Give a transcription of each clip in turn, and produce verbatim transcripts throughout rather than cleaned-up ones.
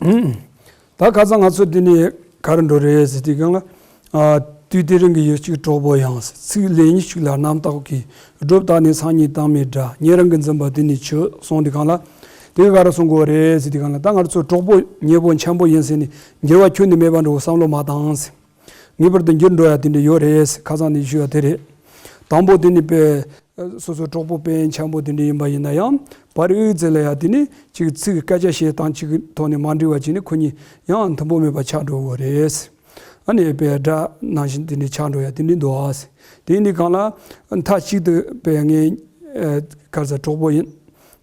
ད་ཁ་སང་ང་ཚོ་འདི་ནས་ག་རེ་འགྲོ་རེད་ཟེར་དུས་སྒང་ལ། ཨ། དུས་དེ་རིང་གི་ཡུལ་གཅིག་གྲོགས་པོ་ཡང་། ཚིག་ལན་གཉིས་གཅིག་ལ་རྣམ་རྟོག་གིས། སྒྲུབ་བཏང་ནས་སང་ཉིན་དྭངས་མའི་སྒྲ། ཉེ་རིང་གི་འཛིན་པ་དེ་ནི་ཆོས། གསུངས་དུས་སྒང་ལ། དེ་ག་རེ་གསུང་དགོས་རེད་ཟེར་དུས་སྒང་ལ། ད་ང་ཚོ་གྲོགས་པོ་ཉེ་པོ་འཆམ་པོ་ཡིན་ཟེར་ནས་འགྱུར་བ་ཁྱོན་ནས་མེད་པ་འགྲོ་བསམ་བློ་མ་བཏང་ཟེར། ངེས་པར་དུ་འགྱུར་འགྲོ་ཡ་དེ་འདྲ་ཡོད་རེད། ཁ་སང་ནས་ཞུ་ཡ་དེ་རེད། དང་པོ་དེ་ནི་དཔེ་སོ་སོ་གྲོགས་པོ་དཔེ་འཆམ་པོ་དེ་འདྲ་ཡིན་པ་ཡིན་ན་ཡང་། བར་དབུས་ཚེ་ལ་ཡ་དེ་ནི་ཅིག་ཚིག་སྐད་ཆ་བཤད་སྟངས་གཅིག་གི་ཐོག་ནས་མ་འགྲིག་པ་བྱས་ནས་ཁོ་གཉིས་ཡང་མཐུན་པོ་མེད་པ་ཆགས་འགྲོ་གི་རེད། ཨ་ནི་དཔེ་སྒྲ་ནང་བཞིན་དེ་འདྲ་ཆགས་འགྲོ་ཡ་དེ་འདྲ་འདུག་ཨ། དེ་ནི་གང་ལ་མཐའ་གཅིག་ཏུ་དཔེ་ངས་ཨ་ག་རེ་ཟ་གྲོགས་པོ་ཡིན་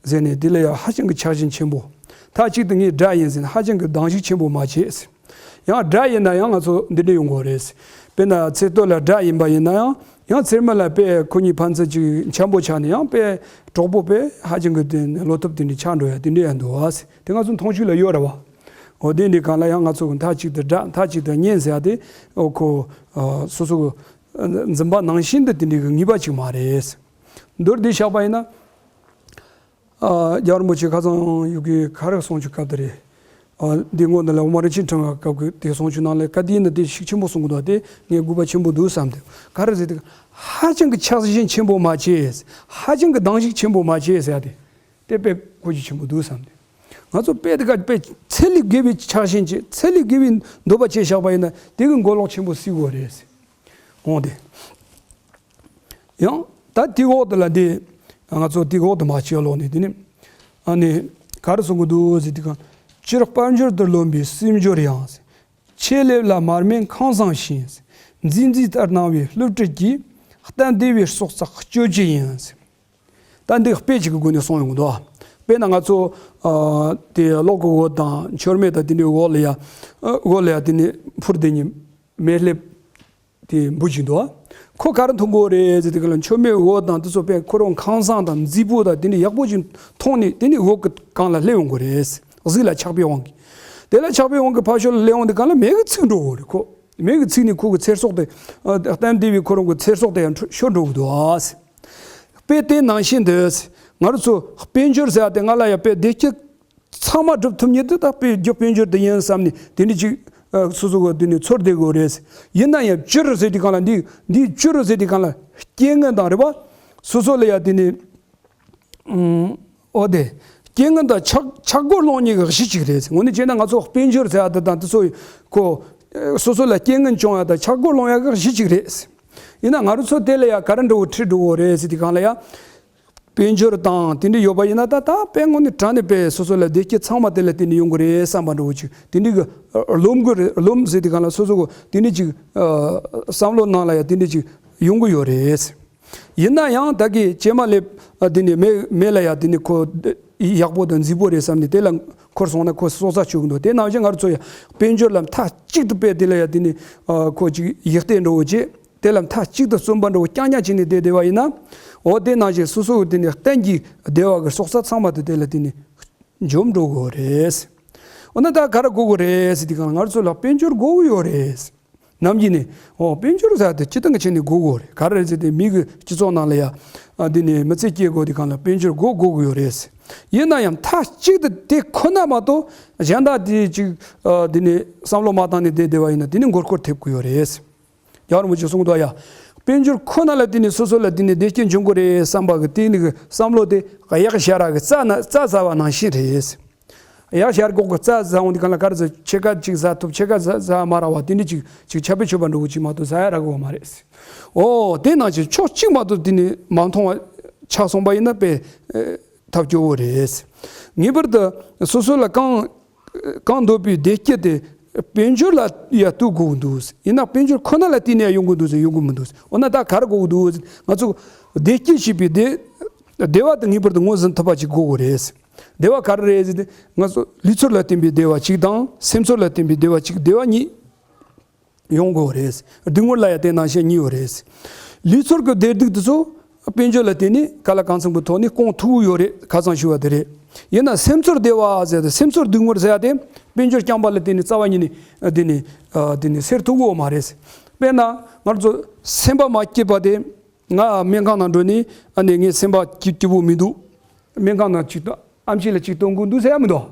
ཟེར་ནས་དེ་ལ་ཡང་ཧ་ཅང་གི་ཆགས་ཞེན་ཆེན་པོ། མཐའ་གཅིག་ཏུ་ངས་དགྲ་ཡིན་ཟེར་ནས་ཧ་ཅང་གི་སྡང་ཞིག་ཆེན་པོ་མ་བྱེད། ཡང་དགྲ་ཡིན་ན་ཡང་ང་ཚོ་འདི་འདྲ་ཡོང་དགོས་རེད། དཔེར་ན་ཚེ་སྟོད་ལ་དགྲ་ཡིན་པ་ཡིན་ན་ཡང་། ཡང་ཚེར་མ་ལ་དཔེ་ཁོ་གཉིས་ཕན་ཚུན་གཅིག་འཆམ་པོ་ཆགས་ནས་ཡང་དཔེ་གྲོགས་པོ་དཔེ་ཧ་ཅང་གི་དེ་བློ་ཐུབ་དེ་འདྲ་ཆགས་འགྲོ་ཡ་དེ་འདྲ་ཡང་འདུག་ཨ། དེ་ང་ཚོ་མཐོང་ཆོས་ལ་ཡོད་རེད་བ། འོ་དེ་འདྲའི་སྒང་ལ་ཡང་ང་ཚོ་གི་མཐའ་གཅིག་ཏུ་དགྲ་མཐའ་གཅིག་ཏུ་གཉེན་ཟེར་ཡ་དེ། འོ་ཁོ་ཨ་སོ་སོ་གི་འཛིན་པ་ནང་བཞིན་དུ་དེ་འདྲའི་གི་ངེས་པ་ཅིག་མ་རེད། མདོར་བསྡུས་བཞག་པ་ཡིན་ན། ཨ། རྒྱལ་བ་རིན་པོ་ཆེ་ཁ་སང་ཡོད་གི་ག་རེ་གསུང་ཆོས་སྐབས་དེ་རེད། ཨ། འདི་སྔོན་ནས་ལ་འོག་མ་རིན་ཆེན་ཕྲེང་བ་སྐབས་ཀྱི་དེ་གསུང་ཆོས་ནང་ལ་བཀའ་དེ་ནི་དེ་ཤུགས་ཆེན་པོ་གསུང་གི་འདུག་དེ་ངས་དགོས་པ་ཆེན་པོ་འདུག་བསམ་དེ། ག་རེ་ཟེར་དེ། ཧ་ཅང་གི་ཆགས་ཞེན་ཆེན་པོ་མ་བྱེད། ཧ་ཅང་གི་སྡང་ཞིག་ཆེན་པོ་མ་བྱེད་ཟེར་ཡ་དེ། དེ་དཔེ་གོ་རྒྱུ་ཆེན་པོ་འདུག་བསམ་དེ། ང་ཚོ་དཔེ་དེ་ག་དཔེ་ཚད་ལས་བརྒལ་བའི་ཆགས་ཞེན་བྱེད། ཚད་ལས་བརྒལ་བའི་འདོད་པ་བྱས་བཞག་པ་ཡིན་ན་དེ་གི་མགོ་ལོག་ཆེན་པོ་སྲིད་དགོས་རེད། འོང་དེ། ཡང་ད་དེའི་འོག་ཏུ་ལ་འདི། ང་ཚོ་དེའི་འོག་ཏུ་མ་ཕྱིན་ལོག་ནས་དེ་ནི། ཨ་ནི། ག་རེ་གསུང་གི་འདུག་ཟེར་དུས་སྒང་། སྤྱིར་དཔལ་འབྱོར་དུ་རློམ་པའི་སེམས་སྦྱོར་ཡང་། ཆེས་སླེབས་ལ་མར་མེ་ཁང་བཟང་བཞིན། མཛེས་མཛེས་ལྟར་སྣང་བའི་བསླུ་བྲིད་ཀྱིས། གཏན་བདེ་བའི་སྲོག་རྩ་གཅོད་ཀྱི་ཡིན། ད་འདི་དཔེ་གཅིག་གི་སྒོ་ནས་གསུངས་ཡོང་གི་འདུག་དཔེར་ན་ང་ཚོ། ཨ། དེ་གློག་གི་འོད་དང་མཆོད་མེ་དང་དེ་འདྲའི་འོག་ལ་ཡ། ཨ། འོག་ལ་ཡ་དེ་ནི་འཕུར་དེ་ནི་མེ་ལྷེབ། དེ་འབུ་བཞིན་དུ། ཁོ་ག་རེ་མཐོང་གི་ཡོད་རེད་ཟེར་དུས་སྒང་ལ་མཆོད་མེ་འོད་དང་དེ་ཚོ་དཔེ་ཁོ་རང་ཁང་བཟང་དང་མཛེས་པོ་དང་དེ་འདྲ་ཡག་པོ་ཞིག་མཐོང་ནས་དེ་ནི་འོད་ཀྱི་སྒང་ལ་སླེབས་ཡོང་གི་རེད། གཟུགས་ལ་ཆགས་པའི་དབང་གིས། དེ་ལ་ཆགས་པའི་དབང་གིས་ཕར་ཕྱོགས་ལ་སླེབས་ཡོང་དུས་སྒང་ལ་མེ་གིས་ཚིག་འགྲོ་གི་རེད་ཁོ། མེ་གིས་ཚིག་ནས་ཁོ་གི་ཚེ་སྲོག་དེ། ཨ། གཏན་བདེ་བའི་ཁོ་རང་གི་ཚེ་སྲོག་དེ་ཡང་ཤོར་འགྲོ་གི་འདུག་ཨ། དཔེ་དེ་ནང་བཞིན་དུ། ང་རང་ཚོ་དཔལ་འབྱོར་ཟེར་ཡ་དེ་ང་ལ་ཡ་དཔེ་བདེ་སྐྱིད། ཚང་མ་སྒྲུབ་ཐུབ་མཁན་དེ་ད་དཔེ་རྒྱུ་དཔལ་འབྱོར་དེ་ཡིན་བསམ་ནས་དེ་འདྲ་ཅིག་ཨ། སོ་སོ་གི་དེ་ནས་ཚོར་བསྡད་དགོས་རེད། ཡིན་ན་ཡང་སྤྱིར་ཟེར་དུས་སྒང་ལ་འདི་འདི་སྤྱིར་ཟེར་དུས་སྒང་ལ་རྐྱེན་ངན་དང་རེད་པ། སོ་སོ་ལ་ཡ་དེ་ནས་ཨུམ། འོ་དེ། རྐྱེན་ངན་དང་ཆག་ཆག་སྒོ་སློང་མཁན་གྱི་གཞི་གཅིག་རེད། དངོས་གནས་བྱས་ན་ང་ཚོ་དཔལ་འབྱོར་ཟེར་ཡ་དེ་དང་དེ་ཚོ་ཁོ། ཨ། སོ་སོ་ལ་རྐྱེན་ངན་བྱུང་ཡ་དང་ཆག་སྒོ་སློང་ཡ་གི་གཞི་གཅིག་རེད། ཡིན་ན་ང་རང་ཚོ་དེ་ལ་ཡ་ག་རེ་འགྲོ་གི་ཁྲིད་འགྲོ་གི་རེད་ཟེར་དུས་སྒང་ལ་ཡ། དཔལ་འབྱོར་དང་དེ་འདྲ་ཡོད་པ་ཡིན་ན་ད་ད་དཔེ་དངོས་གནས་དྲང་གནས་དཔེ་སོ་སོ་ལ་བདེ་སྐྱིད་ཚང་མ་དེ་ལ་བརྟེན་ནས་ཡོང་གི་རེད་བསམ་པ་འདྲ་བོ་ཅིག་དེ་འདྲ་གི་རློམ་གི་རེད། རློམ་ཟེར་དུས་སྒང་ལ་སོ་སོ་གི་དེ་འདྲ་ཅིག་ཨ། བསམ་བློ་ནང་ལ་ཡང་དེ་འདྲ་ཅིག་ཡོང་གི་ཡོད་རེད། ཡིན་ན་ཡང་ད་གི་ཇེ་མ་སླེབས་དེ་ནས་མེ་མེ་ལ་ཡང་དེ་ནས་ཁོ་ཡག་པོ་དང་མཛེས་པོ་རེད་བསམ་ནས་དེ་ལ་འཁོར་སོང་ན་ཁོ་སྲོག་རྩ་གཅོད་གི་འདུག་དེ་ནང་བཞིན་ང་རང་ཚོ་ཡང་དཔལ་འབྱོར་ལ་མཐའ་གཅིག་ཏུ་དཔེ་དེ་ལ་ཡང་དེ་ནས་ཨ། ཁོ་ཅིག་ཡིད་གཏད་འགྲོ་བོ་བྱེད། དེ་ལ་མཐའ་གཅིག་ཏུ་བརྩོན་པ་འདྲ་བོ་རྐྱང་རྐྱང་བྱས་ནས་བསྡད་བསྡད་པ་ཡིན་ན། འོ་དེ་ནང་བཞིན་སོ་སོ་གི་དེ་ནས་གཏན་གྱི་བདེ་བ་གི་སྲོག་རྩ་ཚང་མ་དེ་དེ་ལ་དེ་ནས་འཇོམས་འགྲོ་གི་རེད། འོ་ན་ད་ག་རེ་དགོས་ཀྱི་རེད་ཟེར་དུས་སྒང་ལ་ང་ཚོ་ལ་དཔལ་འབྱོར་དགོས་ཀྱི་ཡོད་རེད། ནམ་རྒྱུན་ནས་འོ་དཔལ་འབྱོར་ཟེར་དེ་སྤྱིར་བཏང་གི་ཆ་ནས་དགོས་ཀྱི་ཡོད་རེད། ག་རེ་རེད་ཟེར་དུས་མི་གི་སྤྱི་ཚོགས་ནང་ལ་ཡ། ཨ། དེ་ནས་མི་ཚེ་སྐྱེལ་དགོས་དུས་སྒང་ལ་དཔལ་འབྱོར་དགོས་དགོས་ཀྱི་ཡོད་རེད། ཡིན་ན་ཡང་མཐའ་གཅིག་ཏུ་དེ་ཁོ་ན་མ་གཏོགས་གཞན་དག་དེ་ཅིག་ཨ། དེ་ནས་བསམ་བློ་མ་བཏང་ནས་བསྡད་བསྡད་པ་ཡིན་ན་དེ་ནས་མགོ་སྐོར་ཐེབས་ཀྱི་ཡོད་རེད། རྒྱལ་བ་རིན་པོ་ཆེས་གསུངས་འདུག་ཡ། དཔལ་འབྱོར་ཁོ་ན་ལ་བརྟེན་ནས་སོ་སོ་ལ་བརྟེན་ནས་བདེ་སྐྱིད་འབྱུང་གི་རེད་བསམ་པ་གི་དེ་ནི་གི་བསམ་བློ་དེ་གཡག་ཞར་གི་རྩྭ་ན་རྩྭ་ཟ་བ་ནང་བཞིན་རེད། གཡག་ཞར་གོག་གི་རྩྭ་ཟ་འོང་དུས་སྒང་ལ་ག་རེ་ཟ། ཕྱེད་ཀ་ཅིག་ཟ་ཐུབ། ཕྱེད་ཀ་ཟ་ཟ་མ་རག་པ་དེ་འདྲ་ཅིག་ཅིག་ཆབ་པའི་ཆོས་པ་འགྲོ་གི་ཅིག་མ་གཏོགས་ཟ་ཡ་རག་གི་ཡོད་མ་རེད། འོ་དེ་ནང་བཞིན་ཕྱོགས་གཅིག་མ་གཏོགས་དེ་ནི་མ་མཐོང་བ་ཆགས་སོང་པ་ཡིན་ན་དཔེ་ཐབས་སྐྱོ་བོ་རེད། ངེས་པར་དུ་སོ་སོ་ལ་གང་གང་འདོད་པའི་བདེ་སྐྱིད་དེ་དཔལ་འབྱོར་ལ་ཡ་གཏུག་དགོས་འདུག་ཡིན་ན་དཔལ་འབྱོར་ཁོ་ན་ལ་བརྟེན་ནས་ཡོང་གི་འདུག་ཟེར། ཡོང་གི་མི་འདུག་འོ་ན་ད་ག་རེ་དགོས་ཀྱི་འདུག་ང་ཚོ་བདེ་སྐྱིད་ཞེས་པའི་བདེ་བདེ་བ་དེ་ངེས་པར་དུ་ངོས་ཟིན་ཐུབ་པ་ཅིག་དགོས་ཀྱི་རེད། བདེ་བ་ག་རེ་རེད་ཟེར་ཏེ་ང་ཚོ་ལུས་ཚོར་ལ་བརྟེན་པའི་བདེ་བ་གཅིག་དང་སེམས་ཚོར་ལ་བརྟེན་པའི་བདེ་བ་གཅིག་བདེ་བ་གཉིས། ཡོང་དགོས་རེད། སྡུག་བསྔལ་ལ་ཡང་དེ་ནང་བཞིན་གཉིས་ཡོད་རེད། ལུས་ཚོར་གྱི་བདེ་སྡུག་དེ་ཚོ་དཔལ་འབྱོར་ལ་བརྟེན་ནས་ག་ལ་གང་འཚམ་གྱི་ཐོག་ནས་སྐོང་ཐུབ་ཀྱི་ཡོད་རེད། ཁ་སང་ཞུས་པ་དེ་རེད། ཡིན་ན་སེམས་ཚོར་བདེ་བ་ཟེར་ཏེ་སེམས་ཚོར་སྡུག་བསྔལ་ཟེར་ཡ་དེ་དཔལ་འབྱོར་རྐྱང་པ་ལ་བརྟེན་ནས་རྩ་བ་ཉིད་ནས་དེ་ནས་དེ་ནས་སེལ་ཐུབ་ཀྱི་ཡོད་མ་རེད། དཔེར་ན་ང་ཚོ་སེམས་པ་མ་སྐྱིད་པ་དེ་ང་སྨན་ཁང་ནང་འགྲོ་ནས་ཨ་ནི་ངའི་སེམས་པ་སྐྱིད་སྐྱིད་པོ་མི་འདུག་སྨན་ཁང་ནང་ཅིག་ཏུ་ཨེམ་ཆི་ལ་ཅིག་གཏོང་དགོས་འདུག་ཟེར་ཡ་མི་འདུག་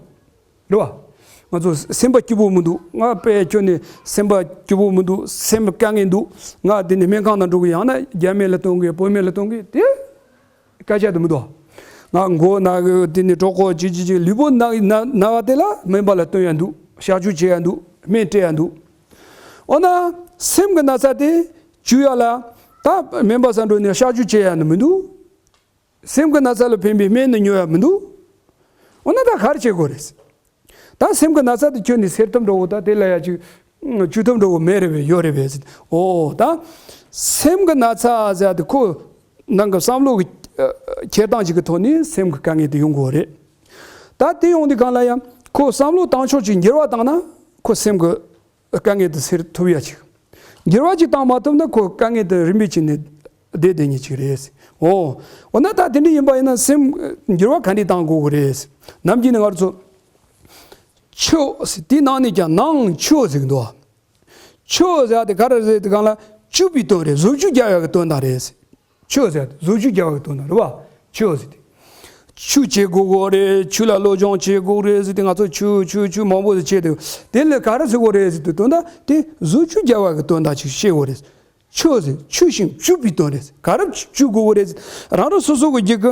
རེད་བ། ང་ཚོ་སེམས་པ་སྐྱིད་པོ་མི་འདུག་ང་དཔེ་ཁྱོན་ནས་སེམས་པ་སྐྱིད་པོ་མི་འདུག་སེམས་དཀའ་ངལ་འདུག་ང་དེ་ནས་སྨན་ཁང་ནང་འགྲོ་གི། ཡང་ན་རྒྱ་སྨན་ལ་གཏོང་གི། བོད་སྨན་ལ་གཏོང་གི། དེ་སྐད་ཆ་དེ་མི་འདུག་ང་མགོ་ན་གི། དེ་ནས་གྲོད་ཁོག་ཅི་ཅི་ཅི་ལུས་པོ་ན་ན་ན་བ་དེ་ལ་སྨན་པ་ལ་སྟོན་ཡ་འདུག་གཤག་བཅོས་བྱེད་ཡ་འདུག་སྨན་སྤྲད་ཡ་འདུག་འོ་ན་སེམས་ཀྱི་ན་ཚ་དེ་བཅོས་ཡ་ལ་ད་སྨན་པ་སར་འགྲོ་ནས་གཤག་བཅོས་བྱེད་ཡ་ནི་མི་འདུག་སེམས་ཀྱི་ན་ཚ་ལ་ཕན་པའི་སྨན་ནི་ཉོ་ཡ་མི་འདུག་འོ་ན་ད་ག་རེ་བྱེད་དགོས་རེད། ད་སེམས་ཀྱི་ན་ཚ་དེ་ཁྱོན་ནས་སེལ་ཐབས་འདྲ་བོ་ད་དེ་ལ་ཡ་ཅིག་བཅོས་ཐབས་འདྲ་བོ་མེད་རེད་པས། ཡོད་རེད་པས། འོ་ད་སེམས་ཀྱི་ན་ཚ་ཟེར་དེ་ཁོ་ནང་གི་བསམ་བློ་གི་ཨ་འཁྱེར་སྟངས་ཅིག་གི་ཐོག་ནས་སེམས་ཀྱི་དཀའ་ངལ་དེ་ཡོང་གི་ཡོད་རེད། ད་དེ་ཡོང་དུས་སྒང་ལ་ཡང་ཁོ་བསམ་བློ་བཏང་ཕྱོགས་ཅིག་འགྱུར་བ་བཏང་ན་ཁོ་སེམས་ཀྱི་དཀའ་ངལ་དེ་སེལ་ཐུབ་ཡ་ཅིག་འགྱུར་བ་ཅིག་བཏང་མ་ཐུབ་ན་ཁོ་དཀའ་ངལ་དེ་རིམ་པས་བྱས་ནས་བསྡད་བསྡད་ཉེན་ཅིག་རེད། འོ། འོ་ན་ད་དེ་འདྲ་ཡིན་པ་ཡིན་ན་སེམས་འགྱུར་བ་ག་འདྲས་བཏང་དགོས་ཀྱི་རེད། ནམ་རྒྱུན་ནས་ང་ཚོ་ཆུ་ཟེར། དེའི་ནང་ནས་ཀྱང་ནང་ཆུ་ཟེར་གྱི་འདུག་ཆུ་ཟེར་དེ་ག་རེ་རེད་དེ་གང་ལ་བཅུག་པའི་དོན་རེད། བཟོ་བཅོས་རྒྱག་ཡག་གི་དོན་དག་རེད། ཆུ་ཟེར་བཟོ་བཅོས་རྒྱག་པ་གི་དོན་དག་རེད་བ། ཆུ་ཟེར་ཏེ། ཆུ་བྱེད་དགོས་གོ་རེད། ཆུ་ལ་སློབ་སྦྱོང་བྱེད་དགོས་རེད་ཟེར་ཏེ། ང་ཚོ་ཆུ་ཆུ་ཆུ་མང་པོ་ཟེར་བྱེད་དེ། དེ་ལས་ག་རེ་ཟེར་དགོས་རེད་ཟེར་ཏེ། དོན་དག་དེ་བཟོ་བཅོས་རྒྱག་པ་གི་དོན་དག་ཅིག་ཤེས་དགོས་རེད། ཆུ་ཟེར་ཆུ་ཞིང་བཅུ་པའི་དོན་རེད། ག་རེ་བཅུ་དགོས་གོ་རེད་ཟེར། རང་རང་སོ་སོ་གི་རྒྱུད་ཀྱི་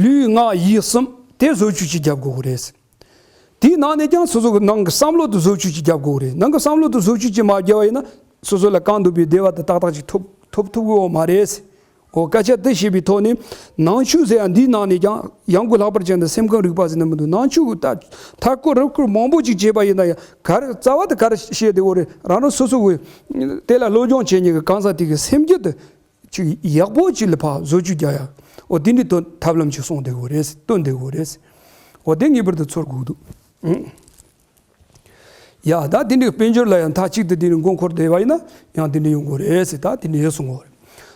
ལུས་ངག་ཡིད་གསུམ་དེ་བཟོ་བཅོས་ཅིག་རྒྱབ་དགོས་གོ་རེད། དེའི་ནང་ནས་ཀྱང་སོ་སོ་གི་ནང་གི་བསམ་བློ་དེ་བཟོ་བཅོས་ཅིག་རྒྱབ་དགོས་རེད། ནང་གི་བསམ་བློ་དེ་བཟོ་བཅོས་ཅིག་མ་བརྒྱབ་པ་ཡིན་ན་སོ་སོ་ལ་གང་འདོད་པའི་བདེ་བ་དེ་ཏག་ཏག་ཅིག་ཐོབ་ཐོབ་ཐུབ་ཀྱི་ཡོད་མ་རེད། འོ། སྐད་ཆ་དེ་བཤད་པའི་ཐོག་ནས་ནང་ཆོས་ཟེར་ཡང་འདིའི་ནང་ནས་ཀྱང་ཡང་སྒོས་ལྷག་པར་ཅན་དུ་སེམས་ཁམས་རིག་པ་ཟེར་ན་མི་འདུག་ནང་ཆོས་ཀྱི་ད་མཐའ་སྐོར་རིམ་སྐོར་མང་པོ་ཅིག་བྱས་པ་ཡིན་ན་ཡང་ག་རེ་རྩ་བ་དེ་ག་རེ་བཤད་བསྡད་ཡོད་རེད། རང་རང་སོ་སོ་གི་དེ་ལ་སློབ་སྦྱོང་བྱེད་མཁན་གྱི་གང་ཟག་དེ་གི་སེམས་རྒྱུད་དེ་ཅིག་ཡག་པོ་ཅིག་ལ་ཕར་བཟོ་བཅོས་རྒྱག་ཡག་འོ་དེ་འདྲའི་དོན་ཐབས་ལམ་ཅིག་གསུངས་བསྡད་ཡོད་རེད། སྟོན་བསྡད་ཡོད་རེད། འོ་དེ་ངེས་པར་དུ་ཚོར་དགོས་འདུག་ཡ། ད་དེ་འདྲའི་དཔལ་འབྱོར་ལ་ཡང་མཐའ་གཅིག་ཏུ་དེ་འདྲའི་མགོ་འཁོར་བསྡད་པ་ཡིན་ན་ཡང་དེ་འདྲའི་ཡོང་དགོས་རེད་ཟེར། ད་དེ་འདྲའི་ཡོད་གསུང་གོ་རེད།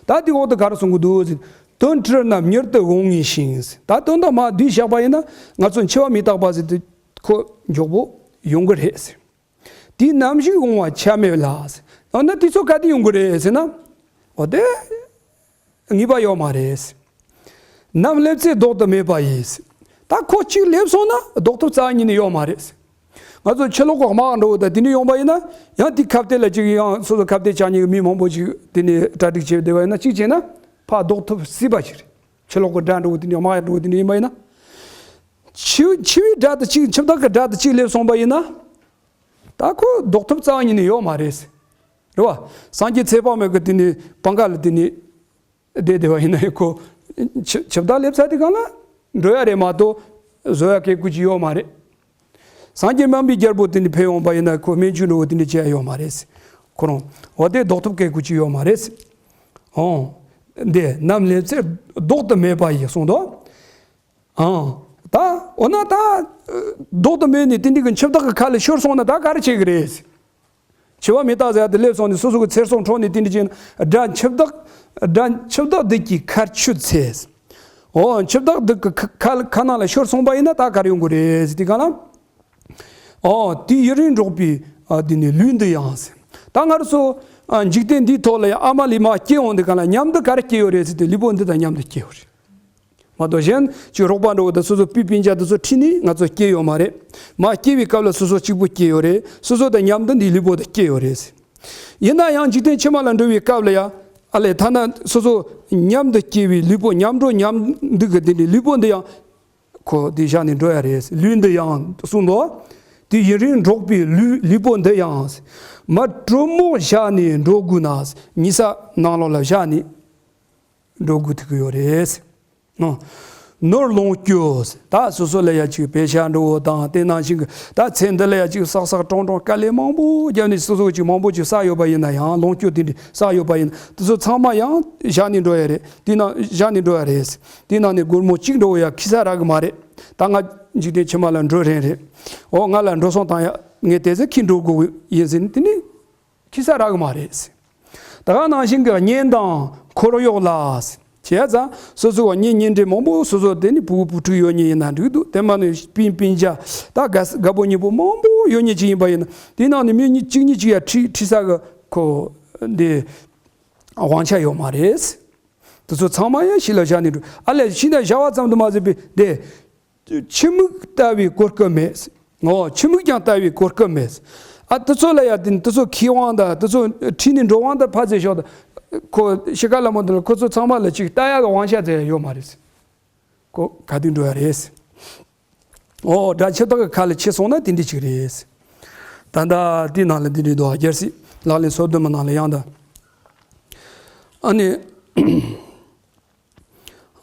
ད་དེ་འོག་ཏུ་ག་རེ་གསུང་གི་འདུག་ཟེར། དོན་ཁྲིད་རྣམས་མྱུར་དུ་འོང་ངེས་ཤིང་ཟེར། ད་དོན་དག་མ་བསྡུས་བཞག་པ་ཡིན་ན་ང་ཚོ་འཆི་བ་མི་རྟག་པ་ཟེར་དུས་ཁོ་མགྱོགས་པོ་ཡོང་གི་རེད་ཟེར། དེའི་ནམ་ཞིག་འོང་བ་ཆ་མེད་ལ་ཟེར། འོ་ན་དེ་ཚོ་ག་དུས་ཡོང་གི་རེད་ཟེར་ན། འོ་དེ་ངེས་པ་ཡོད་མ་རེད། ནམ་སླེབས་ཚེ་ལྡོག་ཏུ་མེད་པ་ཡིན། ད་ཁོ་གཅིག་སླེབས་སོང་ན་ལྡོག་ཐབས་རྩ་བ་ཉིད་ནས་ཡོད་མ་རེད། ང་ཚོ་ཕྱི་ལོགས་གི་དམག་འགྲོ་བ་དང་དེ་འདྲ་ཡོང་པ་ཡིན་ན་ཡང་དེ་ཁ་གཏད་ལ་གཅིག་ཡང་སོ་སོ་ཁ་གཏད་བཅག་མཁན་གྱི་མི་མང་པོ་ཞིག་དེ་ནས་གྲ་སྒྲིག་བྱས་བསྡད་པ་ཡིན་ན་གཅིག་བྱས་ན་ཕར་ལྡོག་ཐབས་སྲིད་པ་ཞིག་རེད། ཕྱི་ལོགས་གི་དགྲ་འགྲོ་བ་དེ་འདྲ་དམག་འགྲོ་བ་དེ་འདྲ་ཡིན་པ་ཡིན་ན། འཆི་འཆི་བའི་དགྲ་དང་གཅིག་འཆི་བདག་གི་དགྲ་དང་གཅིག་སླེབས་སོང་པ་ཡིན་ན། ད་ཁོ་ལྡོག་ཐབས་རྩ་བ་ཉིད་ནས་ཡོད་མ་རེད། རེད་བ། སངས་རྒྱས་ཚེ་དཔག་མེད་ཀྱི་དེ་ནས་པང་ཁ་ལ་དེ་ནས་བསྡད་བསྡད་པ་ཡིན་ན་ཁོ་འཆི་འཆི་བདག་སླེབས་ཚར་དུས་སྒང་ལ་འགྲོ་ཡ་རེད་མ་གཏོགས་བཟོ་ཡ་སྐད་ཁུ་ཅིག་ཡོད་མ་རེད། སངས་རྒྱས་དམན་པའི་རྒྱལ་པོ་དེ་ནས་ཕེབས་འོང་པ་ཡིན་ན་ཁོ་སྨན་བཅོས་འགྲོ་བ་དེ་འདྲ་བྱེད་ཡ་ཡོད་མ་རེད། ཁོ་རང་འོ་དེ་ལྡོག་ཐབས་སྐད་ཁུ་ཅིག་ཡོད་མ་རེད། ཨོ། འདི་ནམ་སླེབས་ཚེ་ལྡོག་ཏུ་མེད་པ་ཡིན་གསུངས་འདུག་ཨང་། ད་འོ་ན་ད་ལྡོག་ཏུ་མེད་ནས་དེ་འདྲ་གི་འཆི་བདག་གི་ཁ་ལ་ཤོར་སོང་ན་ད་ག་རེ་བྱེད་ཀྱི་རེད། འཆི་བ་མི་རྟག་ཟེར་ཡ་དེ་སླེབས་སོང་ནས་སོ་སོ་གི་ཚེ་སྲོག་འཕྲོག་ནས་དེ་འདྲ་བྱས་ན་དགྲ་འཆི་བདག་དགྲ་འཆི་བདག་སྡིག་གིས་ཁར་ཆུད་ཚེ། འོ་འཆི་བདག་སྡིག་གི་ཁ་ཁ་ཁ་ནང་ལ་ཤོར་སོང་པ་ཡིན་ན་ད་ག་རེ་ཡོང་གི་རེད་ཟེར་དུས་སྒང་ལ། འོ་དེ་ཡུན་རིང་འགྲོགས་པའི་ཨ་དེ་ནི་ལུས་འདི་ཡང་ཟེར། ད་ང་རང་ཚོ་ཨ་འཇིག་རྟེན་འདིའི་ཐོག་ལ་ཡང་ཨ་མ་ལས་མར་སྐྱེ་འོང་དུས་སྒང་ལ་མཉམ་དུ་ག་རེ་སྐྱེ་ཡོད་རེད་ཟེར་དུས་ལུས་པོ་འདི་དང་མཉམ་དུ་སྐྱེ་ཡོད་རེད། མ་གཏོགས་གཞན་གྱི་རོགས་པ་འགྲོ་བ་དང་སོ་སོ་སྤུན་སྤུན་ཀྱག་དེ་ཚོ་ཁྲིད་ནས་ང་ཚོ་སྐྱེས་ཡོད་མ་རེད། མ་སྐྱེས་པའི་སྐབས་ལ་སོ་སོ་གཅིག་པུ་སྐྱེས་ཡོད་རེད། སོ་སོ་དང་མཉམ་དུ་འདིའི་ལུས་པོ་དེ་སྐྱེས་ཡོད་རེད། ཡིན་ན་ཡང་འཇིག་རྟེན་ཕྱི་མ་ལ་འགྲོ་བའི་སྐབས་ལ་ཡང་ཨ་ལས་ཐ་ན་སོ་སོ་མཉམ་དུ་སྐྱེས་པའི་ལུས་པོ་མཉམ་འགྲོ་མཉམ་འདུག་གི་དེ་འདྲའི་ལུས་པོ་འདི་ཡང་ཁོ་དེ་བཞག་ནས་འགྲོ་ཡ་རེད། ལུས་འདི་ཡང་གསུངས་འདུག་དེ་ཡུན་རིང་འགྲོགས་པའི་ལུས་ལུས་པོ་འདི་ཡང་མ་གྲོ་མོ་བཞག་ནས་འགྲོ་དགོས་ན་ཉི་ཟ་ནང་ལོགས་ལ་བཞག་ནས་འགྲོ་དགོས་ཐུག་གི་ཡོད་རེད། ཨོ། ནོར་ལོངས་སྤྱོད། ད་སོ་སོ་ལ་ཡ་ཅིག་པེ་ཤ་འགྲོ་བོ་དང་དེ་ནང་བཞིན་གྱི་ད་ཚེ་འདི་ལ་ཡ་ཅིག་བསགས་བསགས་དཀྲོངས་དཀྲོངས་དཀའ་ལས་མང་པོ་བརྒྱབ་ནས་སོ་སོ་ཅིག་མང་པོ་ཅིག་བསགས་ཡོད་པ་ཡིན་ན་ཡང་ལོངས་སྤྱོད་དེ་འདྲ་བསགས་ཡོད་པ་ཡིན་ན་དེ་ཚོ་ཚང་མ་ཡང་བཞག་ནས་འགྲོ་ཡ་རེད། དེ་ནང་བཞག་ནས་འགྲོ་ཡ་རེད། དེ་ནང་ནས་སྒོར་མོ་གཅིག་འགྲོ་བོ་ཡ་ཁེ་ས་རག་གི་མ་རེད། ད་ང་འཇིག་རྟེན་ཕྱི་མ་ལ་འགྲོ་རན་རེད། འོ་ང་ལ་འགྲོ་སོང་བཏང་ཡ་ངས་དེ་ཚོ་ཁྱི་འགྲོ་དགོས་ཡིན་ཟིན་དེ་ནི། ཁེ་ས་རག་གི་མ་རེད། ད་ག་ནང་བཞིན་གྱི་གཉེན་དང་འཁོར་གཡོག་ལ། བྱས་ཙང་སོ་སོ་བ་གཉེན་ཉེ་འབྲེལ་མང་པོ་སོ་སོ་དེ་ནི་བུ་བུ་ཕྲུག་ཡོད་མཁན་ཡིན་ན་འགྲིག་འདུག་དེ་མ་ནི་སྤུན་སྤུན་ཀྱག་ད་དགའ་དགའ་པོ་ཉེ་པོ་མང་པོ་ཡོད་མཁན་ཅིག་ཡིན་པ་ཡིན་ན་དེ་ནང་ནས་མི་གཉིས་གཅིག་གཉིས་ཅིག་ཡ་ཁྲིད་ཁྲིད་ས་གི་ཁོ་འདི་དབང་ཆ་ཡོད་མ་རེད། དེ་ཚོ་ཚང་མ་ཡང་ཕྱི་ལ་བཞག་ནས་འགྲོ་ཨ་ལས་ཕྱི་ལ་བཞག་པ་ཙམ་དུ་མ་ཟད་པའི་དེ། ཕྱི་མིག་ལྟ་བུའི་གོ་སྐབས་མེད། ངོ་། ཆུ་མིག་ཀྱང་ལྟ་བའི་གོ་སྐབས་མེད། ཨ་དེ་ཚོ་ལ་ཡ་དེ་དེ་ཚོ་མཁས་དབང་དང་དེ་ཚོ་ཁྲིད་ནས་འགྲོ་དབང་དང་ཕ་ཚེ་ཤོག་དང་། ཁོ་ཤི་ཀ་ལ་མོ་དེ་ལ་ཁོ་ཚོ་ཚང་མ་ལ་ཅིག་ལྟ་ཡག་གི་དབང་ཆ་ཟེར་ཡ་ཡོད་མ་རེད། ཁོ་ག་དུས་འགྲོ་ཡ་རེད། ཨོ་དགྲ་ཆུ་དག་གི་ཁ་ལ་ཁྱེར་སོང་ན་དེ་འདྲ་ཅིག་རེད། ད་ལྟ་དེའི་ནང་ལ་འདི་འདྲ་འདུག་རྒྱལ་སྲས་ལག་ལེན་སོ་བདུན་མའི་ནང་ལ་ཡང་ད། ཨ་ནི།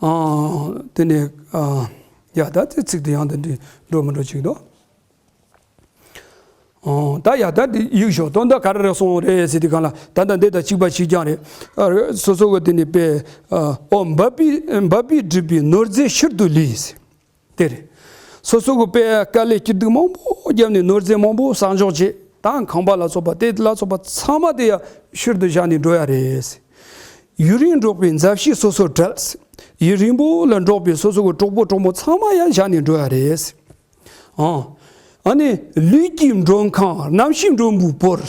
ཨ། དེ་ནས། ཨ། ཡ་ད་དེ་ཚིག་དེ་ཡང་དེ་འདྲ་འགྲོ་མི་འགྲོ་ཅིག་འདུག་ཨ། ད་ཡ་ད་དེ་ཡིག་ཞོག་དོན་དག་ག་རེ་རེད་སོང་རེད་ཟེར་དུས་སྒང་ལ་ད་ལྟ་འདི་དང་གཅིག་པ་གཅིག་རྐྱང་རེད། ཨ། སོ་སོ་གི་དེ་ནས་པས། ཨ། ཨོ་འབབ་པའི་འབབ་པའི་སྒྲིབ་པའི་ནོར་རྫས་ཕྱིར་དུ་ལུས། དེ་རེད། སོ་སོ་གི་པས་དཀའ་ལས་སྐྱིད་སྡུག་མང་པོ་བརྒྱབ་ནས་ནོར་རྫས་མང་པོ་བསགས་འཇོག་བྱས། ད་ཁང་པ་ལ་སོགས་པ་དེ་ལ་སོགས་པ་ཚང་མ་དེ་ཡང་ཕྱིར་དུ་བཞག་ནས་འགྲོ་ཡ་རེད། ཡུན་རིང་འགྲོགས་པའི་མཛའ་བཤེས་སོ་སོར་བྲལ། ཡུན་རིང་པོ་ལ་འགྲོགས་པའི་སོ་སོ་གི་གྲོགས་པོ་གྲོགས་མོ་ཚང་མ་ཡང་བཞག་ནས་འགྲོ་ཡ་རེད། ཨང་། ཨ་ནི་ལུས་ཀྱི་མགྲོན་ཁང་རྣམ་ཤེས་མགྲོན་པོའི་བུར།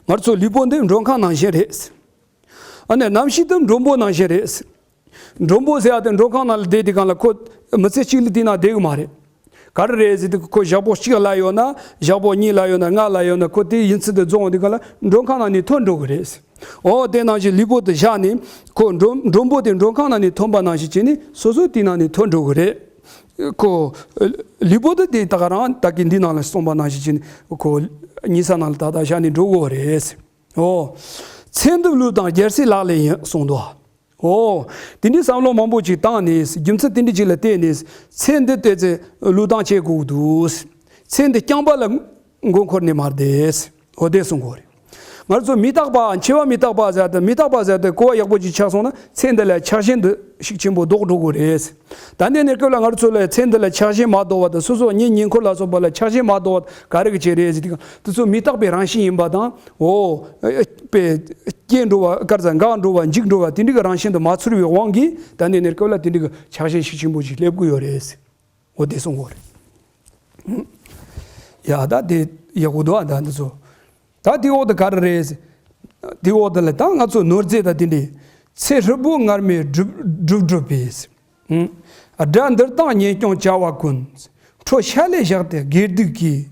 ང་ཚོ་ལུས་པོ་འདི་མགྲོན་ཁང་ནང་བཞིན་རེད། ཨ་ནི་རྣམ་ཤེས་དེ་མགྲོན་པོ་ནང་བཞིན་རེད། མགྲོན་པོ་ཟེར་ཡ་དེ་མགྲོན་ཁང་ནང་ལ་བསྡད་དུས་སྒང་ལ་ཁོ་མི་ཚེ་གཅིག་ལ་དེ་ན་བསྡད་གི་མ་རེད། ག་རེ་རེད་ཟེར་དུས་ཁོ་ཞག་པོ་གཅིག་ལ་ཡོད་ན་ཞག་པོ་གཉིས་ལ་ཡོད་ན་ལྔ་ལ་ཡོད་ན་ཁོ་དེ་ཡིན་ཚུལ་དེ་རྫོགས་འོང་དུས་སྒང་ལ་མགྲོན་ཁང་ནང་ནས་ཐོན་འགྲོ་གི་རེད། འོ་དེ་ནང་བཞིན་ལུས་པོ་དེ་བཞག་ནས་ཁོ་མགྲོན་མགྲོན་པོ་དེ་མགྲོན་ཁང་ནང་ནས་ཐོན་པ་ནང་བཞིན་བྱས་ནས་སོ་སོ་དེ་ནང་ནས་ཐོན་འགྲོ་གི་རེད། ཁོ་ལུས་པོ་དེ་དེ་ད་ག་རང་ད་གིན་འདི་ནང་ལ་གསུངས་པ་ནང་བཞིན་བྱས་ནས་ཁོ་ཉལ་ས་ནང་ལ་ད་ལྟ་བཞག་ནས་འགྲོ་གི་རེད། ཨོ། ཚེ་འདི་བསླུས་དང་རྒྱལ་སྲས་ལག་ལེན་ཡིན་གསུངས་འདུག་ཨོ། དེ་འདྲའི་བསམ་བློ་མང་པོ་ཅིག་བཏང་ནས་རྒྱུ་མཚན་དེ་འདྲ་ཅིག་ལ་བརྟེན་ནས་ཚེ་འདི་ལྟས་ཚེ་བསླུས་དང་བྱེད་དགོས་འདུག་ཚེ་འདི་རྐྱང་པ་ལ་མགོ་འཁོར་ནས་མ་བསྡད། ཨོ་དེ་གསུང་དགོས་རེད། ང་ཚོ་མི་རྟག་པ་འཆི་བ་མི་རྟག་པ་ཟེར་ཏེ་མི་རྟག་པ་ཟེར་ཏེ་གོ་བ་ཡག་པོ་ཅིག་ཆགས་སོང་ན་ཚེ་འདི་ལ་ཆགས་ཞེན་འདི་ཤུགས་ཆེན་པོ་ལྡོག་འགྲོ་དགོས་རེད། ད་ནས་ནས་སྐབས་ལ་ང་ཚོ་ལ་ཚེ་འདི་ལ་ཆགས་ཞེན་མ་ལྡོག་པ་དང་སོ་སོ་གཉེན་ཉེ་འཁོར་ལ་སོགས་པ་ལ་ཆགས་ཞེན་མ་ལྡོག་པ་ག་རེ་གི་བྱེད་རེད་ཟེར་དུས་དེ་ཚོ་མི་རྟག་པའི་རང་བཞིན་ཡིན་པ་དང་འོ། པའི་སྐྱེ་འགྲོ་བ་དཀར་ཟ་འགག་འགྲོ་བ་འཇིག་འགྲོ་བ་དེ་འདྲ་གི་རང་བཞིན་དུ་མ་ཚོར་བའི་དབང་གིས་ད་ནས་ནས་སྐབས་ལ་དེ་འདྲ་གི་ཆགས་ཞེན་ཤུགས་ཆེན་པོ་ཞིག་སླེབས་ཀྱི་ཡོད་རེད། འོ་དེ་གསུང་གི་ཡོད་རེད། ཡ་ད་དེ་ཡག་པོ་འདུག་ཨ་ད་འདི་ཚོ། ད་དེ་འོག་ཏུ་ག་རེ་རེད། དེ་འོག་ཏུ་ལ་ད་ང་ཚོ་ནོར་རྫས་དང་དེ་འདྲའི་ཚེ་ཧྲིལ་པོ་སྔར་མེད་སྒྲུབ་སྒྲུབ་སྒྲུབ་པས། དགྲ་འདུལ་དང་གཉེན་སྐྱོང་བྱ་བ་ཀུན། འཕྲོ་ཤ་ལས་བཞག་སྟེ་དགེ་སྡིག་གིས།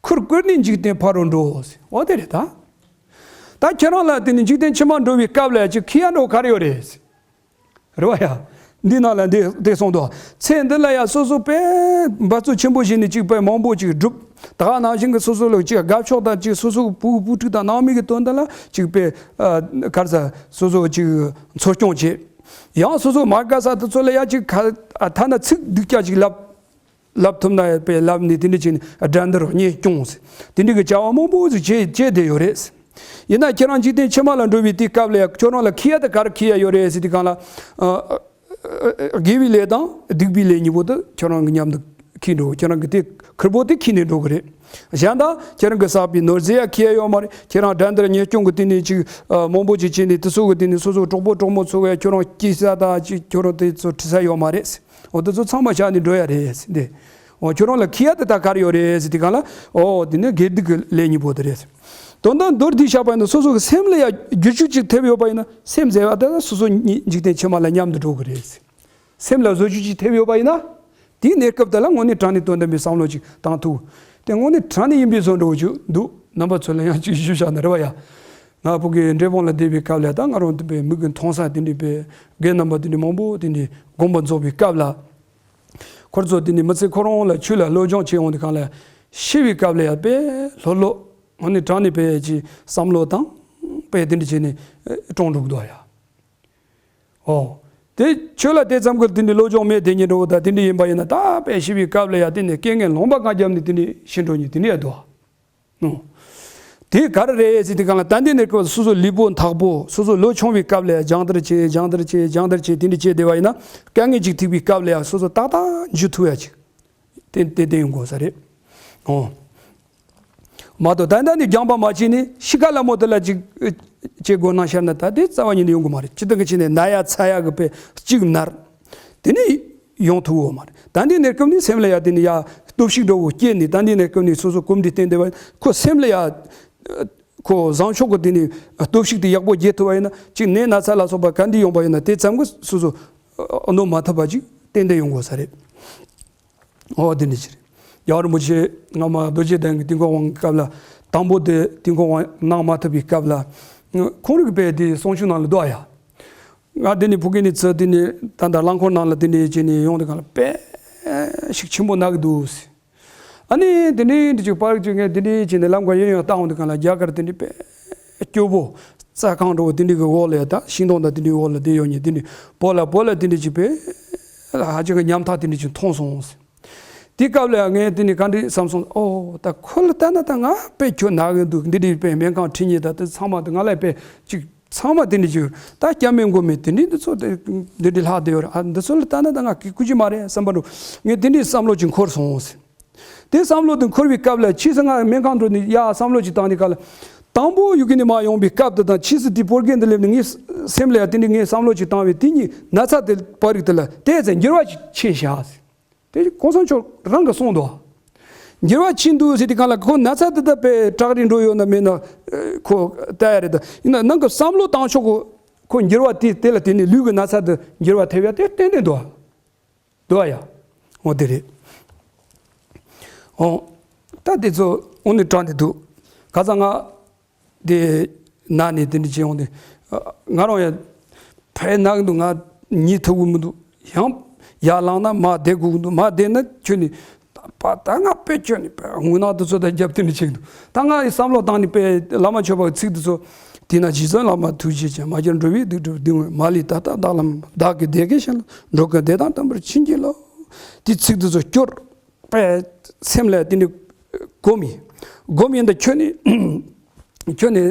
ཁུར་བཀུར་ནས་འཇིག་རྟེན་ཕ་རོལ་འགྲོ། འོ་དེ་རེད་ད། ད་ཁྱེད་རང་ལ་དེ་ནི་འཇིག་རྟེན་ཕྱི་མ་འགྲོ་བའི་སྐབས་ལ་ཅིག་ཁི་ཡ་འགྲོ་ག་རེ་ཡོད་རེད། རེད་བ་ཡ། འདི་ནང་ལ་འདི་འདི་གསུངས་འདུག་ཚེ་འདི་ལ་ཡ་སོ་སོ་དཔེ་འབད་རྩོལ་ཆེན་པོ་བྱས་ནས་ཅིག་དཔེ་མང་པོ་ཅིག་བསྒྲུབས། ད་ག་ནང་བཞིན་གྱི་སོ་སོ་ལ་ཅིག་དགའ་ཕྱོགས་དང་ཅིག་སོ་སོ་གི་བུ་བུ་ཕྲུག་དང་ནང་མི་གི་དོན་དག་ལ་ཅིག་དཔེ་གར་ས་སོ་སོ་ཅིག་འཚོ་སྐྱོང་བྱེད། ཡང་སོ་སོ་མ་དགའ་ས་དེ་ཚོ་ལ་ཡ་ཅིག་ཐ་ན་ཚིག་སྡུག་ཅག་ཅིག་ལབ། ལབ་ཐུབ་ན་ཡ་དཔེ་ལབ་ནས་དེ་འདྲ་བྱས་ནས་དགྲ་འདུལ་གཉེན་སྐྱོང་ཟེར་དེ་འདྲ་གི་བྱ་བ་མང་པོ་ཟིག་བྱས་བྱས་བསྡད་ཡོད་རེད། ཡིན་ན་ཁྱེད་རང་འཇིག་རྟེན་ཕྱི་མ་ལ་འགྲོ་བའི་དུས་སྐབས་ལ་ཡ་ཁྱོད་རང་ལ་ཁི་ཡ་དེ་ག་རེ་ཁི་ཡ་ཡོད་རེད་ཟེར་དུས་སྒང་ལ། དགེ་བའི་ལས་དང་སྡིག་པའི་ལས་གཉིས་པོ་དེ་ཁྱོད་རང་གི་མཉམ་དུ་ཁྱེར་འགྲོ་ཁྱོད་རང་གི་དེ་ཁུར་པོ་དེ་ཁྱེར་ནས་འགྲོ་གི་རེད། གཞན་དག་ཁྱེད་རང་གི་བསགས་པའི་ནོར་རྫས་ཡ་ཁི་ཡ་ཡོད་མ་རེད། ཁྱེད་རང་དགྲ་འདུལ་གཉེན་སྐྱོང་གི་དེ་ནས་ཅིག་མང་པོ་ཅིག་བྱས་ནས་དེ་ཚོ་གི་དེ་ནས་སོ་སོ་གྲོགས་པོ་གྲོགས་མོ་ཚོ་ག་ཁྱོད་རང་སྐྱེ་ས་དང་ཅིག་ཁྱོད་རང་དེ་ཚོ་ཁྲིད་ས་ཡོད་མ་རེད། འོ་དེ་ཚོ་ཚང་མ་བཞག་ནས་འགྲོ་ཡ་རེད་ཟེར་ཏེ། འོ་ཁྱོད་རང་ལ་ཁི་ཡ་དེ་ད་ག་རེ་ཡོད་རེད་ཟེར་དུས་སྒང་ལ། འོ་དེ་ནི་དགེ་སྡིག་གི་ལས་གཉིས་པོ་དེ་རེད། དོན་དག་མདོར་བསྡུས་བཞག་པ་ཡིན་ན་སོ་སོ་གི་སེམས་ལ་ཡ་བསྒྱུར་བཅོས་ཅིག་ཐེབས་ཡོད་པ་ཡིན་ན་སེམས་ཟེར་བ་དེ་ལ་སོ་སོ་གཉིས་འཇིག་རྟེན་ཕྱི་མ་ལ་མཉམ་དུ་འགྲོ་གི་རེད། སེམས་ལ་བཟོ་བཅོས་ཅིག་ཐེབས་ཡོད་པ་ཡིན་ན། དེའི་གནས་སྐབས་དེ་ལ་དངོས་གནས་དྲང་གནས་དོན་དམ་པའི་བསམ་བློ་ཅིག་བཏང་ཐུབ། དེ་དངོས་གནས་དྲང་གནས་ཡིན་པའི་བཟོ་འདྲ་བོ་ཅིག་འདུག་རྣམ་པ་ཚོ་ལ་ཡང་ཅིག་ཞུ་བཞག་ན་རེད་བ་ཡ། ང་ཕ་གི་འབྲས་སྤུངས་ལ་བསྡད་པའི་སྐབས་ལ་ད་ང་རང་དེ་པའི་མིག་གིས་མཐོང་ས་དེ་འདྲའི་པའི་རྒན་རྣམ་པ་དེ་འདྲའི་མང་པོ་དེ་འདྲའི་དགོངས་པ་རྫོགས་པའི་སྐབས་ལ། ཁོ་ཚོ་དེ་ནས་མི་ཚེ་ཁོ་རང་ལ་ཆོས་ལ་སློབ་སྦྱོང་བྱེད་ཡོང་དུས་སྒང་ལ་ཤི་བའི་སྐབས་ལ་ཡང་དཔེ་ལྷོད་ལྷོད་ཨ་ནི་དྲང་ནས་དཔེ་ཅིག་བསམ་བློ་བཏང་དཔེ་དེ་འདྲ་བྱས་ནས་གྲོངས་འགྲོ་གི་འདུག་ཡ། ཨོ། དེ་ཆོས་ལ་དེ་ཙམ་གྱི་དེ་འདྲའི་སློབ་སྦྱོང་མེད་དེ་ཉིད་འགྲོ་བ་དང་དེ་འདྲ་ཡིན་པ་ཡིན་ན་ད་དཔེ་ཤི་བའི་སྐབས་ལ་ཡང་དེ་ནས་རྐྱེན་ངན་ལུང་པ་གང་བརྒྱབ་ནས་དེ་འདྲ་ཤི་འགྲོ་མཁན་དེ་འདྲ་ཡང་འདུག་ཨོ། དེ་ག་རེ་རེད་ཟེར་དུས་སྒང་ལ་ད་འདི་ནས་ཁོ་སོ་སོ་ལུས་པོ་འཐག་པོ་སོ་སོ་ལོ་ཆུང་བའི་སྐབས་ལ་ཡང་སྦྱང་བརྡར་བྱེད་སྦྱང་བརྡར་བྱེད་སྦྱང་བརྡར་བྱེད་དེ་འདྲ་བྱེད་བསྡད་པ་ཡིན་ན་དཀའ་ངལ་ཅིག་ཐུག་པའི་སྐབས་ལ་ཡང་སོ་སོ་ཏག་ཏག་འཇུ་ཐུབ་ཡ་ཅིག་ཏན་ཏན་ཏན་ཡོང་དགོས་ས་རེད། ཨོ། མ་གཏོགས་ད་ལྟ་ནས་སྦྱངས་པ་མ་བྱས་ནས་ཤི་ཁ་ལ་མོ་དེ་ལ་ཅིག་བྱེད་དགོས་ན་ཤར་ན་ད་དེ་རྩ་བ་ཉིད་ནས་ཡོང་གི་མ་རེད། སྤྱིར་བཏང་གི་ཆ་ནས་ན་ཡ་ཚ་ཡ་གི་དཔེ་གཅིག་ན་ར། དེ་ནས་ཡོང་ཐུབ་ཡོད་མ་རེད། ད་འདི་གནས་སྐབས་ནས་སེམས་ལ་ཡ་དེ་ནས་ཡ་སྟོབས་ཤུགས་འདྲ་བོ་སྐྱེས་ནས་ད་འདི་གནས་སྐབས་ནས་སོ་སོ་གོམས་འདྲིས་བསྟེན་བསྡད་པ་ཁོ་སེམས་ལ་ཡ་ཁོ་བཟང་ཕྱོགས་ཀྱི་དེ་ནས་སྟོབས་ཤུགས་དེ་ཡག་པོ་རྒྱས་ཐུབ་པ་ཡིན་ན་ཅིག་ནད་ན་ཚ་ལ་སོགས་པ་ག་འདྲ་ཡོང་པ་ཡིན་ན་དེ་ཙམ་གྱིས་སོ་སོ་གནོད་མ་ཐུབ་པ་ཅིག་ཏན་ཏན་ཡོང་དགོས་ས་རེད། ཨོ་དེ་འདྲ་ཅིག་རེད། རྒྱལ་བ་རིན་པོ་ཆེ་སྔ་མ་རྡོ་རྗེ་གདན་གྱི་དུས་འཁོར་དབང་གི་སྐབས་ལ། དང་པོ་དེ་དུས་འཁོར་དབང་གནང་མ་ཐུབ་པའི་སྐབས་ལ། ཁོང་རང་གི་དཔེ་དེ་གསུང་ཆོས་ནང་ལ་འདུག་ཡ། ང་དེ་ནས་ཕ་གི་ནས་ཚུར་དེ་ནས་ད་ལྟ་རླངས་འཁོར་ནང་ལ་དེ་ནས་བྱས་ནས་ཡོང་དུས་སྒང་ལ་དཔེ་ཤུགས་ཆེན་པོ་ན་གི་འདུག་ཟེར། ཨ་ནི་དེ་ནས་འདི་ཅིག་པར་ཅིག་ངས་དེ་འདྲ་བྱས་ནས་ལམ་ཁ་གཡས་གཡོན་བལྟ་འོང་དུས་སྒང་ལ་རྒྱ་གར་དེ་འདྲ་དཔེ་སྐྱོ་པོ། རྩྭ་ཁང་འདྲ་བོ་དེ་འདྲ་གི་འོག་ལ་ཡ། ད་ཤིང་སྡོང་དང་དེ་འདྲའི་འོག་ལ་བསྡད་ཡོད་མཁན་དེ་འདྲ་བོད་ལ་བོད་ལ་དེ་འདྲ་ཅིག་དཔེ་ཧ་ཅང་གི་ཉམ་ཐག་དེ་འདྲ་ཅིག་མཐོང་སོང་ཟེར། དེ་སྐབས་ལ་ངས་དེ་ནས་ག་འདྲ་བསམ་སོང་། ཨོ་ད་ཁོ་ལ་ལྟ་ན་ད་ང་དཔེ་ཁྱོད་ན་གི་འདུག་འདི་འདྲའི་དཔེ་སྨན་ཁང་ཁྲིད་མཁན་ད་དེ་ཚང་མ་དེ་ང་ལ་དཔེ་ཅིག་ཚང་མ་དེ་འདྲ་ཅིག་ད་སྐྱབས་མེད་མགོན་མེད་དེ་འདྲའི་འདི་ཚོ་དེ་འདི་འདྲའི་ལྷག་བསྡད་ཡོད་རེད། ཨ་འདི་ཚོ་ལ་ལྟ་ན་ད་ང་སྐྱིད་སྐྱིད་མ་རེད་བསམ་པ་འདྲ་བོ་ངས་དེ་འདྲའི་བསམ་བློ་ཅིག་འཁོར་སོང་ཟེར། དེ་བསམ་བློ་དེ་འཁོར་བའི་སྐབས་ལ་ཕྱིས་སུ་ང་སྨན་ཁང་འགྲོ་ནས་ཡ་བསམ་བློ་ཅིག་བཏང་དུས་སྒང་ལ། དང་པོ་ཡུལ་གྱི་ནས་མར་ཡོང་བའི་སྐབས་དེ་དང་ཕྱིས་སུ་དེ་བོད་སྐད་འདི་སླེབས་ནས་ངའི་སེམས་ལ་ཡ་དེ་འདྲའི་ངས་བསམ་བློ་ཅིག་བཏང་བའི་དེ་གཉིས་ན་ཚ་དེ་བར་རིགས་དེ་ལ་ཏོག་ཙམ་འགྱུར་བ་ཅིག་ཕྱིན་བཞག་ཟེར། དེ་གོང་ས་མཆོག་རང་གིས་གསུངས་འདུག་འགྱུར་བ་ཕྱིན་འདུག་ཟེར་དུས་སྒང་ལ་ཁོ་ན་ཚ་དེ་ད་དཔེ་དྲག་རིང་འགྲོ་ཡོད་ན་མེད་ན་ཁོ་ལྟ་ཡ་རེད། ད་ཡིན་ན་ནང་གི་བསམ་བློ་བཏང་ཕྱོགས་ཁོ་ཁོ་འགྱུར་བ་དེ་དེ་ལ་བརྟེན་ནས་ལུས་ཀྱི་ན་ཚ་དེ་འགྱུར་བ་ཐེབས་ཡ་དེ་ཏན་ཏན་འདུག་འདུག་ཡ། འོ་དེ་རེད། འོ། ད་དེ་ཚོ་འོ་ནི་དྲངས་ཏེ་འདུག་ག་ས་ང་དེ་ན་ནས་དེ་འདྲ་བྱས་འོང་དེ། ང་རང་ཡང་ཕའི་ནག་འདུག་ང་ཉལ་ཐུབ་གི་མི་འདུག་ཡང་ཡར་ལངས་ན་མར་བསྡད་དགོས་ཀྱི་འདུག་མར་བསྡད་ན་ཁྱོད་ནི་ད་ད་ང་དཔེ་ཁྱོད་ནི་དཔེ་དངོས་གནས་དུ་ཚོད་ལྟ་རྒྱབ་དེ་འདྲ་བྱེད་ཀྱི་འདུག་ད་ང་ཡི་བསམ་བློ་བཏང་ནས་དཔེ་བླ་མ་མཆོད་པ་གི་ཚིག་དེ་ཚོ། དེས་ན་རྗེ་བཙུན་བླ་མ་ཐུགས་རྗེ་ཅན། མ་གྱུར་འགྲོ་བའི་སྡིག་སྒྲིབ་སྡུག་བསྔལ། མ་ལུས་ད་ལྟ་བདག་ལ་མ་བདག་གི་བདེ་དགེ་གཞན་ལ་འགྲོ་ཀུན་བདེ་དང་ལྡན་པར་བྱིན་གྱིས་རློབས། དེ་ཚིག་དེ་ཚོ་སྐྱོར། པས་སེམས་ལ་དེ་འདྲ་སྒོམ་ཡིན། སྒོམ་ཡིན་ད་ཁྱོད་ནི་ཁྱོད་ནི་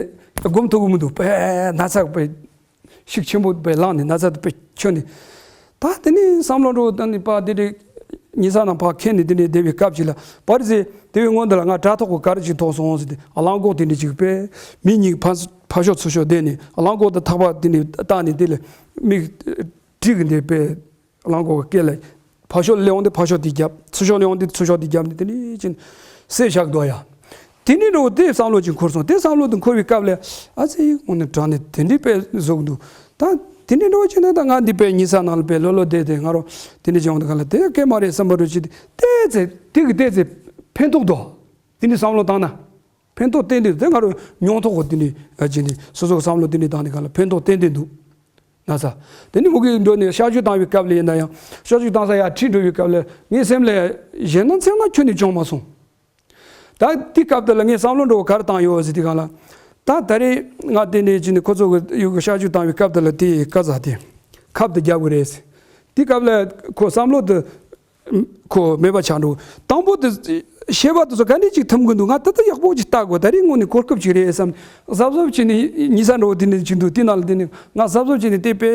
སྒོམ་ཐུབ་གི་མི་འདུག་པས་ན་ཚ་པས་ཤུགས་ཆེན་པོ་པས་ལངས་ནས་ན་ཚ་དེ་པས་ཁྱོད་ནི། ད་དེ་ནས་བསམ་བློ་འགྲོ་ད་ནི་པ་དེ་འདྲ་ཉལ་ས་ནང་ཕར་ཁེན་ནས་དེ་འདྲ་བསྡད་པའི་སྐབས་ཅིག་ལ་པར་ཟེར་དེ་བའི་སྔོན་དུ་ལ་ང་དྲ་ཐོག་གི་ག་རེ་ཅིག་མཐོང་སོང་ཟེར་ཏེ་གླང་གོག་དེ་འདྲ་ཅིག་པས་མི་གཉིས་ཕར་ཕར་ཕྱོགས་ཚུར་ཕྱོགས་བསྡད་ནས་གླང་གོག་དང་ཐག་པ་དེ་འདྲ་བཏགས་ནས་དེ་ལ་མིག་བྲིས་གི་འདི་པས། གླང་གོག་གི་སྐེ་ལ་ཕར་ཕྱོགས་སླེབས་འོང་དེ་ཕར་ཕྱོགས་དེ་རྒྱབ། ཚུར་ཕྱོགས་སླེབས་འོང་དེ་ཚུར་ཕྱོགས་དེ་རྒྱབ་ནས་དེ་ནས་ཅིན་བསད་བཞག་འདུག་ཡ། དེ་ནས་འགྲོ་དེ་བསམ་བློ་ཅིག་འཁོར་སོང་། དེ་བསམ་བློ་དེ་འཁོར་བའི་སྐབས་ལ་ཨ་ཙི་དངོས་གནས་དྲང་གནས་དེ་འདྲའི་དཔེ་བཟོ་གི་འདུག་ད་དེ་འདྲའི་འགྲོ་བ་ཅིག་ན་ད་ང་འདི་དཔེ་ཉལ་ས་ནང་ལ་དཔེ་ལོ་ལོ་བསྡད་དེ་ང་རང་དེ་འདྲའི་བྱུང་དུས་སྒང་ལ་དེ་སྐད་མ་རེད་བསམ་པ་འདྲ་ཅིག་དེ་ཙེ་དེ་གི་དེ་ཙེ་ཕན་ཐོགས་འདུག་དེ་འདྲའི་བསམ་བློ་བཏང་ན། ཕན་ཐོགས་ཏན་ཏན་དེ་ང་རང་མྱོང་ཐོག་གི་དེ་ནས་ཨ་ཅེ་ནས་སོ་སོ་གི་བསམ་བློ་དེ་ནས་བཏང་ནས་གང་ལ་ཕན་ཐོགས་ཏན་ཏན་འདུག་ན་ཚ། དེ་ནས་མུ་གེ་འགྲོ་ནས་གཤག་བཅོས་བཏང་བའི་སྐབས་ལ་ཡིན་ན་ཡང་གཤག་བཅོས་བཏང་ས་ཡར་ཁྲིད་འགྲོ་བའི་སྐབས་ལ་ངའི་སེམས་ལ་གཞན་དང་མཚན་མ་ཁྱོན་ནས་བྱུང་མ་སོང་། ད་དེ་སྐབས་དེ་ལ་ངས་བསམ་བློ་འགྲོ་ག་རེ་བཏང་ཡོད་ཟེར་དུས་སྒང་ལ། ད་ད་རེས་ང་དེ་ནས་ཅི་ནས་ཁོ་ཚོ་གི་ཡུལ་གི་གཤག་བཅོས་བཏང་བའི་སྐབས་དེ་ལ་དེ་ཀ་ཟ་དེ་ཁབ་དེ་རྒྱབ་གི་རེད། དེ་སྐབས་ལ་ཁོ་བསམ་བློ་དེ། ཁོ་མེད་པ་ཆགས་འགྲོ། དང་པོ་དེ་ཤེས་པ་དེ་ཚོ་ག་འདྲ་ཅིག་ཐུམ་གི་འདུག་ང་ད་ལྟ་ཡག་པོ་ཅིག་ལྟ་དགོས། ད་རེས་དངོས་གནས་གོ་སྐབས་ཅིག་རེད་བསམ། གཟབ་གཟབ་བྱས་ནས་ཉལ་ས་འགྲོ་དེ་ནས་ཅིག་འདུག་དེ་ནང་ལ་དེ་ནས་ང་གཟབ་གཟབ་བྱས་ནས་དེ་དཔེ་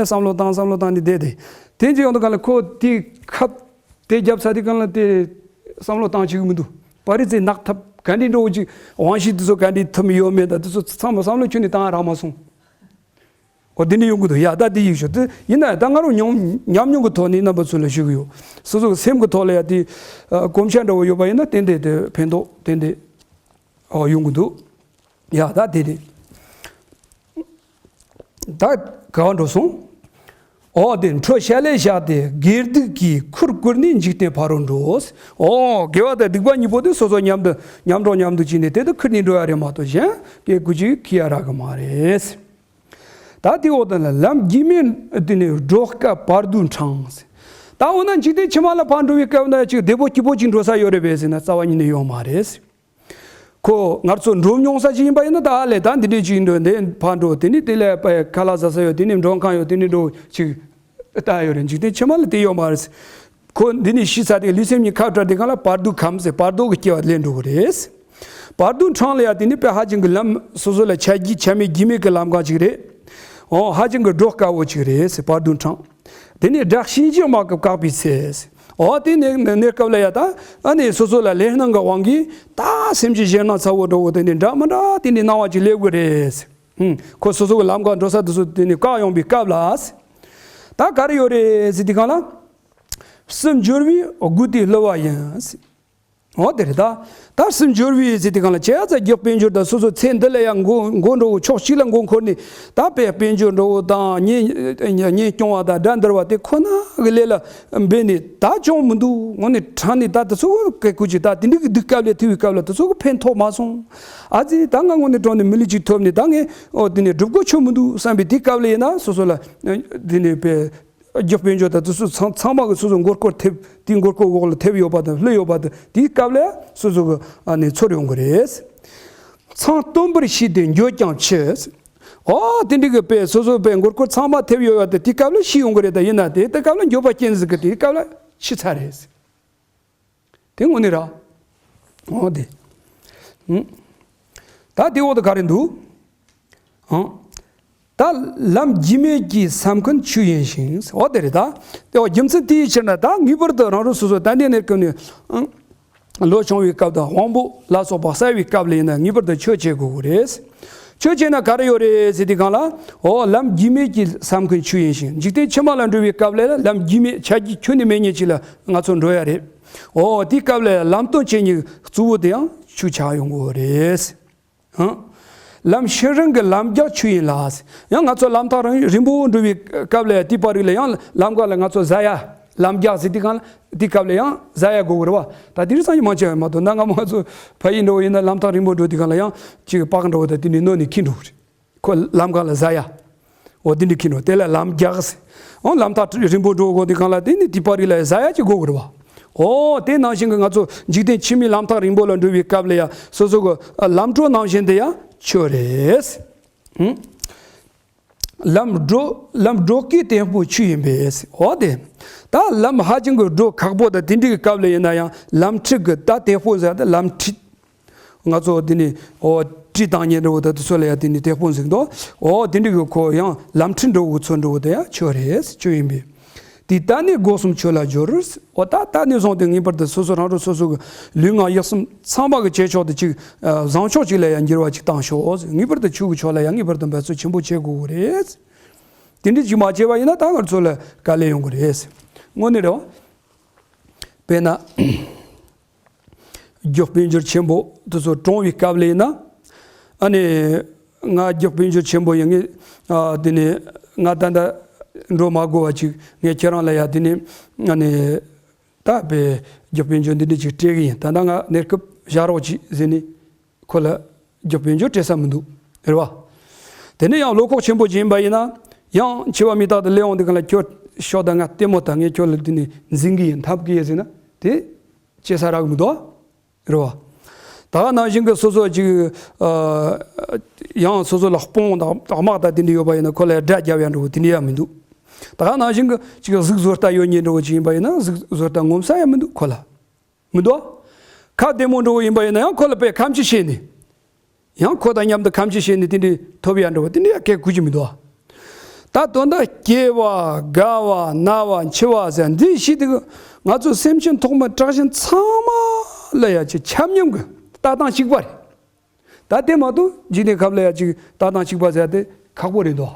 བསམ་བློ་བཏང་བསམ་བློ་བཏང་ནས་བསྡད་དེ། དེ་ཅིག་ཡོང་དུས་སྒང་ལ་ཁོ་དེ་ཁབ་དེ་རྒྱབ་ཚར་དུས་སྒང་ལ་དེ་བསམ་བློ་བཏང་བྱེད་གི་མི་འདུག་པ་རི་ཙེ་ནག་ཐབ་ག་འདྲ་འགྲོ་ཅིག་དབང་ཤེས་དེ་ཚོ་ག་འདྲ་ཐུམ་ཡོད་མེད་ད་དེ་ཚོ་ཚང་མ་བསམ་བློ་ཁྱོན་ནས་བཏང་རག་མ་སོང་། འོ་དེ་འདྲ་ཡོང་གི་འདུག་ཡ་ད་དེ་ཡིག་ཞུ་དེ་ཡིན་ན་ད་ང་རང་ཉམས་ཉམས་མྱོང་གི་ཐོག་ནས་རྣམ་པ་ཚོ་ལ་ཞུ་གི་ཡོད། སོ་སོ་གི་སེམས་ཀྱི་ཐོག་ལ་ཡ་དེ་གོམས་ཆ་འདྲ་བོ་ཡོད་པ་ཡིན་ན་ཏན་ཏན་དེ་ཕན་ཐོགས་ཏན་ཏན་འོ་ཡོང་གི་འདུག་ཡ་ད་དེ་རེད། ད་ག་བ་འགྲོ་སོང་། འོ་དེ་འཕྲོ་བཤལ་ལས་བཞག་སྟེ་དགེ་སྡིག་གིས་ཁུར་བསྐུར་ནས་འཇིག་རྟེན་ཕ་རོལ་འགྲོ། འོ་དགེ་བ་དང་སྡིག་པ་གཉིས་པོ་དེ་སོ་སོ་མཉམ་དུ་མཉམ་འགྲོ་མཉམ་དུ་བྱས་ནས་དེ་དུ་ཁུར་ནས་འགྲོ་ཡ་རེད་མ་གཏོགས་གཞན་སྐད་དགུ་ཅིག་ཁྱེར་ཡ་རག་གི་མ་རེད། ད་དེ་འོག་ཏུ་ལ་ལམ་རྒྱུས་མེད་དེ་ནས་འགྲོ་དཀའ་བར་དུ་འཕྲང་། ད་འོ་ན་འཇིག་རྟེན་ཕྱི་མ་ལ་ཕར་འགྲོ་བའི་སྐབས་ན་ཅིག་བདེ་པོ་སྐྱིད་པོ་ཅིག་འགྲོ་ས་ཡོད་རེད་པས་ཟེར་ན་རྩ་བ་ཉིད་ནས་ཡོད་མ་རེད། ཁོ་ང་ཚོ་འགྲོ་མྱོང་ས་ཅིག་ཡིན་པ་ཡིན་ན་ད་ཨ་ལས་ད་འདི་འདྲས་ཅིག་འགྲོ་འདི་ཕར་འགྲོ་དེ་ནས་དེ་ལས་ཁ་ལག་ཟ་ས་ཡོད་དེ་ནས་མགྲོན་ཁང་ཡོད་དེ་ནས་འགྲོ་ཅིག་ལྟ་ཡོད་རེད། འཇིག་རྟེན་ཕྱི་མ་ལ་དེ་ཡོད་མ་རེད། ཁོ་འདི་ནས་ཤི་ཚར་དེ་ལུས་སེམས་གཉིས་ཁ་བྲལ་དེ་གང་ལ་བར་དུ་ཁམས་ཟེར་བར་དོ་གི་སྐྱེ་བ་ལེན་འགྲོ་གི་རེད། བར་དུ་འཕྲང་ལ་ཡ་དེ་ནི་དཔེ་ཧ་ཅང་གི་ལམ་སོ་སོ་ལ་ཆ་རྒྱུས་ཆ་མེད་རྒྱུས་མེད་ཀྱི་ལམ་ཁ་ཅིག་རེད། འོ་ཧ་ཅང་གི་འགྲོ་དཀའ་བོ་ཅིག་རེད་ཟེར་བར་དུ་འཕྲང་། དེ་ནས་བདག་གཤིན་རྗེའི་དམག་གིས་བཀག་པའི་ཚེ། འོ་དེ་ནས་གནས་སྐབས་ལ་ཡ་ད་ཨ་ནི་སོ་སོ་ལ་ལས་སྣང་གི་དབང་གིས་ད་སེམས་ཅན་ཞེད་སྣང་ཚ་བོ་འགྲོ་བོ་དེ་ནས་འདྲ་མི་འདྲ་དེ་ནས་སྣང་བ་ཅིག་སླེབས་གི་རེད། ཧུམ། ཁོ་སོ་སོ་གི་ལམ་ཁ་འགྲོ་ས་དེ་ཚོ་དེ་ནས་བཀག་ཡོང་པའི་སྐབས་ལ། ད་ག་རེ་ཡོད་རེད་ཟེར་དུས་སྒང་ལ། སུ་འབྱོར་བའི་དགུ་སྟེ་བསླུ་བ་ཡིན། འོ་དེ་རེད་ད། ད་སུ་འབྱོར་བའི་ཟེར་དེ་གང་ལ་བྱས་ཙང་རྒྱུ་དཔལ་འབྱོར་དང་སོ་སོ་ཚེ་འདི་ལ་ཡང་མགོ་མགོ་འགྲོ་བོ་ཕྱོགས་གཅིག་ལ་མགོ་འཁོར་ནས་ད་དཔེ་དཔལ་འབྱོར་འགྲོ་བོ་དང་ཉེན་ཉེན་སྐྱོང་བ་དང་དགྲ་འདུལ་བ་དེ་ཁོ་ན་གི་ལས་ལ་འབད་ནས་ད་ཅུང་མི་འདུག་དངོས་གནས་དྲང་ནས་ད་དེ་ཚོ་གི་སྐད་ཀུ་ཅིག་ད་དེ་འདྲ་གི་སྡུག་སྐབས་ལས་ཐུག་པའི་སྐབས་ལ་དེ་ཚོ་གི་ཕན་ཐོགས་མ་སོང་། ཨ་ཙི་ད་ང་དངོས་གནས་དྲང་ནས་མི་ལུས་ཅིག་ཐོབ་ནས་ད་ངས་ཨོ་དེ་ནས་སྒྲུབ་དགོས་ཆོ་མི་འདུག་བསམ་པའི་དེ་སྐབས་ལ་ཡིན་ན་སོ་སོ་ལ་དེ་ནས་དཔེ། རྒྱུ་དཔལ་འབྱོར་དང་དེ་ཚོ་ཚང་ཚང་མ་གི་སོ་སོ་མགོ་སྐོར་ཐེབས་དེའི་མགོ་སྐོར་འོག་ལ་ཐེབས་ཡོད་པ་དང་ལྷོད་ཡོད་པ་དང་དེའི་སྐབས་ལ་སོ་སོ་གི་ཨ་ནི་ཚོར་ཡོང་གི་རེད། ཚང་སྟོན་པར་ཤེས་ཏེ་འགྱོད་ཀྱང་ཆེ། ཨོ་དེ་འདྲ་གི་དཔེ་སོ་སོ་དཔེ་མགོ་སྐོར་ཚང་མ་ཐེབས་ཡོད་ཡོད་དེ་དེའི་སྐབས་ལ་ཤེས་ཡོང་གི་རེད་ད་ཡིན་ན་དེ་དེ་སྐབས་ལ་འགྱོད་པ་སྐྱེ་ཟིག་གི་དེའི་སྐབས་ལ་ཤི་ཚར་རེད། དེ་དངོས་གནས་ར། འོ་དེ། ཧུམ། ད་དེ་འོག་ཏུ་ག་རེ་འདུག་ཧང་། ད་ལམ་རྒྱུས་མེད་ཀྱི་ས་མཁན་ཆོས་ཡིན་ཞིང་། འོ་དེ་རེད་ད། དེ་འོ་རྒྱུ་མཚན་དེའི་ཕྱིར་ན་ད་ངེས་པར་དུ་རང་རང་སོ་སོ་ད་འདི་ནས་ཀུན་ནས་ལོ་ཆུང་བའི་སྐབས་དང་དབང་པོ་ལ་སོགས་པ་གསལ་བའི་སྐབས་ལ་ཡིན་ན་ངེས་པར་དུ་ཆོས་བྱེད་དགོས་ཀྱི་རེད། ཆོས་བྱས་ན་ག་རེ་ཡོད་རེད་ཟེར་དུས་སྒང་ལ། འོ་ལམ་རྒྱུས་མེད་ཀྱི་ས་མཁན་ཆོས་ཡིན་ཞིང་། འཇིག་རྟེན་ཕྱི་མ་ལ་འགྲོ་བའི་སྐབས་ལ་ལམ་རྒྱུས་མེད་ཆ་རྒྱུས་ཁྱོན་ནས་མེད་མཁན་ཅིག་ལ་ང་ཚོ་འགྲོ་ཡ་རེད། འོ་དེའི་སྐབས་ལ་ལམ་སྟོན་བྱེད་མཁན་གཙོ་བོ་དེ་ཡང་ཆོས་ཆགས་ཡོང་གི་རེད། ཧང་། ལམ་ཤེས་རིག་གི་ལམ་རྒྱགས་ཆོས་ཡིན་ལ། ཡང་ང་ཚོ་ལམ་ཐག་རིང་རིང་པོ་འགྲོ་བའི་སྐབས་ལ་དེའི་བར་རིགས་ལ་ཡང་ལམ་ཁ་ལ་ང་ཚོ་ཟ་ཡ། ལམ་རྒྱགས་ཟེར་དུས་སྒང་ལ་དེའི་སྐབས་ལ་ཡང་ཟ་ཡ་དགོས་ཀྱི་རེད་བ། ད་དེ་རིགས་སང་ཉིན་མང་ཆེ་བ་མ་གཏོགས་གནའ་སྔ་མོ་ང་ཚོ་ཕ་ཡུལ་འགྲོ་བ་ཡིན་ན་ལམ་ཐག་རིང་པོ་འགྲོ་དུས་སྒང་ལ་ཡང་ཅིག་པགས་འགྲོ་བ་དང་དེ་ནས་གནོན་ནས་འཁྱེར་འགྲོ་གི་རེད། ཁོ་ལམ་ཁ་ལ་ཟ་ཡ། འོ་དེ་འདྲ་འཁྱེར་འགྲོ་དེ་ལ་ལམ་རྒྱགས་ཟེར། འོ་ལམ་ཐག་རིང་པོ་འགྲོ་དགོས་དུས་སྒང་ལ་དེ་ནི་དེའི་བར་རིགས་ལ་ཡང་ཟ་ཡ་ཅིག་དགོས་ཀྱི་རེད་བ། འོ་དེ་ནང་བཞིན་གྱི་ང་ཚོ་འཇིག་རྟེན་ཕྱི་མའི་ལམ་ཐག་རིང་པོ་ལ་འགྲོ་བའི་སྐབས་ལ་ཡང་སོ་སོ་གི་ལམ་གྲོ་ནང་བཞིན་དེ་ཡང་ཆོས་རེད། ཧུམ། ལམ་འགྲོ་ལམ་འགྲོ་ཀའི་ཐེམ་པོ་ཆོས་ཡིན་པས། འོ་དེ། ད་ལམ་ཧ་ཅང་གི་འགྲོ་ཁག་པོ་དང་དེ་འདྲའི་གི་སྐབས་ལ་ཡིན་ན་ཡང་ལམ་ཁྲིད་གི་ད་ཐེམ་པོ་ཟེར་ཏེ་ལམ་ཁྲིད། ང་ཚོ་དེ་ནི་འོ་གྲི་བཏང་མཁན་འདྲ་བོ་དང་དེ་ཚོ་ལ་ཡང་དེ་ནི་ཐེམ་པོ་འཛིན་དོ། འོ་དེ་འདྲའི་གི་ཁོ་ཡང་ལམ་ཁྲིད་འདྲ་བོ་གི་ཚོ་འདྲ་བོ་དེ་ཡང་ཆོས་རེད་ཆོས་ཡིན་པས། དེ་ལྟ་ནི་སྒོ་གསུམ་ཆོས་ལ་སྦྱོར། འོ་ད་ལྟ་ནས་བཟུང་སྟེ་ངེས་པར་དུ་སོ་སོ་རང་རང་སོ་སོ་གི་ལུས་ངག་ཡིད་གསུམ་ཚང་མ་གི་བྱེད་ཕྱོགས་དེ་ཅིག་བཟང་ཕྱོགས་ཅིག་ལ་ཡང་འགྱུར་བ་ཅིག་བཏང་ཤོག་ངེས་པར་དུ་ཆོས་ཀྱི་ཕྱོགས་ལ་ཡང་ངེས་པར་དུ་འབད་རྩོལ་ཆེན་པོ་བྱེད་དགོས་ཀྱི་རེད། དེ་འདྲ་ཅིག་མ་བྱས་པ་ཡིན་ན་ད་ང་ཚོ་ལ་དཀའ་ལས་ཡོང་གི་རེད། དངོས་གནས་རེད་བ། དཔེར་ན། རྒྱུ་དཔལ་འབྱོར་ཆེན་པོ་དེ་ཚོ་བཀྲོངས་པའི་སྐབས་ལ་ཡིན་ན། ཨ་ནི། ང་རྒྱུ་དཔལ་འབྱོར་ཆེན་པོ་ཡིན་ངེས། ཨ་དེ་ནས་ང་ད་ལྟ་འགྲོ་མ་དགོས་པ་ཅིག་ངས་ཁྱེད་རང་ལ་ཡ་དེ་ནས་ཨ་ནི། ད་དཔེ་རྒྱུ་དཔལ་འབྱོར་འདི་འདྲ་ཅིག་སྤྲད་གི་ཡིན། ད་ལྟ་ང་གནས་སྐབས་བཞག་རོགས་གྱིས་ཟེར་ནས་ཁོ་ལ་རྒྱུ་དཔལ་འབྱོར་སྤྲད་ས་མི་འདུག་རེད་བ། དེ་ནས་ཡང་བློ་ཁོག་ཆེན་པོ་ཅིག་ཡིན་པ་ཡིན་ན། ཡང་འཆི་བ་མི་རྟག་ཏུ་སླེབས་འོང་དུས་སྒང་ལ་ཁྱོད་ཤོག་ད་ང་ལྟད་མོ་ལྟ། ངས་ཁྱོད་ལ་དེ་ནས་འཛིང་གི་ཡིན་འཐབ་གི་ཡིན་ཟེར་ན་དེ། བྱེད་ས་རག་མི་འདུག་རེད་བ། ད་ག་ནང་བཞིན་གྱི་སོ་སོ་ཅིག་ཨ། ཡང་སོ་སོ་ལ་དཔུང་དང་དམག་དང་དེ་འདྲ་ཡོད་པ་ཡིན་ན་ཁོ་ལ་དགྲ་རྒྱབ་ཡ་འགྲོ་དེ་འདྲ་ཡང་མི་འདུག་ད་ག་ནང་བཞིན་གྱི་ཅིག་གཟུགས་བཟོ་ལྟ་ཡོད་མཁན་འདྲ་བོ་ཅིག་ཡིན་པ་ཡིན་ན་གཟུགས་བཟོ་ལྟ་ངོམ་ས་ཡང་མི་འདུག་ཁོ་ལ། མི་འདུག་ཁ་བདེ་མོ་འདྲ་བོ་ཡིན་པ་ཡིན་ན་ཡང་ཁོ་ལ་དཔེ་ཁ་མཆུ་བྱས་ནས། ཡང་ཁོ་དང་མཉམ་དུ་ཁ་མཆུ་བྱས་ནས་དེ་འདྲའི་ཐོབ་ཡ་འདྲ་བོ་དེ་འདྲའི་ཡ་སྐད་གོ་གི་མི་འདུག་ད་དོན་དག་སྐྱེ་བ་རྒ་བ་ན་བ་འཆི་བ་ཟེར་འདི་བཞི་དེ་ང་ཚོ་སེམས་ཅན་ཐོག་མའི་དྲག་ཞན་ཚང་མ་ལ་ཡ་ཅིག་ཆ་མཉམ་གྱི་ལྟ་སྟངས་གཅིག་པ་རེད། ད་དེ་མ་གཏོགས་འཇིག་རྟེན་ཁམས་ལ་ཡ་ཅིག་ལྟ་སྟངས་གཅིག་པ་ཟེར་དེ་ཁག་པོ་རེད་འདུག་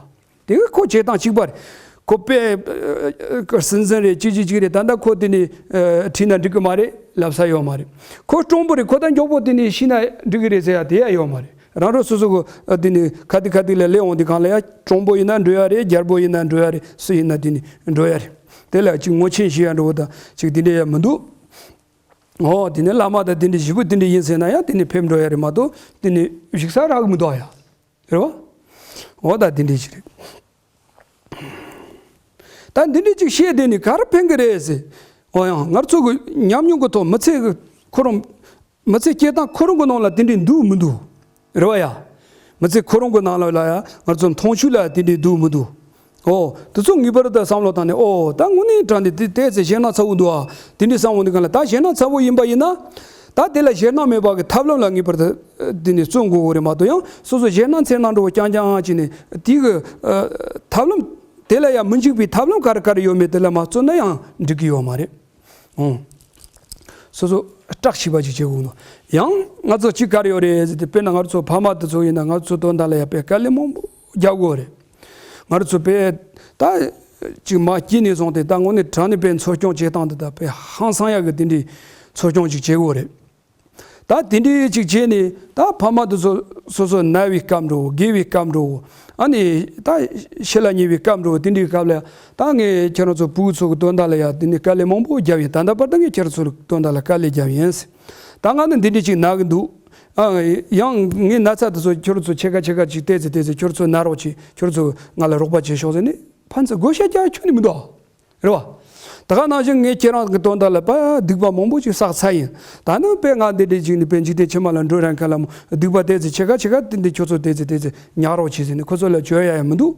དེ་གི་ཁོ་བྱེད་སྟངས་གཅིག་པ་རེད། ཁོ་དཔེ་ཨ། ཨ། སྲིད་འཛིན་རེད་ཅི་ཅི་ཅིག་རེད། ད་ལྟ་ཁོ་དེ་ནས་ཨ། ཁྲིད་ན་འགྲིག་གི་མ་རེད་ལབ་ས་ཡོད་མ་རེད། ཁོ་སྤྲང་པོ་རེད། ཁོ་ད་མགྱོགས་པོ་དེ་ནས་ཤི་ན་འགྲིག་གི་རེད་ཟེར་ཡ་དེ་ཡ་ཡོད་མ་རེད། རང་རང་སོ་སོ་གི་ཨ། དེ་ནས་ཁ་ཐུག་ཁ་ཐུག་ལ་སླེབས་འོང་དུས་སྒང་ལ་ཡ་སྤྲང་པོ་ཡིན་ན་འགྲོ་ཡ་རེད། རྒྱལ་པོ་ཡིན་ན་འགྲོ་ཡ་རེད། སུ་ཡིན་ན་དེ་ནས་འགྲོ་ཡ་རེད། དེ་ལ་ཅིག་ངོ་ཆེན་ཞུ་ཡ་འགྲོ་བ་དང་ཅིག་དེ་འདྲ་ཡ་མི་འདུག་འོ་དེ་ནས་བླ་མ་དང་དེ་འདྲ་ཞེ་པོ་དེ་འདྲ་ཡིན་ཟེར་ན་ཡང་དེ་ནས་ཕེབས་འགྲོ་ཡ་རེད་མ་གཏོགས་དེ་ནས་བཞུགས་ས་རག་མི་འདུག་ཡ། རེད་བ། འོ་ད་དེ་འདྲ་ཅིག་རེད། ད་འདི་འདྲ་ཅིག་བཤད་དེ་ནི་ག་རེ་ཕན་གི་རེད་ཟེར། འོ་ཡང་ང་ཚོ་གི་ཉམས་མྱོང་གི་ཐོག་མི་ཚེ་གི་ཁོ་རང་། མི་ཚེ་སྐྱེལ་སྟངས་ཁོ་རང་གི་ནང་ལ་དེ་འདྲ་འདུག་མི་འདུག་རེད་བ་ཡ། མི་ཚེ་ཁོ་རང་གི་ནང་ལ་ལ་ཡ་ང་ཚོ་མཐོང་ཆོས་ལ་དེ་འདྲ་འདུག་མི་འདུག་འོ། དེ་ཚོ་ངེས་པར་དུ་བསམ་བློ་བཏང་ནས་འོ་ད་དངོས་གནས་དྲང་ནས་དེ་དེ་ཚེ་ཞེད་སྣང་ཚ་བོ་འདུག་ཨ། དེ་འདྲ་བསམ་འོང་དུས་སྒང་ལ་ད་ཞེད་སྣང་ཚ་བོ་ཡིན་པ་ཡིན་ན། ད་དེ་ལ་ཞེད་སྣང་མེད་པ་གི་ཐབས་ལམ་ལ་ངེས་པར་དུ་དེ་ནས་བརྩོན་དགོས་གི་རེད་མ་གཏོགས་ཡང་སོ་སོ་ཞེད་སྣང་འཚེར་སྣང་འདྲ་བོ་རྐྱང་རྐྱང་བྱས་ནས་དེ་གི་ཐབས་ལམ་དེ་ལ་ཡང་མི་འཇིགས་པའི་ཐབས་ལམ་ག་རེ་ག་རེ་ཡོད་མེད་དེ་ལ་མ་བརྩོན་ན་ཡང་འགྲིག་གི་ཡོད་མ་རེད། ཨང་། སོ་སོ་སྐྲག་ཤེས་པ་ཅིག་བྱེད་དགོས་འདུག་ཡང་ང་ཚོ་གཅིག་ག་རེ་ཡོད་རེད་ཟེར་ཏེ་དཔེར་ན་ང་ཚོ་ཕ་མ་དེ་ཚོ་ཡིན་ན་ང་ཚོ་དོན་དག་ལ་ཡང་དཔེ་དཀའ་ལས་མང་པོ་རྒྱག་དགོས་རེད། ང་ཚོ་དཔེ་ད་ཅིག་མ་སྐྱེས་ནས་བཟུང་སྟེ་ད་དངོས་གནས་དྲང་གནས་དཔེ་འཚོ་སྐྱོང་བྱེད་སྟངས་དེ་ད་དཔེ་ཧང་སང་ཡག་གི་དེ་འདྲའི་འཚོ་སྐྱོང་ཅིག་བྱེད་དགོས་རེད། ད་དེ་འདྲའི་ཅིག་བྱས་ནས་ད་ཕ་མ་དེ་ཚོ་སོ་སོ་ན་བའི་སྐབས་འགྲོ། རྒས་པའི་སྐབས་འགྲོ། ཨ་ནི་ད་ཤི་ལ་ཉེ་བའི་སྐབས་འགྲོ། དེ་འདྲའི་སྐབས་ལ་ད་ངས་ཁྱེད་རང་ཚོ་ཕྲུ་གུ་ཚོ་གི་དོན་དག་ལ་ཡ་དེ་ནས་དཀའ་ལས་མང་པོ་བརྒྱབ་ཡིན། ད་ལྟ་བར་དུ་ངས་ཁྱེད་རང་ཚོ་གི་དོན་དག་ལ་དཀའ་ལས་བརྒྱབ་ཡིན། ད་ང་ནི་འདི་འདྲ་ཅིག་ན་གི་འདུག་ཨ། ཡང་ངའི་ན་ཚ་དེ་ཚོ་ཁྱོད་ཚོ་ཕྱེད་ཀ་ཕྱེད་ཀ་ཅིག་བལྟས་ཚེ་བལྟས་ཚེ་ཁྱོད་ཚོ་ན་རོགས་བྱེད། ཁྱོད་ཚོ་ང་ལ་རོགས་པ་བྱེད་ཤོག་ཟེར་ནས་ཕན་ཚུན་བགོ་བཤའ་རྒྱག་ཁྱོན་ནས་མི་འདུག་རེད་བ། ད་ག་ནང་བཞིན་ངས་ཁྱེད་རང་གི་དོན་དག་ལ་པ་སྡིག་པ་མང་པོ་ཅིག་བསགས་ཚར་ཡིན། ད་ནི་དཔེ་ང་འདི་འདྲ་ཅིག་ནི་དཔེ་འཇིག་རྟེན་ཕྱི་མ་ལ་འགྲོ་རན་ཁ་ལ་མོ་སྡིག་པ་བལྟས་ཚེ་ཕྱེད་ཀ་ཕྱེད་ཀ་དེ་འདྲ་ཁྱོད་ཚོ་བལྟས་ཚེ་བལྟས་ཚེ་ཉག་རོགས་བྱེད་ཟེར་ནས་ཁོ་ཚོ་ལ་བཅོལ་ཡ་ཡ་མི་འདུག་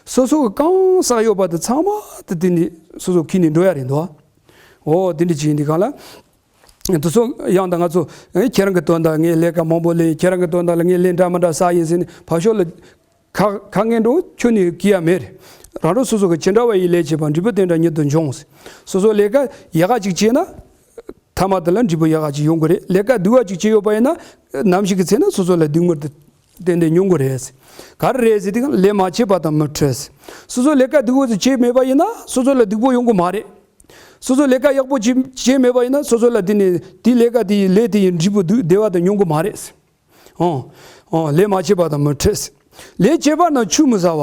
སོ་སོ་གི་གང་བསགས་ཡོད་པ་དེ་ཚང་མ་དེ་དེ་ནས་སོ་སོ་ཁྱེར་ནས་འགྲོ་ཡ་རེད་འདུག་འོ་དེ་འདྲ་ཅིག་ཡིན་དུས་གང་ལ། དེ་ཚོ་ཡང་ད་ང་ཚོ་ཨེ་ཁྱེད་རང་གི་དོན་དག་ངས་ལས་ཀ་མང་པོ་ལས། ཁྱེད་རང་གི་དོན་དག་ལ་ངས་ལས་འདྲ་མི་འདྲ་བསགས་ཡིན་ཟེར་ནས་ཕར་ཕྱོགས་ལ་ཁ་ཁ་ངན་འགྲོ་ཁྱོན་ནས་གི་ཡ་མེད་རེད། རང་རང་སོ་སོ་གི་ཇི་འདྲ་བ་ཡི་ལས་བྱེད་པ་འབྲས་བུ་དེ་འདྲ་ཉིད་དུ་འབྱུང་། སོ་སོ་ལས་ཀ་ཡག་ག་ཅིག་བྱས་ན་ཐ་མ་དེ་ལ་འབྲས་བུ་ཡག་ག་ཅིག་ཡོང་གི་རེད། ལས་ཀ་སྡུག་པ་ཅིག་བྱས་ཡོད་པ་ཡིན་ན་ནམ་ཞིག་གི་ཚེ་ན་སོ་སོ་ལ་སྡུག་བསྔལ་དེ་ཏན་ཏན་མྱོང་གི་རེད། ག་རེ་རེད་ཟེར་དུས་ལས་མ་བྱས་པ་དང་མི་འཕྲད། སོ་སོ་ལས་ཀ་སྡུག་པོ་ཅིག་བྱས་མེད་པ་ཡིན་ན་སོ་སོ་ལ་སྡུག་པོ་ཡོང་གི་མ་རེད། སོ་སོ་ལས་ཀ་ཡག་པོ་ཅིག་བྱས་མེད་པ་ཡིན་ན་སོ་སོ་ལ་དེ་ནས་དེའི་ལས་ཀ་དེ་ཡི་ལས་དེ་ཡི་འབྲས་བུ་སྡུག་བདེ་བ་དང་མྱོང་གི་མ་རེད། ཨོ། ཨོ། ལས་མ་བྱས་པ་དང་མི་འཕྲད། ལས་བྱས་པ་ན་ཆུད་མི་ཟ་བ།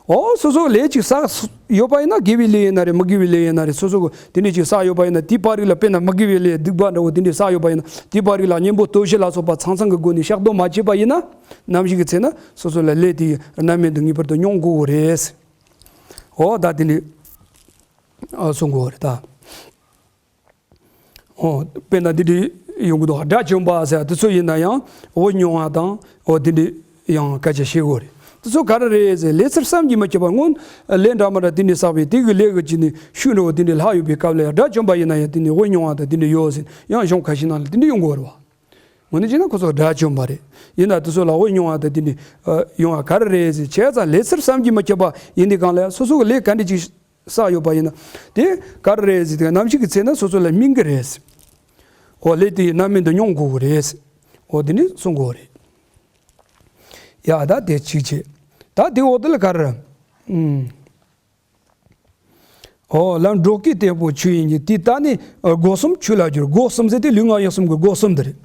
ཨོ། སོ་སོ་ལས་ཅིག་བསགས་ཡོད་པ་ཡིན་ན་དགེ་བའི་ལས་ཡིན་ན་རེད། མི་དགེ་བའི་ལས་ཡིན་ན་རེད། སོ་སོ་གི་དེ་འདྲ་ཅིག་བསགས་ཡོད་པ་ཡིན་ན་དེའི་བར་རིགས་ལ་དཔེར་ན་མི་དགེ་བའི་ལས་སྡིག་པ་འདྲ་བོ་དེ་འདྲ་བསགས་ཡོད་པ་ཡིན་ན་དེའི་བར་རིགས་ལ་གཉེན་པོ་ལྟོ་བཤད་ལ་སོགས་པ་ཚང་ཚང་གི་སྒོ་ནས་བཤགས་སྡོམ་མ་བྱས་པ་ཡིན་ན་ནམ་ཞིག་གི་ཚེ་ན་སོ་སོ་ལ་ལས་དེ་རྣམ་སྨིན་དུ་ངེས་པར་དུ་མྱོང་དགོས་རེད། ཨོ། ད་དེ་འདྲ། ཨ། གསུང་དགོས་རེད་ད། ཨོ། དཔེར་ན་འདི་འདྲ་ཡོང་གི་འདུག་དགྲ་བཅོམ་པ་ཟེར་དེ་ཚོ་ཡིན་ན་ཡང་འོ་མྱོང་བ་དང་འོ་དེ་འདྲ་ཡང་སྐད་ཆ་བཤད་དགོས་རེད། དེ་ཚོ་ག་རེ་རེད་ཟེར་ལས་ཚུལ་བསམ་གྱིས་མི་ཁྱབ་པ་སྔོན་ལས་འདྲ་མི་འདྲ་དེ་འདྲ་བསགས་པས་དེ་གི་ལས་ཀྱི་རྒྱུ་ནི་ཤུགས་འདྲ་བོ་དེ་འདྲ་ལྷག་ཡོད་པའི་སྐབས་ལ་ཡང་དགྲ་བཅོམ་པ་ཡིན་ན་ཡང་དེ་འདྲ་འོ་མྱོང་བ་དང་དེ་འདྲ་ཡོད་ཟེར་ཡང་གཞུང་ཁ་ཤས་ནང་ལ་དེ་འདྲ་ཡོང་གི་ཡོད་རེད་བ། དངོས་གནས་བྱས་ན་ཁོ་ཚོ་དགྲ་བཅོམ་པ་རེད། ཡིན་ན་དེ་ཚོ་ལ་འོ་མྱོང་བ་དང་དེ་འདྲ་ཡོང་བ་ག་རེ་རེད་ཟེར་བྱས་ཙང་ལས་ཚུལ་བསམ་གྱིས་མི་ཁྱབ་པ་ཡིན་དུས་གང་ལ་ཡང་སོ་སོ་གི་ལས་ག་འདྲ་ཅིག་བསགས་ཡོད་པ་ཡིན་ན། དེ་ག་རེ་རེད་ཟེར་དུས་ནམ་ཞིག་གི་ཚེ་ན་སོ་སོ་ལ་སྨིན་གི་རེད། འོ་ལས་དེ་ཡི་རྣམ་སྨིན་དུ་མྱོང་དགོས་གི་རེད། འོ་དེ་ནི་གསུང་དགོས་རེད། ཡ་ད་དེ་གཅིག་བྱས། ད་དེ་འོག་དེ་ལ་ག་རེ། ཨུམ། འོ་ལམ་འགྲོ་ཀུན་བརྟན་པོ་ཆོས་དབྱིངས་ཀྱི་དེ་ད་ནི་སྒོ་གསུམ་ཆོས་ལ་སྦྱོར། སྒོ་གསུམ་ཟེར་དེ་ལུས་ངག་ཡིད་གསུམ་གི་སྒོ་གསུམ་དེ་རེད།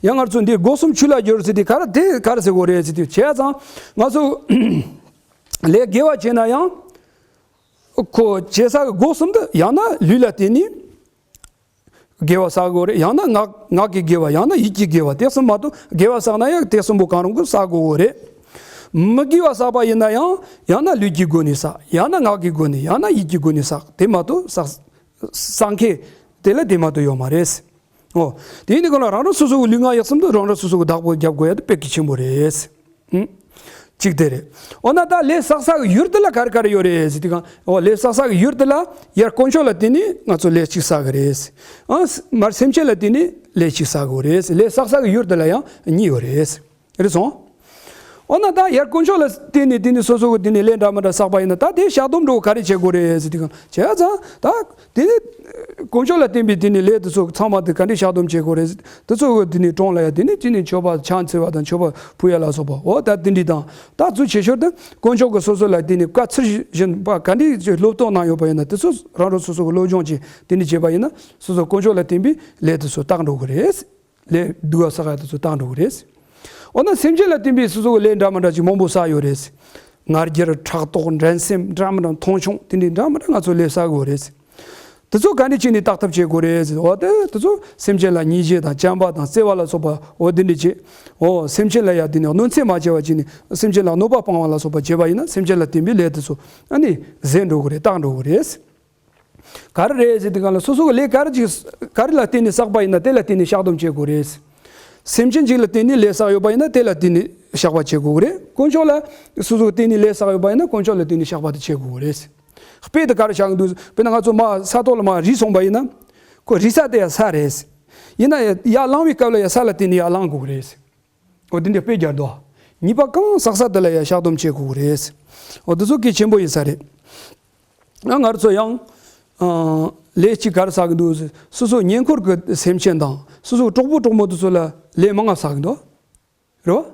ཡང་ང་ཚོ་འདི་སྒོ་གསུམ་ཆོས་ལ་སྦྱོར་ཟེར་དེ་ག་རེ་དེ་ག་རེ་ཟེར་དགོས་རེད་ཟེར་དུས་བྱས་ཙང་ང་ཚོ་ལས་དགེ་བ་བྱས་ན་ཡང་། ཁོ་བྱེད་ས་གི་སྒོ་གསུམ་དུ་ཡང་ན་ལུས་ལ་བརྟེན་ནས་དགེ་བ་བསགས་དགོས་རེད། ཡང་ན་ངག་ངག་གི་དགེ་བ། ཡང་ན་ཡིད་ཀྱི་དགེ་བ། དེ་གསུམ་མ་གཏོགས་དགེ་བ་བསགས་ན་ཡང་དེ་གསུམ་པོ་གང་རུང་གི་བསགས་དགོས་རེད། མི་དགེ་བ་བསགས་པ་ཡིན་ན་ཡང་ཡང་ན་ལུས་ཀྱི་སྒོ་ནས་བསགས། ཡང་ན་ངག་གི་སྒོ་ནས། ཡང་ན་ཡིད་ཀྱི་སྒོ་ནས་བསགས། དེ་མ་གཏོགས་བསགས་བསགས་མཁན་དེ་ལ་དེ་མ་གཏོགས་ཡོད་མ་རེད། ཨོ། དེ་ཡིན་དུས་གང་ལ་རང་རང་སོ་སོ་གི་ལུས་ངག་ཡིད་གསུམ་དུ་རང་རང་སོ་སོ་གི་བདག་པོ་རྒྱབ་དགོས་ཡ་དེ་དཔེ་གལ་ཆེན་པོ་རེད། ཧུམ། གཅིག་དེ་རེད། འོ་ན་ད་ལས་བསགས་ས་གི་ཡུལ་དེ་ལ་ག་རེ་ག་རེ་ཡོད་རེད་ཟེར་དུས་གང་། འོ་ལས་བསགས་ས་གི་ཡུལ་དེ་ལ་ཡར་དཀོན་མཆོག་ལ་བརྟེན་ནས་ང་ཚོ་ལས་གཅིག་བསགས་གི་རེད། ཨ། མར་སེམས་ཅན་ལ་བརྟེན་ནས་ལས་གཅིག་བསགས་དགོས་རེད། ལས་བསགས་ས་གི་ཡུལ་དེ་ལ་ཡང་གཉིས་ཡོད་རེད། རེད་སོང་། འོ་ན་ད་ཡར་དཀོན་མཆོག་ལ་བརྟེན་ནས་བརྟེན་ནས་སོ་སོ་གི་དེ་ནས་ལས་འདྲ་མི་འདྲ་བསགས་པ་ཡིན་ན་ད་དེ་བཤགས་སྡོམ་འགྲོ་ག་རེ་བྱེད་དགོས་རེད་ཟེར་དུས་གང་། བྱས་ཙང་ད་དེ་ནས་དཀོན་མཆོག་ལ་བརྟེན་པའི་དེ་ནས་ལས་དེ་ཚོ་ཚང་མ་དེ་ག་འདྲས་བཤགས་སྡོམ་བྱེད་དགོས་རེད། དེ་ཚོ་གི་དེ་ནས་གྲོང་ལ་ཡ་དེ་ནས་ཅི་ནས་མཆོད་པ་ཕྱག་འཚལ་བ་དང་མཆོད་པ་ཕུལ་ཡ་ལ་སོགས་པ། འོ་ད་དེ་འདྲས་དང་ད་ཚུལ་ཆེ་ཤོས་དེ་དཀོན་མཆོག་གི་སོ་སོ་ལ་དེ་ནས་བཀའ་ཚུལ་བཞིན་པ་ག་འདྲས་ཀྱི་སློབ་སྟོན་གནང་ཡོད་པ་ཡིན་ན་དེ་ཚོ་རང་རང་སོ་སོ་གི་སློབ་སྦྱོང་བྱས་དེ་འདྲས་བྱས་པ་ཡིན་ན་སོ་སོ་དཀོན་མཆོག་ལ་བརྟེན་པའི་ལས་དེ་ཚོ་དག་འགྲོ་གི་རེད། ལས་སྡུག་པ་བསགས་ཡ་དེ་ཚོ་དག་འགྲོ་གི་རེད། འོ་ན་སེམས་ཅན་ལ་བརྟེན་པའི་སོ་སོ་གི་ལས་འདྲ་མི་འདྲ་ཅིག་མང་པོ་བསགས་ཡོད་རེད། ང་རྒྱལ་ཕྲག་དོག་འགྲན་སེམས་འདྲ་མི་འདྲ་མཐོང་ཆུང་དེ་འདྲའི་འདྲ་མི་འདྲ་ང་ཚོ་ལས་བསགས་དགོས་རེད། དེ་ཚོ་ག་འདྲ་བྱས་ནས་དག་ཐབས་བྱེད་དགོས་རེད། འོ་དེ་དེ་ཚོ་སེམས་ཅན་ལ་སྙིང་རྗེ་དང་བྱམས་པ་དང་བརྩེ་བ་ལ་སོགས་པ་འོ་དེ་འདྲ་བྱེད། འོ་སེམས་ཅན་ལ་ཡ་དེ་ནས་གནོད་འཚེ་མ་བྱས་པ་བྱས་ནས་སེམས་ཅན་ལ་གནོད་པ་སྤང་བ་ལ་སོགས་པ་བྱས་པ་ཡིན་ན་སེམས་ཅན་ལ་བརྟེན་པའི་ལས་དེ་ཚོ་ཨ་ནི་ཟད་འགྲོ་གི་རེད། དག་འགྲོ་གི་རེད། ག་རེ་རེད་ཟེར་དུས་གང་ལ་སོ་སོ་གི་ལས་ག་རེ་ཅིག་ག་རེ་ལ་བརྟེན་ནས་བསགས་པ་ཡིན་ན་དེ་ལ་བརྟེན་ནས་བཤགས་སྡོམ་བྱེད་དགོས་རེད། སེམས་ཅན་ཅིག་ལ་བརྟེན་ནས་ལས་བསགས་ཡོད་པ་ཡིན་ན་དེ་ལ་བརྟེན་ནས་བཤགས་པ་བྱེད་དགོས་རེད། དཀོན་མཆོག་ལ་སོ་སོ་གི་བརྟེན་ནས་ལས་བསགས་ཡོད་པ་ཡིན་ན་དཀོན་མཆོག་ལ་བརྟེན་ནས་བཤགས་པ་དེ་བྱེད་དགོས་རེད། དཔེ་དེ་ག་རེ་བཞག་གི་འདུག་དཔེར་ན་ང་ཚོ་མ་ས་ཐོག་ལ་མ་རུལ་སོང་པ་ཡིན་ན་ཁོ་རུལ་ས་དེ་ཡ་ས་རེད། ཡིན་ན་ཡ་ཡར་ལངས་པའི་སྐབས་ལ་ཡ་ས་ལ་བརྟེན་ནས་ཡར་ལངས་དགོས་རེད། འོ་དེ་འདྲ་དཔེ་རྒྱག་འདུག་ཉེས་པ་གང་བསགས་ས་དེ་ལ་ཡང་བཤགས་སྡོམ་བྱེད་དགོས་ཀྱི་རེད། འོ་དེ་ཚོ་གལ་ཆེན་པོ་ཡིན་ས་རེད། ང་ང་རང་ཚོ་ཡང་ཨ་ལས་གཅིག་ག་རེ་བསགས་ཀྱི་འདུག་སོ་སོ་ཉེ་འཁོར་གྱི་སེམས་ཅན་དང་སོ་སོ་གྲོགས་པོ་གྲོགས་མོ་དེ་ཚོ་ལ་ལས་མང་ང་བསགས་ཀྱི་འདུག་རེད་བ།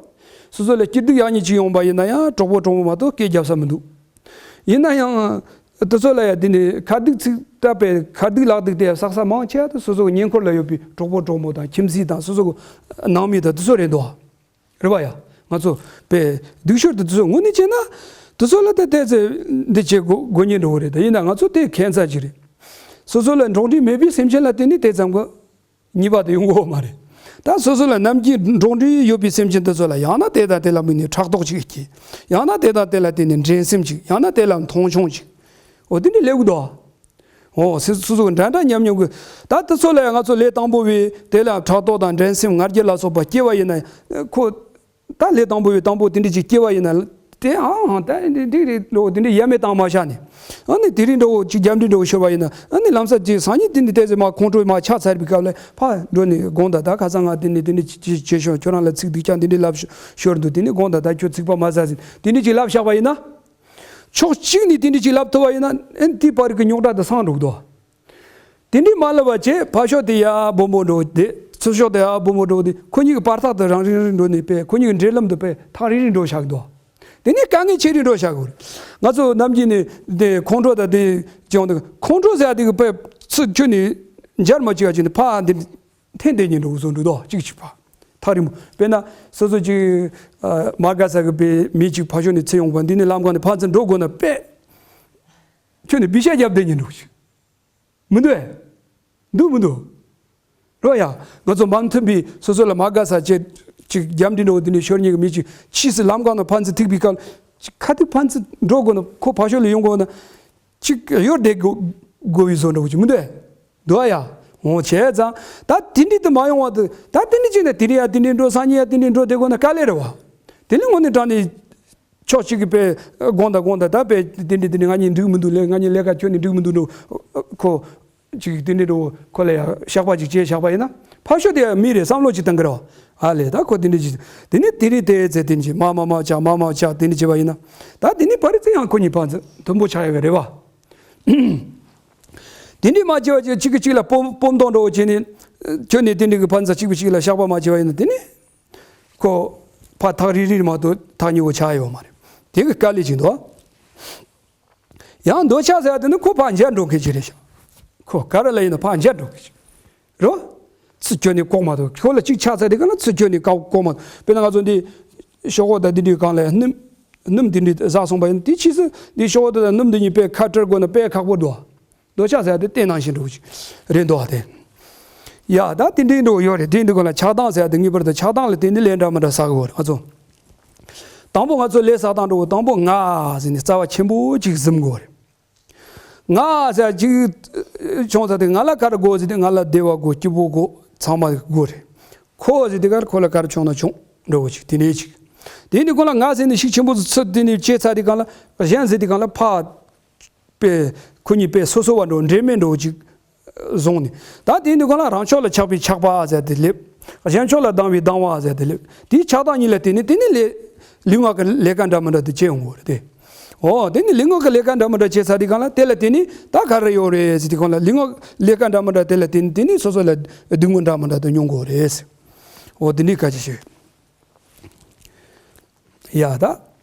སོ་སོ་ལ་སྐྱིད་སྡུག་ཡག་ཉེས་ཅིག་ཡོང་པ་ཡིན་ན་ཡང་གྲོགས་པོ་གྲོགས་མོ་མ་གཏོགས་སྐད་རྒྱབ་ས་མི་འདུག་ཡིན་ན་ཡང་དེ་ཚོ་ལ་ཡང་དེ་ནས་ཁ་སྡུག་ཚིག་ ད་པའི་ཁ་སྡུག་ལག་སྡུག་དེ་བསགས་ས་མང་ཆེ་བ་དེ་སོ་སོ་གི་ཉེ་འཁོར་ལ་ཡོད་པའི་གྲོགས་པོ་གྲོགས་མོ་དང་ཁྱིམ་མཚེས་དང་སོ་སོ་གི་ནང་མི་དང་དེ་ཚོ་རེད་འདུག་རེད་བ་ཡ། ང་ཚོ་པའི་སྡུག་ཤོས་དེ་དེ་ཚོ་དངོས་གནས་བྱས་ན་དེ་ཚོ་ལ་ད་ལྟའི་ཚེ་འདི་བྱེད་དགོས་དགོས་ཉེན་འགྲོ་གི་རེད། ད་ཡིན་ན་ང་ཚོ་དེ་ཁྱད་མཚར་ཅིག་རེད། སོ་སོ་ལ་འགྲོགས་འདྲིས་མེད་པའི་སེམས་ཅན་ལ་བརྟེན་ནས་དེ་ཙམ་གི་ཉེས་པ་དེ་ཡོང་གི་ཡོད་མ་རེད། ད་སོ་སོ་ལ་ནམ་རྒྱུན་འགྲོགས་འདྲིས་ཡོད་པའི་སེམས་ཅན་དེ་ཚོ་ལ་ཡང་ན་དེ་དང་དེ་ལ་དམིགས་ནས་ཕྲག་དོག་ཅིག་སྐྱེ། ཡང་ན་དེ་དང་དེ་ལ་བརྟེན་ནས་འགྲན་སེམས་ཅིག་ཡང་ན་དེ་ལ་མཐོང་ཆུང་ཅིག་འོ་དེ་འདྲ་སླེབས་གི་འདུག་འོ་སོ་སོ་སོ་འདྲ་འདྲ་མཉམ་མཉམ་གི། ད་དེ་ཚོ་ལ་ཡང་ང་ཚོ་ལས་དང་པོ་བས་དེ་ལ་ཕྲག་དོག་དང་འགྲན་སེམས་ང་རྒྱལ་ལ་སོགས་པ་སྐྱེ་བ་ཡིན་ན་ཁོ། ད་ལས་དང་པོ་བས་དང་པོ་དེ་འདྲ་ཅིག་སྐྱེ་བ་ཡིན་ན་དེ་ཨང་ཨང་ད་འདི་འདི་རེད་འགྲོ་དེ་འདྲ་ཡ་མེད་བཏང་མ་བཞག་ནས། ཨ་ནི་དེ་རིང་འགྲོ་ཅིག་རྒྱབ་འདྲི་འགྲོ་ཤོར་བ་ཡིན་ན་ཨ་ནི་ལམ་སང་ཅིག་སང་ཉིན་དེ་འདྲ་ཏོག་ཙམ་མ་ཁོང་ཁྲོ་མ་ཆགས་ཚར་བའི་སྐབས་ལ་ཕར་འགྲོ་ནས་དགོངས་དག་ད་ཁ་སང་ང་དེ་འདྲ་དེ་འདྲ་ཅིག་བྱས་ཤོག་ཁྱོད་རང་ལ་ཚིག་སྡུག་ཅག་འདི་འདྲ་ལབ་ཤོར་འདུག་དེ་ནས་དགོངས་དག་ད་ཁྱོད་ཚིག་པ་མ་ཟ་ཟིན་དེ་འདྲ་ཅིག་ལབ་བཞག་པ་ཡིན་ན། ཕྱོགས་གཅིག་ནས་དེ་འདྲ་ཅིག་ལབ་ཐུབ་པ་ཡིན་ན་ཨ་ནི་དེའི་བར་གྱི་རྙོག་དྲ་དེ་སངས་འགྲོ་གི་འདུག་དེ་འདྲའི་མ་ལབ་པ་བྱས་ཕར་ཕྱོགས་དེ་ཡར་སྦོམ་པོ་འགྲོ་དེ་ཚུར་ཕྱོགས་དེ་ཡར་སྦོམ་པོ་འགྲོ་དེ་ཁོ་གཉིས་ཀྱི་བར་ཐག་དེ་རང་རིང་རིང་འགྲོ་ནས་པས་ཁོ་གཉིས་ཀྱི་འབྲེལ་ལམ་དེ་པས་ཐག་རིང་རིང་འགྲོ་བཞག་གི་འདུག་དེ་ནས་དཀའ་ངལ་ཆེ་རིང་འགྲོ་བཞག་གི་རེད། ང་ཚོ་ནམ་རྒྱུན་ནས་དེ་ཁོང་ཁྲོ་དང་དེ་བྱུང་དུས་ཁོང་ཁྲོ་ཟེར་ཡ་དེ་གི་པས་ཚུར་ཁྱོན་ནས་འབྱར་མ་བཅུག་ཡ་བྱས་ནས་ཕར་འདི་འཐེན་བསྡད་ཉིན་འགྲོ་གི་བཟོ་འདུག་དོ་གཅིག་གཅིག་པ་ཐག་རིང་པོ་དཔེར་ན་སོ་སོ་གཅིག་མ་དགའ་ས་གི་པས་མི་གཅིག་ཕར་ཕྱོགས་ནས་འཚོལ་ཡོང་པ་འདི་ནས་ལམ་ཁ་ནས་ཕར་ཚུར་འགྲོ་དགོས་ན་པས་ཁྱོན་ནས་བི་ཤ་རྒྱབ་བསྡད་ཉིན་འགྲོ་གི་ཅིག་མི་འདུག་ཨེ། འདུག་མི་འདུག་རོ་ཡ། ང་ཚོ་མ་མཐུན་པའི་སོ་སོ་ལ་མ་དགའ་ས་བྱས་ཅིག་རྒྱབ་འདི་འགྲོ་འདི་ནས་ཤོར་ཉེན་གི་མི་ཅིག་ཕྱིས་སུ་ལམ་ཁ་ནས་ཕན་ཚུན་ཐུག་པའི་སྐབས་ཅིག་ཁ་ཐུག་ཕན་ཚུན་འགྲོ་དགོས་ན་ཁོ་ཕར་ཕྱོགས་ལ་ཡོང་དགོས་ན་ཅིག་གཡོལ་བསྡད་དགོས་དགོས་པའི་བཟོ་འདྲ་བོ་ཅིག་མི་འདུག་ཨེ། འདུག་ཨ་ཡ། འོ་བྱས་ཙང་ད་དེ་འདྲ་དུ་མ་ཡོང་བ་དུ་ད་དེ་འདྲ་ཅིག་ན་དེ་འདྲ་ཡ་དེ་འདྲ་འགྲོ་སང་ཉིན་ཡ་དེ་འདྲ་འགྲོ་བསྡད་དགོས་ན་དཀའ་ལས་རེད་བ། དེ་ནི་དངོས་གནས་དྲང་ནས། ཕྱོགས་གཅིག་གིས་པས་དགོངས་དག་དགོངས་དག་ད་པས་དེ་འདྲ་དེ་འདྲ་ང་གཉིས་འགྲིག་མི་འདུག་ལས་ང་གཉིས་ལས་ཀ་ཁྱོད་ནི་འགྲིག་མི་འདུག་འགྲོ། ཁོ་ཅིག་དེ་འདྲ་འགྲོ་ཁོ་ལ་ཡང་བཤགས་པ་ཅིག་བྱས་བཞག་པ་ཡིན་ན་ཕར་ཕྱོགས་དེ་ཡང་མི་རེད་བསམ་བློ་ཅིག་བཏང་གི་རེད་བ། ཨ་ལས་ད་ཁོ་དེ་འདྲ་ཅིག་དེ་ནི་དེ་རིང་དེ་ཚེ་དེ་འདྲ་ཅིག་མ་མ་མ་ཆག་མ་མ་ཆག་དེ་འདྲ་བྱས་པ་ཡིན་ན་ད་དེ་ནི་བར་ཚེ་ཡང་ཁོ་གཉིས་ཕན་ཚུན་མཐུན་པོ་ཆགས་ཡོད་གི་རེད་བ། དེ་འདྲ་མ་བྱས་པ་ཅིག་གཅིག་གིས་གཅིག་ལ་སྤོབས་སྤོབས་མདོག་འདྲ་བོ་བྱས་ནས་ཁྱོད་ནི་དེ་འདྲ་གི་ཕན་ཚུན་གཅིག་གིས་གཅིག་ལ་བཤགས་པ་མ་བྱས་པ་ཡིན་ན་དེ་ནི། ཁོ་ཕར་ཐག་རིང་རིང་མ་གཏོགས་ཐག་ཉེ་བོ་ཆགས་ཡོད་མ་རེད། དེ་གི་དཀའ་ལས་ཅིག་འདུག་ཡང་འདོད་ཆགས་ཟེར་བ་དེ་ནི་ཁོ་ཕར་འཇར་འགྲོ་མཁན་ཅིག་རེད་ཤག་ཁོ་ག་རེ་ལ་ཡིན་ན་ཕར་འཇར་འགྲོ་མཁན་ཅིག་རེད་བ། ཚུར་ཁྱོན་ནས་ལྐོག་མ་གཏོགས་ཁོ་ལ་གཅིག་ཆགས་ཚར་དེ་ག་ན་ཚུར་ཁྱོན་ནས་ལྐོག་ལྐོག་མ་གཏོགས་དཔེར་ན་ང་ཚོ་འདི་ཤོག་ཁོག་དང་འདི་འདྲའི་སྒང་ལ་སྣུམ་སྣུམ་འདི་འདྲའི་ཟག་སོང་པ་ཡིན་ན་དེ་ཕྱིས་སུ་འདི་ཤོག་ཁོག་དང་སྣུམ་འདི་གཉིས་དཔེ་ཁ་བྲལ་དགོས་ན་དཔེ་ཁག་པོ་འདུག་འདོད་ཆགས་ཟེར་ཡ་དེ་རྟེན་ནང་བཞིན་འགྲོ་གི་རེད་འདུག་བ་དེ། ཡ་ད་དེ་འདྲའི་འགྲོ་ཡོད་རེད། དེ་འདི་ག་ལ་ཆགས་སྡང་ཟེར་ཡ་དེ་ངེས་པར་དུ་ཆགས་སྡང་ལ་བརྟེན་ནས་ལས་འདྲ་མི་འདྲ་བསགས་དགོས་རེད་ང་ཚོ། དང་པོ་ང་ཚོ་ལས་བསགས་སྟངས་འགྲོ་དང་པོ་ང་ཟེར་ནས་རྩ་བ་ཆེན་པོ་གཅིག་ཟིན་དགོས་རེད། ང་ཟེར་ཡ་གཅིག་བྱུང་ཚར་དེ་ང་ལ་ག་རེ་དགོས་ཟེར་དེ་ང་ལ་བདེ་བ་དགོས་སྐྱིད་པོ་དགོས་ཚང་མ་དགོས་རེད། ཁོ་ཟེར་དེ་ག་ཁོ་ལ་ག་རེ་བྱུང་ན་བྱུང་འགྲོ་གི་ཅིག་དེ་ནས་ཅིག་དེ་འདི་ག་ལ་ང་ཟེར་ནས་ཤུགས་ཆེན་པོ་ཚུར་དེ་ནས་བྱས་ཚར་དེ་ག་ལ་གཞན་ཟེར་དེ་ག་ལ་ཕ། པས་ཁོ་གཉིས་པས་སོ་སོ་བ་འགྲོ་འབྲེལ་མེད་འགྲོ་ཅིག་བཟུང་ནས་ད་དེ་འདི་ག་ལ་རང་ཕྱོགས་ལ་ཆགས་པའི་ཆགས་པ་ཟེར་དེ་སླེབས། གཞན་ཕྱོགས་ལ་སྡང་བའི་སྡང་བ་ཟེར་དེ་སླེབས། དེའི་ཆགས་སྡང་གཉིས་ལ་བརྟེན་ནས་དེ་ནི་ལས་ལུས་ངག་གི་ལས་ཀ་འདྲ་མི་འདྲ་དེ་བྱེད་ཡོང་གི་རེད་དེ། འོ་དེ་ནི་ལུས་ངག་གི་ལས་ཀ་འདྲ་མི་འདྲ་བྱེད་ཚར་དེ་ག་ལ་དེ་ལ་བརྟེན་ནས་ད་ག་རེ་ཡོད་རེད་ཟེར་དེ་ག་ལ་ལུས་ངག་ལས་ཀ་འདྲ་མི་འདྲ་དེ་ལ་བརྟེན་ནས་དེ་ནི་སོ་སོ་ལ་སྡུག་བསྔལ་འདྲ་མི་འདྲ་དེ་མྱོང་གི་རེད། འོ་དེ་འདྲའི་སྐད་ཆ་ཞིག་ཡ་ད།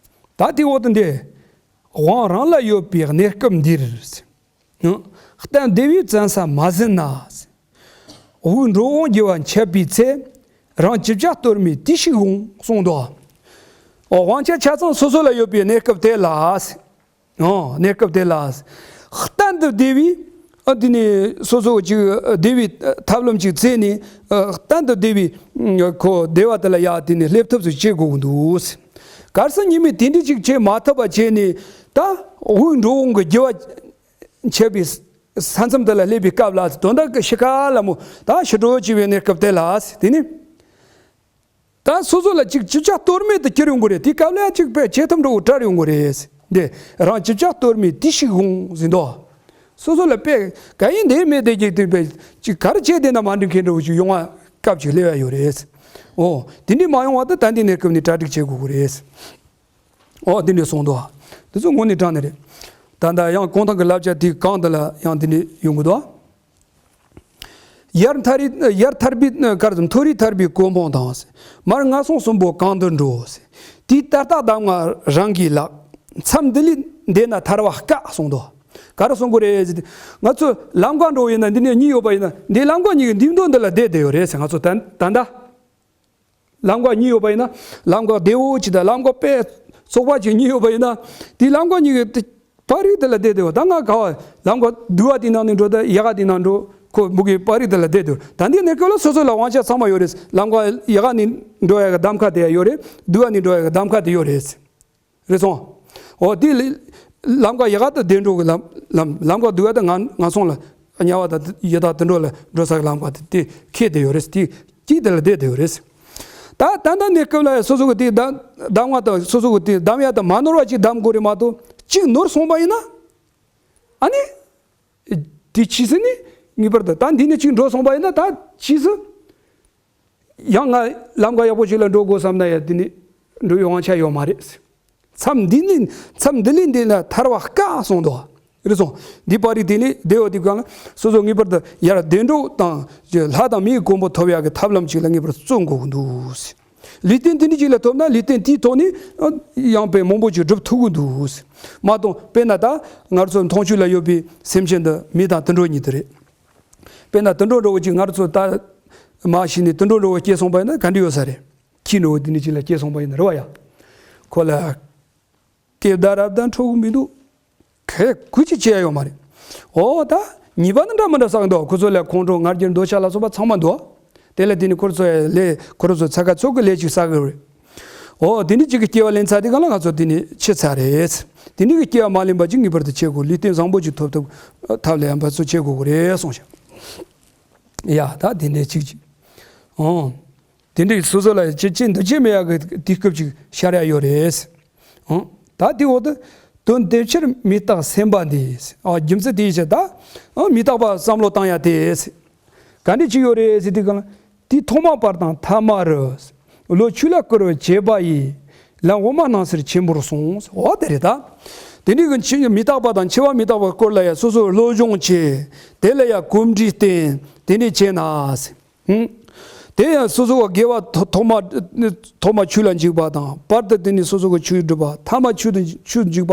ད་དེ་འོག་ཏུ་འདི། དབང་རང་ལ་ཡོད་པའི་གནས་སྐབས་འདིར། གཏན་བདེ་བའི་བཙན་ས་མ་ཟིན་ན། དབུགས་འགྲོ་འོང་རྒྱུ་བ་འཆད་པའི་ཚེ། རང་ཅི་བྱ་གཏོལ་མེད་དུས་ཤིག་འོང་གསུངས་འདུག་འོ་དབང་ཆ་ཆ་ཚང་སོ་སོ་ལ་ཡོད་པའི་གནས་སྐབས་དེ་ལ། འོ་གནས་སྐབས་དེ་ལ། གཏན་དུ་བདེ་བའི་ཨ་དེ་ནས་སོ་སོ་ཅིག་བདེ་བའི་ཐབས་ལམ་ཅིག་བཙལ་ནས་གཏན་དུ་བདེ་བའི་ཁོ་བདེ་བ་དེ་ལ་ཡ་དེ་ནས་སླེབས་ཐབས་སུ་བྱེད་དགོས་ཀྱི་འདུག་གལ་སྲིད་ཉིན་མོའི་དེ་འདྲ་ཅིག་བྱེད་མ་ཐུབ་པ་བྱས་ནས་ད་དབུགས་འགྲོ་འོང་གི་རྒྱུ་བ་འཆད་པའི་ས་མཚམས་དེ་ལ་སླེབས་པའི་སྐབས་ལ་དོན་དག་གི་ཤི་ཁ་ལ་མོ་ད་ཤི་འགྲོ་བྱས་པའི་གནས་སྐབས་དེ་ལ་དེ་ནི་ད་སོ་སོ་ལ་ཅིག་ཅི་བྱ་གཏོལ་མེད་དུ་གྱུར་ཡོང་གི་རེད། དེའི་སྐབས་ལ་ཅིག་པས་བྱེད་ཐབས་འདྲ་བོ་བྲལ་ཡོང་གི་རེད། འདི་རང་ཅི་བྱ་གཏོལ་མེད་དུས་ཤིག་འོང་ཟིན་ཏོ། སོ་སོ་ལ་པས་ག་ཡིན་འདི་མེད་དེ་ཅིག་དུས་པས་ཅིག་ག་རེ་བྱས་བསྡད་ན་མ་འགྲིག་མཁན་འདྲ་བོ་ཅིག་ཡོང་བ་སྐབས་ཅིག་སླེབས་ཡ་ཡོད་རེད། འོ་དེ་འདྲ་མ་ཡོང་བ་ད་ད་འདི་གནས་སྐབས་ནས་གྲ་སྒྲིག་བྱེད་དགོས་ཀྱི་རེད། འོ་དེ་འདྲ་གསུངས་འདུག་དེ་ཚོ་དངོས་གནས་དྲང་ནི་རེད། ད་ལྟ་ཡང་གོང་ཐང་གི་བསླབ་བྱ་དེའི་གང་དུ་ལ་ཡང་དེ་འདྲ་ཡོང་གི་འདུག་ཡར་མཐའ་རི་ཡར་ཐར་པའི་གར་དུ་མཐོ་རིས་ཐར་པའི་གོ་འཕང་དང་། མར་ངན་སོང་གསུམ་པོ་གང་དུ་འགྲོ། དེའི་ད་ལྟ་གདམས་ངག་རང་གིས་ལགས། མཚམས་འདི་ལས་འདས་ན་ཐར་བ་དཀའ་གསུངས་འདུག་ག་རེ་གསུང་གི་རེད་ཟེར་དུས། ང་ཚོ་ལམ་ཁ་འགྲོ་བ་ཡིན་ན། འདི་ནས་གཉིས་ཡོད་པ་ཡིན་ན། འདི་ལམ་ཁ་གཉིས་ཀྱི་མདུན་ཐོག་འདི་ལ་བསྡད་བསྡད་ཡོད་རེད་ཟེར། ང་ཚོ་ད་ད་ལྟ་ལམ་ཁ་གཉིས་ཡོད་པ་ཡིན་ན། ལམ་ཁ་བདེ་བོ་གཅིག་དང་ལམ་ཁ་དཔེ་བཙོག་པ་གཅིག་གཉིས་ཡོད་པ་ཡིན་ན། དེ་ལམ་ཁ་གཉིས་ཀྱི་དེ་བར་རིགས་དེ་ལ་བསྡད་བསྡད་ཡོད། ད་ང་ག་བ་ལམ་ཁ་དུ་བ་དེ་ནང་ནས་འགྲོ། ད་ཡ་ག་དེ་ནང་འགྲོ། ཁོ་མུ་གེ་བར་རིགས་དེ་ལ་བསྡད་བསྡད་ཡོད། ད་འདི་གནས་སྐབས་ལ་སོ་སོ་ལ་དབང་ཆ་ཚང་མ་ཡོད་རེད། ལམ་ཁ་ཡ་ག་ནས་འགྲོ་ཡ་གི་གདམ་ཁ་དེ་ཡ་ཡོད་རེད། དུ་བ་ནས་འགྲོ་ཡ་གི་གདམ་ཁ་དེ་ཡོད་རེད། རེད་སོང་། འོ་དེ་ལ་ལམ་ཁ་ཡ་ག་དང་བདེ་འགྲོ་གི་ལམ། ལམ་ལམ་ཁ་དུ་བ་དང་ངན་ངན་སོང་ལ་དམྱལ་བ་དང་ཡི་དྭགས་དུད་འགྲོ་ལ་འགྲོ་ས་གི་ལམ་ཁ་དེ་དེ་ཁེལ་བསྡད་ཡོད་རེད། དེ་གཅིག་དེ་ལ་བསྡད་བསྡད་ཡོད་རེད། ད་ད་ལྟ་གནས་སྐབས་ལ་སོ་སོ་གི་དེ་གདམ་གདམ་ཁ་དང་སོ་སོ་གི་དེ་གདམ་ཡ་དང་མ་ནོར་བ་ཅིག་གདམ་དགོས་རེད་མ་གཏོགས། གཅིག་ནོར་སོང་པ་ཡིན་ན། ཨ་ནི་དེ་ཕྱིས་སུ་ནི་ངེས་པར་དུ་ད་འདི་ནས་གཅིག་འགྲོ་སོང་པ་ཡིན་ན། ད་ཕྱིས་སུ་ཡང་ང་ལམ་ཁ་ཡག་པོ་ཞིག་ལ་འགྲོ་དགོས་བསམ་ན་ཡང་དེ་ནི་འགྲོ་བའི་དབང་ཆ་ཡོད་མ་རེད། མཚམས་འདི་ནི་མཚམས་འདི་ལས་འདི་ལ་ཐར་བ་དཀའ་སོང་འདུག། རེད་སོང་། འདི་བར་རིགས་དེ་ནི་བདེ་བ་དེ་གང་ལ་སོ་སོ་ངེས་པར་དུ་ཡར་བདེ་འགྲོ་དང་ལྷ་དང་མིའི་གོ་འཕང་ཐོབ་ཡག་གི་ཐབས་ལམ་ཅིག་ལ་ངེས་པར་བརྩོན་དགོས་ཀྱི་འདུག། ལུས་རྟེན་དེ་འདྲ་ཅིག་ལ་ཐོབ་ན། ལུས་རྟེན་དེའི་ཐོག་ནས་ཡང་དཔེ་མང་པོ་ཅིག་སྒྲུབ་ཐུབ་ཀྱི་འདུག། མ་གཏོགས་དཔེར་ན་ད་ང་ཚོ་མཐོང་ཆོས་ལ་ཡོད་པའི་སེམས་ཅན་འདི་མི་དང་དུད་འགྲོ་གཉིས་དེ་རེད། དཔེར་ན་དུད་འགྲོ་འདྲ་བོ་ཅིག་ང་ཚོ་ད་མ་ཤི་ནས་དུད་འགྲོ་འདྲ་བོ་སྐྱེས་སོང་པ་ཡིན་ན་ག་འདྲ་ཡོད་ས་རེད། ཁྱི་འདྲ་བོ་དེ་འདྲ་ཅིག་ལ་སྐྱེས་སོང་པ་ཡིན་ན་རེད་བ་ཡ། ཁོ་ལ་སྐེ་བརྡབ་རབ་དང་འཕྲོག་གི་མི་འདུག། ག་གུ་ཅི་བྱས་ཡོད་མ་རེད། འོ་ད་ཉེས་པ་ནི་འདྲ་མི་འདྲ་བསགས་འདུག། ཁོ་ཚོ་ལ་ཁོང་ཁྲོ་ང་རྒྱལ་འདོད་ཆགས་ལ་སོགས་པ་ཚང་མ་འདུག། དེ་ལ་དེ་ནི་ཁོ་ཚོ་ལས་ཁོ་ཚོ་ཚ་ཁ་ཚོགས་ཀྱི་ལས་ཅིག་བསགས་གི་རེད། འོ་དེ་འདྲ་ཅིག་གི་སྐྱེ་བ་ལེན་ཚར་དེ་གང་ལ་ང་ཚོ་དེ་ནི་འཆི་ཚར་རེད། དེ་འདྲ་གི་སྐྱེ་བ་མ་ལེན་པ་ཅིག་ངེས་པར་དུ་བྱེད་དགོས། ལུས་རྟེན་བཟང་པོ་ཅིག་ཐོབ་ཐུབ་ཐབས་ལ་ཡང་འབད་རྩོལ་བྱེད་དགོས་གི་རེད་གསུངས་ཤག། ཡ་ད་དེ་འདྲ་ཅིག་ཅིག། འོ། དེ་འདྲའི་སོ་སོ་ལ་ཅི་ཅི་འདུ་བྱེད་མེད་ཡག་གི་དུས་སྐབས་ཅིག་ཤར་ཡ་ཡོད་རེད། ཨང་། ད་དེ་འོག་ཏུ་དོན་དེ་ཕྱིར་མི་རྟག་སེམས་པ་འདི། ཨ་རྒྱུ་མཚན་དེའི་ཕྱིར་ད། ཨ་མི་རྟག་པ་བསམ་བློ་བཏང་ཡ་དེ། ག་འདྲ་ཅིག་ཡོད་རེད་ཟེར་དུས་གང་ལ། དེ་ཐོག་མ་བར་དང་ཐ་མ་རུ། བློ་ཆོས་ལ་བསྐུར་བར་བྱེད་པ་ཡིས། ལམ་འོག་མ་སྣང་སྲིད་ཆེན་པོར་སོང་། འོ་དེ་རེད་ད། དེ་འདྲའི་གི་ཕྱི་མི་རྟག་པ་དང་འཆི་བ་མི་རྟག་པ་སྐོར་ལ་ཡ་སོ་སོར་སློབ་སྦྱོང་བྱེད། དེ་ལ་ཡ་གོམས་འདྲིས་བསྟེན། དེ་འདྲ་བྱས་ན། ཨང་། དེ་ཡང་སོ་སོ་གི་དགེ་བ་ཐོག་ཐོག་མ་ཐོག་མ་ཆོས་ལ་འཇུག་པ་དང་། བར་དུ་དེ་ནས་སོ་སོ་གི་ཆོས་སྒྲུབ་པ། ཐ་མ་ཆོས་དང་ཆོས་འཇུག་པ་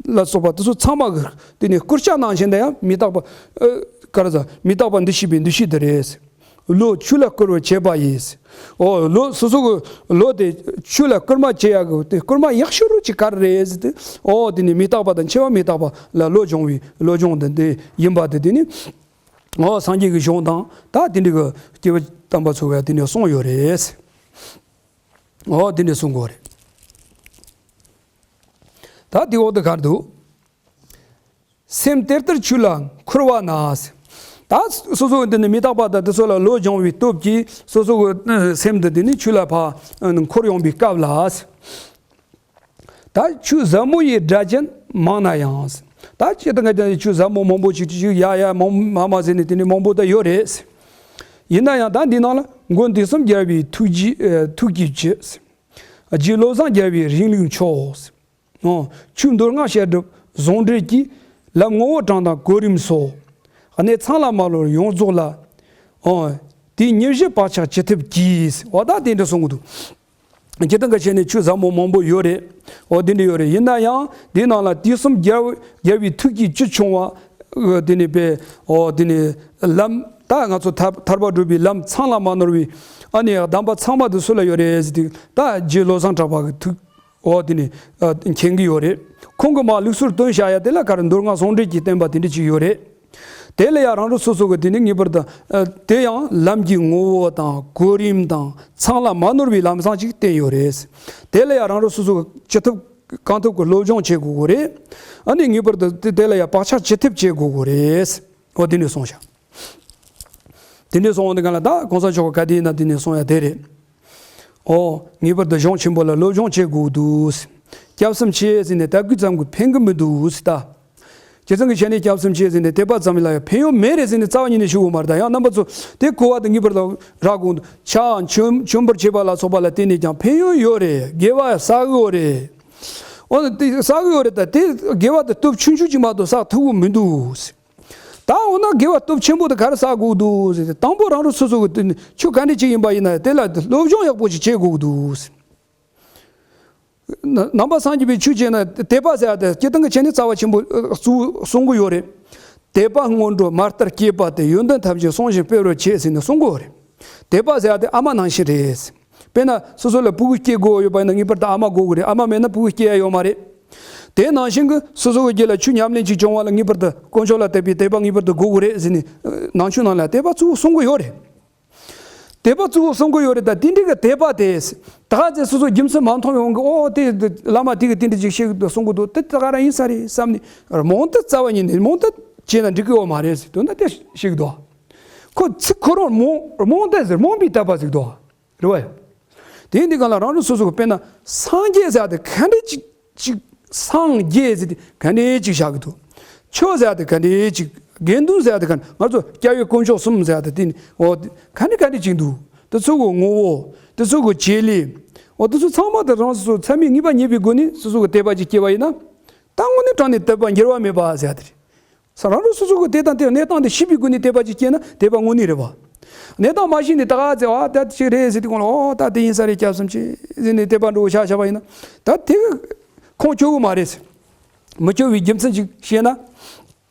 ལ་སོགས་པ་དེ་ཚོ་ཚང་མ་གི་དེ་ནས་བསྐུར་བྱ་ནང་བཞིན་དུ་ཡང་མི་རྟག་པ། ཨ་ག་རེ་ཟ། མི་རྟག་པ་འདུ་ཤེས་པའི་འདུ་ཤེས་དེ་རེད། བློ་ཆོས་ལ་བསྐུར་བར་བྱེད་པ་ཡིས། འོ་བློ་སོ་སོ་གི་བློ་དེ་ཆོས་ལ་བསྐུར་མ་བྱེད་ཡག་གི་དེ་བསྐུར་མ་ཡག་ཤོས་རུ་ཅིག་ག་རེ་རེད་ཟེར་དུས། འོ་དེ་ནས་མི་རྟག་པ་དང་འཆི་བ་མི་རྟག་པ་ལ་བློ་སྦྱོང་བའི་བློ་སྦྱོང་དེ་འདི་ཡིན་པ་དེ་དེ་ནི། འོ་སངས་རྒྱས་ཀྱི་གཞུང་དང་ད་དེ་འདྲ་གི་སྐྱེས་བུ་དམ་པ་ཚོ་ག་དེ་འདྲ་གསུངས་ཡོད་རེད། འོ་དེ་འདྲ་གསུང་དགོས་རེད། ད་དེ་འོག་ཏུ་ག་རེ་འདུག། སེམས་དེ་ལྟར་ཆོས་ལ་འཁོར་བ་ན། ད་སོ་སོ་འདི་ནི་མི་རྟག་པ་དང་དེ་ཚོ་ལ་བློ་སྦྱོང་བའི་སྟོབས་ཀྱིས་སོ་སོ་གི་སེམས་འདི་དེ་ནི་ཆོས་ལ་ཕར་འཁོར་ཡོང་བའི་སྐབས་ལ། ད་ཆོས་ཟབ་མོ་ཡི་སྒྲ་ཅན་མང་ན་ཡང་། ད་སྤྱིར་བཏང་གི་ཆོས་ཟབ་མོ་མང་པོ་ཞིག་ཅིག་ཡ་ཡ་མང་མ་མ་ཟེར་ནས་དེ་ནི་མང་པོ་ད་ཡོད་རེད། ཡིན་ན་ཡང་ད་འདི་ནང་ལ་མགོན་དུས་གསུམ་རྒྱལ་བའི་ཐུགས་རྗེ་ཨ་ཐུགས་ཀྱི་བཅུད། རྗེ་བློ་བཟང་རྒྱལ་བའི་རིང་ལུགས་མཆོག། ཨོ། ཆོས་མདོ་སྔགས་བཤད་སྒྲུབ་ཟུང་འབྲེལ་གྱི། ལམ་ངོ་བོ་དྲངས་དང་གོ་རིམ་སོགས། གནད་ཚང་ལ་མ་ནོར་ཡོངས་རྫོགས་ལ། ཨོ། དེ་ཉེར་བཞི་བག་ཆགས་ཅི་ཐུབ་ཀྱིས། འོ་ད་དེ་འདྲ་གསུང་གི་འདུག། སྤྱིར་བཏང་གི་བྱས་ནས་ཆོས་ཟབ་མོ་མང་པོ་ཡོད་རེད། འོ་དེ་འདྲ་ཡོད་རེད། ཡིན་ན་ཡང་དེའི་ནང་ལ་དུས་གསུམ་རྒྱལ་རྒྱལ་བའི་ཐུགས་ཀྱི་བཅུད་ཆུང་བ། དེ་ནས་པས། འོ་དེ་ནས་ལམ་ད་ང་ཚོ་ཐར་ཐར་པ་སྒྲུབ་པའི་ལམ་ཚང་ལ་མ་ནོར་བའི་ཨ་ནི་གདམས་པ་ཚང་མ་དེ་སུ་ལ་ཡོད་རེད་ཟེར་དུས། ད་རྗེ་བློ་བཟང་གྲགས་པ་གི་ཐུགས། འོ་དེ་ནི་ཨ་མཁྱེན་གྱི་ཡོད་རེད། ཁོང་གིས་མར་ལུགས་སྲོལ་བཏོན་བཞག་ཡ་དེ་ལ་ག་རེ་མདོ་སྔགས་ཟུང་འབྲེལ་གྱི་བསྟན་པ་དེ་འདྲ་ཅིག་ཡོད་རེད། དེ་ལ་ཡང་རང་རང་སོ་སོ་གི་དེ་ནི་ངེས་པར་དུ་ཨ་དེ་ཡང་ལམ་གྱི་ངོ་བོ་དང་གོ་རིམ་དང་ཚང་ལ་མ་ནོར་བའི་ལམ་བཟང་ཅིག་བསྟན་ཡོད་རེད། དེ་ལ་ཡང་རང་རང་སོ་སོ་གི་ཅི་ཐུབ་གང་ཐུབ་ཀྱི་སློབ་སྦྱོང་བྱེད་དགོས་གི་རེད། ཨ་ནི་ངེས་པར་དུ་དེ་དེ་ལ་ཡང་བག་ཆགས་ཅི་ཐུབ་བྱེད་དགོས་གི་རེད། འོ་དེ་ནས་སོང་ཤག། དེ་འདྲའི་སོང་བ་འདི་ག་ལ་ད་གོང་ས་མཆོག་གི་བཀའ་དེའི་ནང་དེ་ནས་སོང་ཡ་དེ་རེད། ཨོ། ངེས་པར་དུ་གཞུང་ཆེན་པོ་ལ་སློབ་སྦྱོང་བྱེད་དགོས་འདུག། སྐྱབས་སུ་མཆི་ཟེར་ནས་དད་གུས་ཙམ་གྱིས་ཕན་གི་མི་འདུག་ཟེར་ད། ཁྱེད་ཚང་གིས་བྱས་ནས་སྐྱབས་སུ་མཆི་ཟེར་ནས་དད་པ་ཙམ་ལ་ཡང་ཕན་ཡོན་མེད་རེད་ཟེར་ནས་རྩ་བ་ཉིད་ནས་ཞུ་དགོས་མ་རེད། ད་ཡང་རྣམ་པ་ཚོ་དེ་གོ་བ་དེ་ངེས་པར་དུ་རག་དགོས་འདུག། ཕྱག་མཆོད་མཆོད་འབུལ་བྱེད་པ་ལ་སོགས་པ་ལ་བརྟེན་ནས་ཀྱང་ཕན་ཡོན་ཡོད་རེད། དགེ་བ་བསགས་གི་ཡོད་རེད། འོ་ན་དེ་བསགས་གི་ཡོད་རེད། ད་དེ་དགེ་བ་དེ་སྟོབས་ཆུང་ཆུང་ཅིག་མ་གཏོགས་བསགས་ཐུབ་གི་མི་འདུག། ད་འོ་ན་དགེ་བ་སྟོབས་ཆེན་པོ་དེ་ག་རེ་བསགས་དགོས་འདུག་ཟེར་ཏེ། དང་པོ་རང་རང་སོ་སོ་གི་དེ་ནི་ཆོས་ག་འདྲ་ཅིག་ཡིན་པ་ཡིན་ན་དེ་ལ་སློབ་སྦྱོང་ཡག་པོ་ཞིག་བྱེད་དགོས་འདུག་ཟེར། ན་ནང་པ་སངས་རྒྱས་པའི་ཆོས་བྱས་ན་དད་པ་ཟེར་ཡ་དེ་སྤྱིར་བཏང་གི་ཆོས་ནི་རྩ་བ་ཆེན་པོ་གཙོ་བོ་གསུང་གི་ཡོད་རེད། དད་པ་སྔོན་འགྲོ་མ་ལྟར་བསྐྱེད་པ་སྟེ། ཡོན་ཏན་ཐམས་ཅད་བསྲུང་ཞིང་སྤེལ་བར་བྱེད་ཟེར་ནས་གསུང་གི་ཡོད་རེད། དད་པ་ཟེར་ཡ་དེ་ཨ་མ་ནང་བཞིན་རེད། དཔེར་ན་སོ་སོ་ལ་ཕྲུ་གུ་སྐྱེ་དགོས་ཡོད་པ་ཡིན་ན་ངེས་པར་དུ་ཨ་མ་དགོས་ཀྱི་རེད། ཨ་མ་མེད་ན་ཕྲུ་གུ་སྐྱེ་ཡ་ཡོད་མ་རེད། དེ་ནང་བཞིན་གྱི་སོ་སོ་གི་རྒྱུད་ལ་ཆོས་ཉམས་ལེན་ཅིག་བྱུང་བ་ལ་ངེས་པར་དུ་དཀོན་མཆོག་ལ་དད་པའི་དད་པ་ངེས་པར་དུ་དགོས་ཀྱི་རེད་ཟེར་ནས་ནང་ཆོས་ནང་ལ་དད་པ་གཙོ་བོ་གསུང་གི་ཡོད་རེད། དད་པ་གཙོ་བོ་གསུང་གི་ཡོད་རེད། ད་དེ་འདྲའི་གི་དད་པ་དེ་ད་ག་ཚོད་སོ་སོ་རྒྱུ་མཚན་མ་མཐོང་ཡོང་གི། ཨོ་དེ་བླ་མ་དེ་གི་དེ་འདྲ་ཅིག་བཤད་གི་འདུག་གསུང་གི་འདུག་དེ་ད་ག་རང་ཡིན་ས་རེད་བསམ་ནས་རྨོངས་དད་རྩ་བ་ཉིད་ནས་རྨོངས་དད་བྱས་ན་འགྲིག་གི་ཡོད་མ་རེད་ཟེར་དོན་དག་དེ་བཤད་གི་འདུག་ཁོ་ཚིག་ཁོ་རང་རྨོངས་རྨོངས་དད་ཟེར་རྨོངས་པའི་དད་པ་ཟེར་གི་འདུག་རེད་བ། དེ་འདི་གང་ལ་རང་རང་སོ་སོ་གི་དཔེར་ན་སངས་རྒྱས་ཟེར་ཡ་དེ་ག་འདྲ་ཅིག་ཅིག་སངས་རྒྱས་ཟེར་དེ་ག་འདྲ་ཅིག་བཞག་གི་འདུག་ཆོས་ཟེར་ཡ་དེ་ག་འདྲ་ཅིག་དགེ་འདུན་ཟེར་ཡ་དེ་ག་ང་ཚོ་སྐྱབས་ཡུལ་དཀོན་མཆོག་གསུམ་ཟེར་ཡ་དེ་དེ་ནི་འོ་ག་འདྲ་ག་འདྲ་ཅིག་འདུག་དེ་ཚོ་གི་ངོ་བོ། དེ་ཚོ་གི་བྱེད་ལས། འོ་དེ་ཚོ་ཚང་མ་དེ་རང་སོ་སོ་ཚད་མས་ངེས་པ་རྙེད་པའི་སྒོ་ནས་སོ་སོ་གི་དད་པ་ཅིག་སྐྱེ་བ་ཡིན་ན། ད་དངོས་གནས་དྲང་ནས་དད་པ་འགྱུར་བ་མེད་པ་ཟེར་ཡ་དེ་རེད། ས་རང་རང་སོ་སོ་གི་དེ་དང་དེ་གནས་སྟངས་དེ་ཤེས་པའི་སྒོ་ནས་དད་པ་ཅིག་སྐྱེས་ན་དད་པ་དངོས་གནས་རེད་བ། གནས་སྟངས་མ་ཤེས་ནས་ད་ག་ཚོད་ཨ་ད་ཅིག་རེད་ཟེར་དུས་གང་ལ་ཨོ་ད་དེ་ཡིན་ས་རེད་སྐྱབས་སུ་མཆི་ཟེར་ནས་དད་པ་འགྲོ་བོ་ཆ་བཞག་པ་ཡིན་ན། ད་དེ་ཁོང་སྐྱོ་གི་མ་རེད། མི་སྐྱོ་བའི་རྒྱུ་མཚན་ཅིག་བཤད་ན།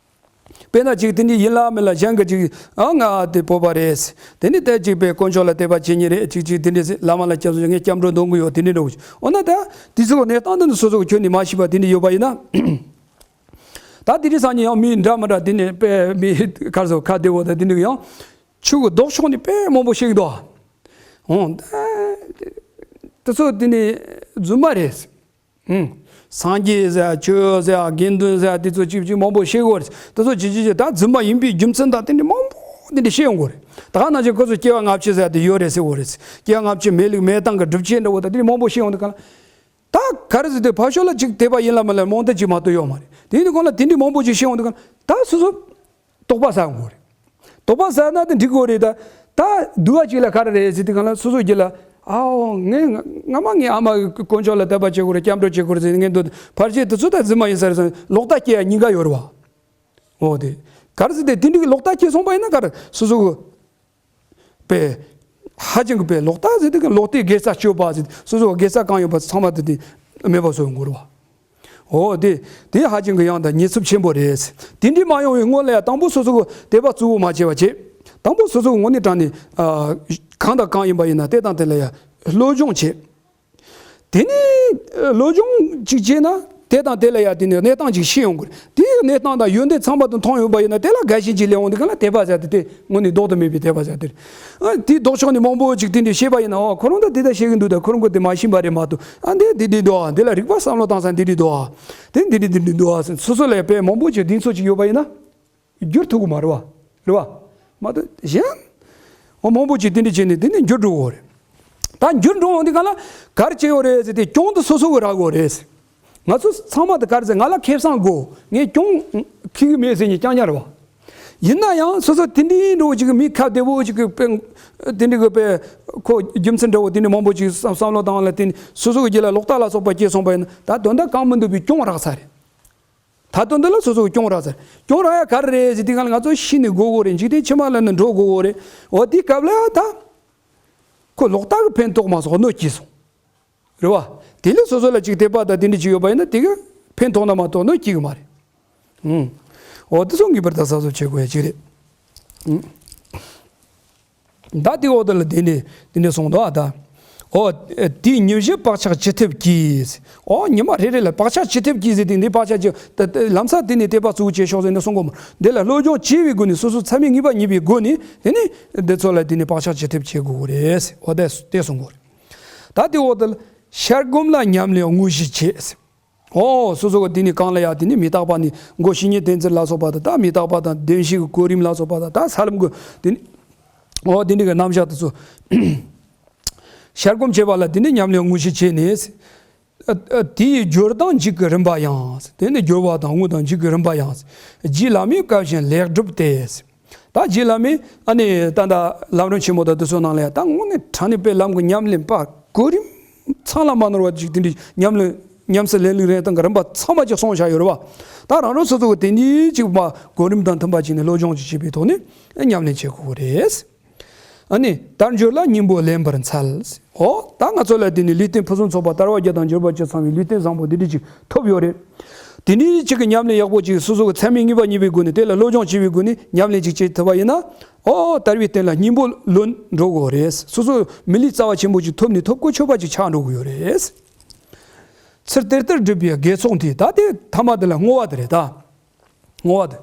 དཔེར་ན་ཅིག་དེ་འདྲ་ཡིན་ལ་མིན་ལ་གཞན་གྱི་ཅིག་ཨ་ང་དེ་བོད་པ་རེད། དེ་ནི་ད་ཅིག་པའི་དཀོན་མཆོག་ལ་དད་པ་བྱེད་ཉེན་རེད། ཅིག་ཅིག་དེ་འདྲ་ཟེར་བླ་མ་ལ་སྐྱབས་སུ་མཆི་ངས་སྐྱབས་འགྲོ་འདོན་གི་ཡོད་དེ་འདྲ་འགྲོ་གི་འོ་ན་ད་དེ་ཚོ་གནས་སྟངས་འདི་ནི་སོ་སོ་གི་ཁྱོན་ནས་མ་ཤེས་པ་དེ་འདྲ་ཡོད་པ་ཡིན་ན། ད་དེ་རིང་སང་ཉིན་ཡང་མི་འདྲ་མི་འདྲ་དེ་ནས་དཔེ་མི་གར་སོ་ཁ་བདེ་བོ་དང་དེ་འདྲ་ཡང་ཆུ་གི་ལྡོག་ཕྱོགས་ནས་དཔེ་མང་པོ་ཤེས་ཀྱི་འདུག་ཨང་། དེ་ཚོ་དེ་ནས་རྫུན་མ་རེད། ཨང་། སངས་རྒྱས་ཟེར་ཆོས་ཟེར་དགེ་འདུན་ཟེར་དེ་ཚོ་གཅིག་གཅིག་མང་པོ་ཤེས་དགོས་རེད། དེ་ཚོ་གཅིག་གཅིག་གཅིག་ད་རྫུན་མ་ཡིན་པའི་རྒྱུ་མཚན་དང་དེ་འདྲ་མང་པོ་དེ་འདྲ་ཤེས་ཡོང་དགོས་རེད། ད་ག་ནང་བཞིན་ཁོ་ཚོ་སྐྱེ་བ་སྔ་ཕྱི་ཟེར་དེ་ཡོད་རེད་ཟེར་དགོས་རེད། སྐྱེ་བ་སྔ་ཕྱི་མེད་ལུགས་མེད་སྟངས་ཀྱི་སྒྲུབ་བྱེད་འདྲ་བོ་དང་དེ་འདྲ་མང་པོ་ཤེས་ཡོང་དུས་གང་ལ། ད་ག་རེ་ཟེར་དུས་ཕར་ཕྱོགས་ལ་ཅིག་དད་པ་ཡིན་ལ་མིན་ལ་རྨོངས་དད་ཅིག་མ་གཏོགས་ཡོད་མ་རེད། དེ་ཡིན་དུས་གང་ལ་དེ་འདྲའི་མང་པོ་ཅིག་ཤེས་ཡོང་དུས་གང་ལ་ད་སོ་སོ་དོགས་པ་ཟ་དགོས་རེད། དོགས་པ་ཟ་ན་དེ་འགྲིག་གི་རེད། ད་ད་སྡུག་པ་ཅིག་ལ་ག་རེ་རེད་ཟེར་དུས་གང་ལ་སོ་སོ་རྒྱུད་ལ་ཨའོ་ངས་སྔ་མ་ངའི་ཨ་མ་དཀོན་མཆོག་ལ་དད་པ་བྱེད་དགོས་རེད། སྐྱབས་འགྲོ་བྱེད་དགོས་རེད་ཟེར་ངས་འདོད་ཕར་ཕྱོགས་དེ་ཚོ་ད་རྫུན་མ་ཡིན་ས་རེད་ཟེར་ལོག་ལྟ་སྐྱེ་ཡ་ཉེན་ཁ་ཡོད་རེད་བ། འོ་དེ་ག་རེ་ཟེར་དེ་དེ་འདྲའི་ལོག་ལྟ་སྐྱེ་སོང་པ་ཡིན་ན་ག་རེ་སོ་སོ་གི་པས། ཧ་ཅང་གི་པས་ལོག་ལྟ་ཟེར་དུས་ཀྱི་ལོག་ལྟའི་དགེ་རྩ་སྤྱོད་པ་ཟེར་སོ་སོ་དགེ་རྩ་གང་ཡོད་པ་ཚང་མ་དེ་དེ་མེད་པ་བཟོ་ཡོང་གི་རེད་བ། འོ་དེ་དེ་ཧ་ཅང་གི་ཡང་དང་ཉེན་ཚབས་ཆེན་པོ་རེད། དེ་འདྲའི་མ་ཡོང་བའི་སྔོན་ལ་ཡང་དང་པོ་སོ་སོ་གི་དད་པ་གཙོ་བོ་མ་བྱས་པ་བྱེད། དང་པོ་སོ་སོ་གི་དངོས་གནས་དྲང་ནས་ཨ་གང་དང་གང་ཡིན་པ་ཡིན་ན་དེ་དང་དེ་ལ་ཡང་སློབ་སྦྱོང་བྱེད། དེ་ནས་སློབ་སྦྱོང་ཅིག་བྱས་ན་དེ་དང་དེ་ལ་ཡང་དེ་ནས་གནས་སྟངས་ཅིག་ཤེས་ཡོང་གི་རེད། དེའི་གནས་སྟངས་དང་ཡོན་ཏན་ཚང་པ་དུ་མཐོང་ཡོང་པ་ཡིན་ན་དེ་ལ་དགའ་ཞེན་ཅིག་སླེབས་འོང་དུས་གང་ལ་དད་པ་ཟེར་དེ་དེ་དངོས་གནས་ལྡོག་ཏུ་མེད་པའི་དད་པ་ཟེར་དེ་རེད། ཨ་དེའི་ལྡོག་ཕྱོགས་ནས་མང་པོ་ཅིག་དེ་འདྲ་བཤད་པ་ཡིན་ན་ཨོ་ཁོ་རང་ད་དེ་ལྟར་བཤད་གི་འདུག་ད་ཁོ་རང་གི་དེ་མ་ཤེས་པ་རེད་མ་གཏོགས་ཨ་འདི་འདི་འདི་འདུག་ཨ་འདི་ལ་རིག་པ་བསམ་བློ་བཏང་ས་འདི་འདི་འདུག་ཨ་དེ་འདི་འདི་འདི་འདི་འདུག་ཨ་སོ་སོ་ལ་དཔེ་མང་པོ་ཅིག་གདེང་ཚོད་ཅིག་ཡོད་པ་ཡིན་ན། བསྒྱུར་ཐུབ་ཀྱི་མ་རེད་བ། རེད་བ། མ་གཏོགས་གཞན། འོ་མང་པོ་ཅིག་དེ་འདྲ་བྱས་ནས་དེ་ནས་འགྱུར་འགྲོ་གི་རེད། ད་འགྱུར་འགྲོ་འོང་དུས་གང་ལ་ག་རེ་བྱེད་ཡོད་རེད་ཟེར་ཏེ་གྱོང་དེ་སོ་སོ་གི་རག་གི་རེད། ང་ཚོ་ཚང་མ་དེ་ག་རེ་ཟེར་ང་ལ་ཁེ་བཟང་དགོས་ངས་གྱོང་ཁེ་གི་མེད་ཟེར་ནས་རྐྱང་རྐྱང་རེད་བ། ཡིན་ན་ཡང་སོ་སོ་དེ་འདྲའི་འགྲོ་ཅིག་གི་མི་ཁ་བདེ་བོ་ཅིག་གི་དཔེ་དེ་འདྲ་གི་དཔེ་ཁོ་རྒྱུ་མཚན་འདྲ་བོ་དེ་འདྲ་མང་པོ་ཅིག་བསམ་བསམ་བློ་བཏང་ལ་དེ་ནས་སོ་སོ་གི་རྒྱུད་ལ་ལོག་ལྟ་ལ་སོགས་པ་སྐྱེས་སོང་པ་ཡིན་ན་ད་དོན་དག་གང་མི་འདུག་པའི་གྱོང་རག་ས་རེད། ད་དོན་དུ་ལ་སོ་སོ་གི་གྱོང་རག་ཟེར། གྱོང་རག་ཡ་ག་རེ་རེད་ཟེར་དུས་གང་ལ་ང་ཚོ་ཤི་ནས་དགོས་དགོས་རེད། འཇིག་རྟེན་ཕྱི་མ་ལ་ནི་འགྲོ་དགོས་དགོས་རེད། འོ་དེའི་སྐབས་ལ་ཡ་ད། ཁོ་ལོག་ལྟ་གི་ཕན་ཐོགས་མ་སོང་གནོད་སྐྱེལ་སོང་། རེད་བ། དེ་ལས་སོ་སོ་ལ་ཅིག་དད་པ་དང་དེ་འདྲ་ཅིག་ཡོད་པ་ཡིན་ན་དེ་གི་ཕན་ཐོགས་ན་མ་གཏོགས་གནོད་སྐྱེལ་གི་མ་རེད། ཨུམ། འོ་དེ་ཚོ་ངེས་པར་དུ་གཟབ་གཟབ་བྱེད་དགོས་ཡ་ཅིག་རེད། ཨུམ། ད་དེ་འོག་དེ་ལ་དེ་འདྲས་དེ་འདྲས་གསུངས་འདུག་ཨ་ད། ཨོ། དེའི་ཉིན་བཞི་བག་ཆགས་ཅི་ཐུབ་ཀྱིས། ཨོ་ཉི་མ་རེ་རེ་ལ་བག་ཆགས་ཅི་ཐུབ་ཀྱིས་ཟེར་དེ་འདི་བག་ཆགས་ཀྱི་ད་ད་ལམ་སང་དེ་ནས་དད་པ་གཙོ་བོ་བྱེད་ཤོག་ཟེར་ནས་གསུང་གོ་མ། འདི་ལ་སློབ་སྦྱོང་བྱས་པའི་སྒོ་ནས་སོ་སོ་ཚད་མས་ངེས་པ་རྙེད་པའི་སྒོ་ནས་དེ་ནས་འདི་ཚོ་ལ་དེ་ནས་བག་ཆགས་ཅི་ཐུབ་བྱེད་དགོས་ཀྱི་རེད། ཨོ་དེ་དེ་གསུང་གོ་རེད། ད་དེ་འོག་དེ་ལ་ཤར་སྒོམ་ལ་ཉམས་ལེན་དངོས་གཞི་བྱེད། ཨོ་སོ་སོ་གི་དེ་ནི་གང་ལ་ཡ་དེ་ནི་མི་རྟག་པ་ནི་མགོ་བཤེས་གཉེན་བསྟེན་ཚུལ་ལ་སོགས་པ་དང་ད་མི་རྟག་པ་དང་བདེན་བཞི་གི་གོ་རིམ་ལ་སོགས་པ་དང་ད་ས་ལམ་གི་དེ་ནི་ཨོ་དེ་འདྲ་གི་རྣམ་གཞག་དེ་ཚོ་ཤར་སྒོམ་བྱེད་པ་ལ་དེ་ནི་ཉམས་ལེན་དངོས་གཞི་བྱས་ནས་དེའི་སྦྱོར་དང་འཇུག་གི་རིམ་པ་ཡང་དེ་ནི་སྦྱོར་བ་དང་དངོས་དང་འཇུག་གི་རིམ་པ་ཡང་རྗེ་བླ་མའི་བཀའ་བཞིན་ལེགས་བསྒྲུབས་ཏེ། ད་རྗེ་བླ་མས་ཨ་ནི་ད་ལྟ་ལམ་རིམ་ཆེན་མོ་དང་དེ་ཚོའི་ནང་ལ་ཡང་ད་དངོས་གནས་དྲང་གནས་དཔེ་ལམ་གྱི་ཉམས་ལེན་པ་གོ་རིམ་ཚང་ལ་མ་ནོར་བ་ཅིག་དེ་འདྲའི་ཉམས་ལེན་ཉམས་སུ་ལེན་ལུགས་རིམ་སྟངས་ཀྱི་རིམ་པ་ཚང་མ་ཅིག་གསུངས་བཞག་ཡོད་རེད་བ། ད་རང་རང་སོ་སོ་གི་དེ་འདྲའི་ཅིག་མ་གོ་རིམ་དང་མཐུན་པ་ཅིག་ནས་སློབ་སྦྱོང་ཅིག་བྱེད་པའི་ཐོག་ནས་ཉམས་ལེན་བྱེད་དགོས་ཀྱི་རེད། ཨ་ནི་དལ་འབྱོར་ལ་སྙིང་པོ་ལེན་པར་འཚལ། འོ་ད་ང་ཚོ་ལ་དེ་ནི་ལུས་རྟེན་ཕུན་སུམ་ཚོགས་པ་དལ་བ་བརྒྱད་དང་འབྱོར་པ་བཅུ་ཚང་བའི་ལུས་རྟེན་བཟང་པོ་འདི་འདྲ་ཅིག་ཐོབ་ཡོད་རེད། དེ་འདྲའི་ཅིག་གི་ཉམས་ལེན་ཡག་པོ་ཅིག་སོ་སོ་གི་ཚད་མའི་ངེས་པ་རྙེད་པའི་སྒོ་ནས་དེ་ལ་སློབ་སྦྱོང་བྱེད་པའི་སྒོ་ནས་ཉམས་ལེན་ཅིག་བྱེད་ཐུབ་པ་ཡིན་ན། ཨོ་དལ་བའི་རྟེན་ལ་སྙིང་པོ་ལོན་འགྲོ་གི་རེད། སོ་སོ་མི་ལུས་རྩ་བ་ཆེན་པོ་ཅིག་ཐོབ་ནས་ཐོབ་གོ་ཆོད་པ་ཅིག་ཆགས་འགྲོ་གི་ཡོད་རེད། ཚུལ་དེ་ལྟར་བསྒྲུབས་པའི་དགེ་ཚོགས་འདི། ད་དེ་ཐ་མ་དེ་ལ་བསྔོ་བ་དེ་རེད་ད། བསྔོ་བ་དེ།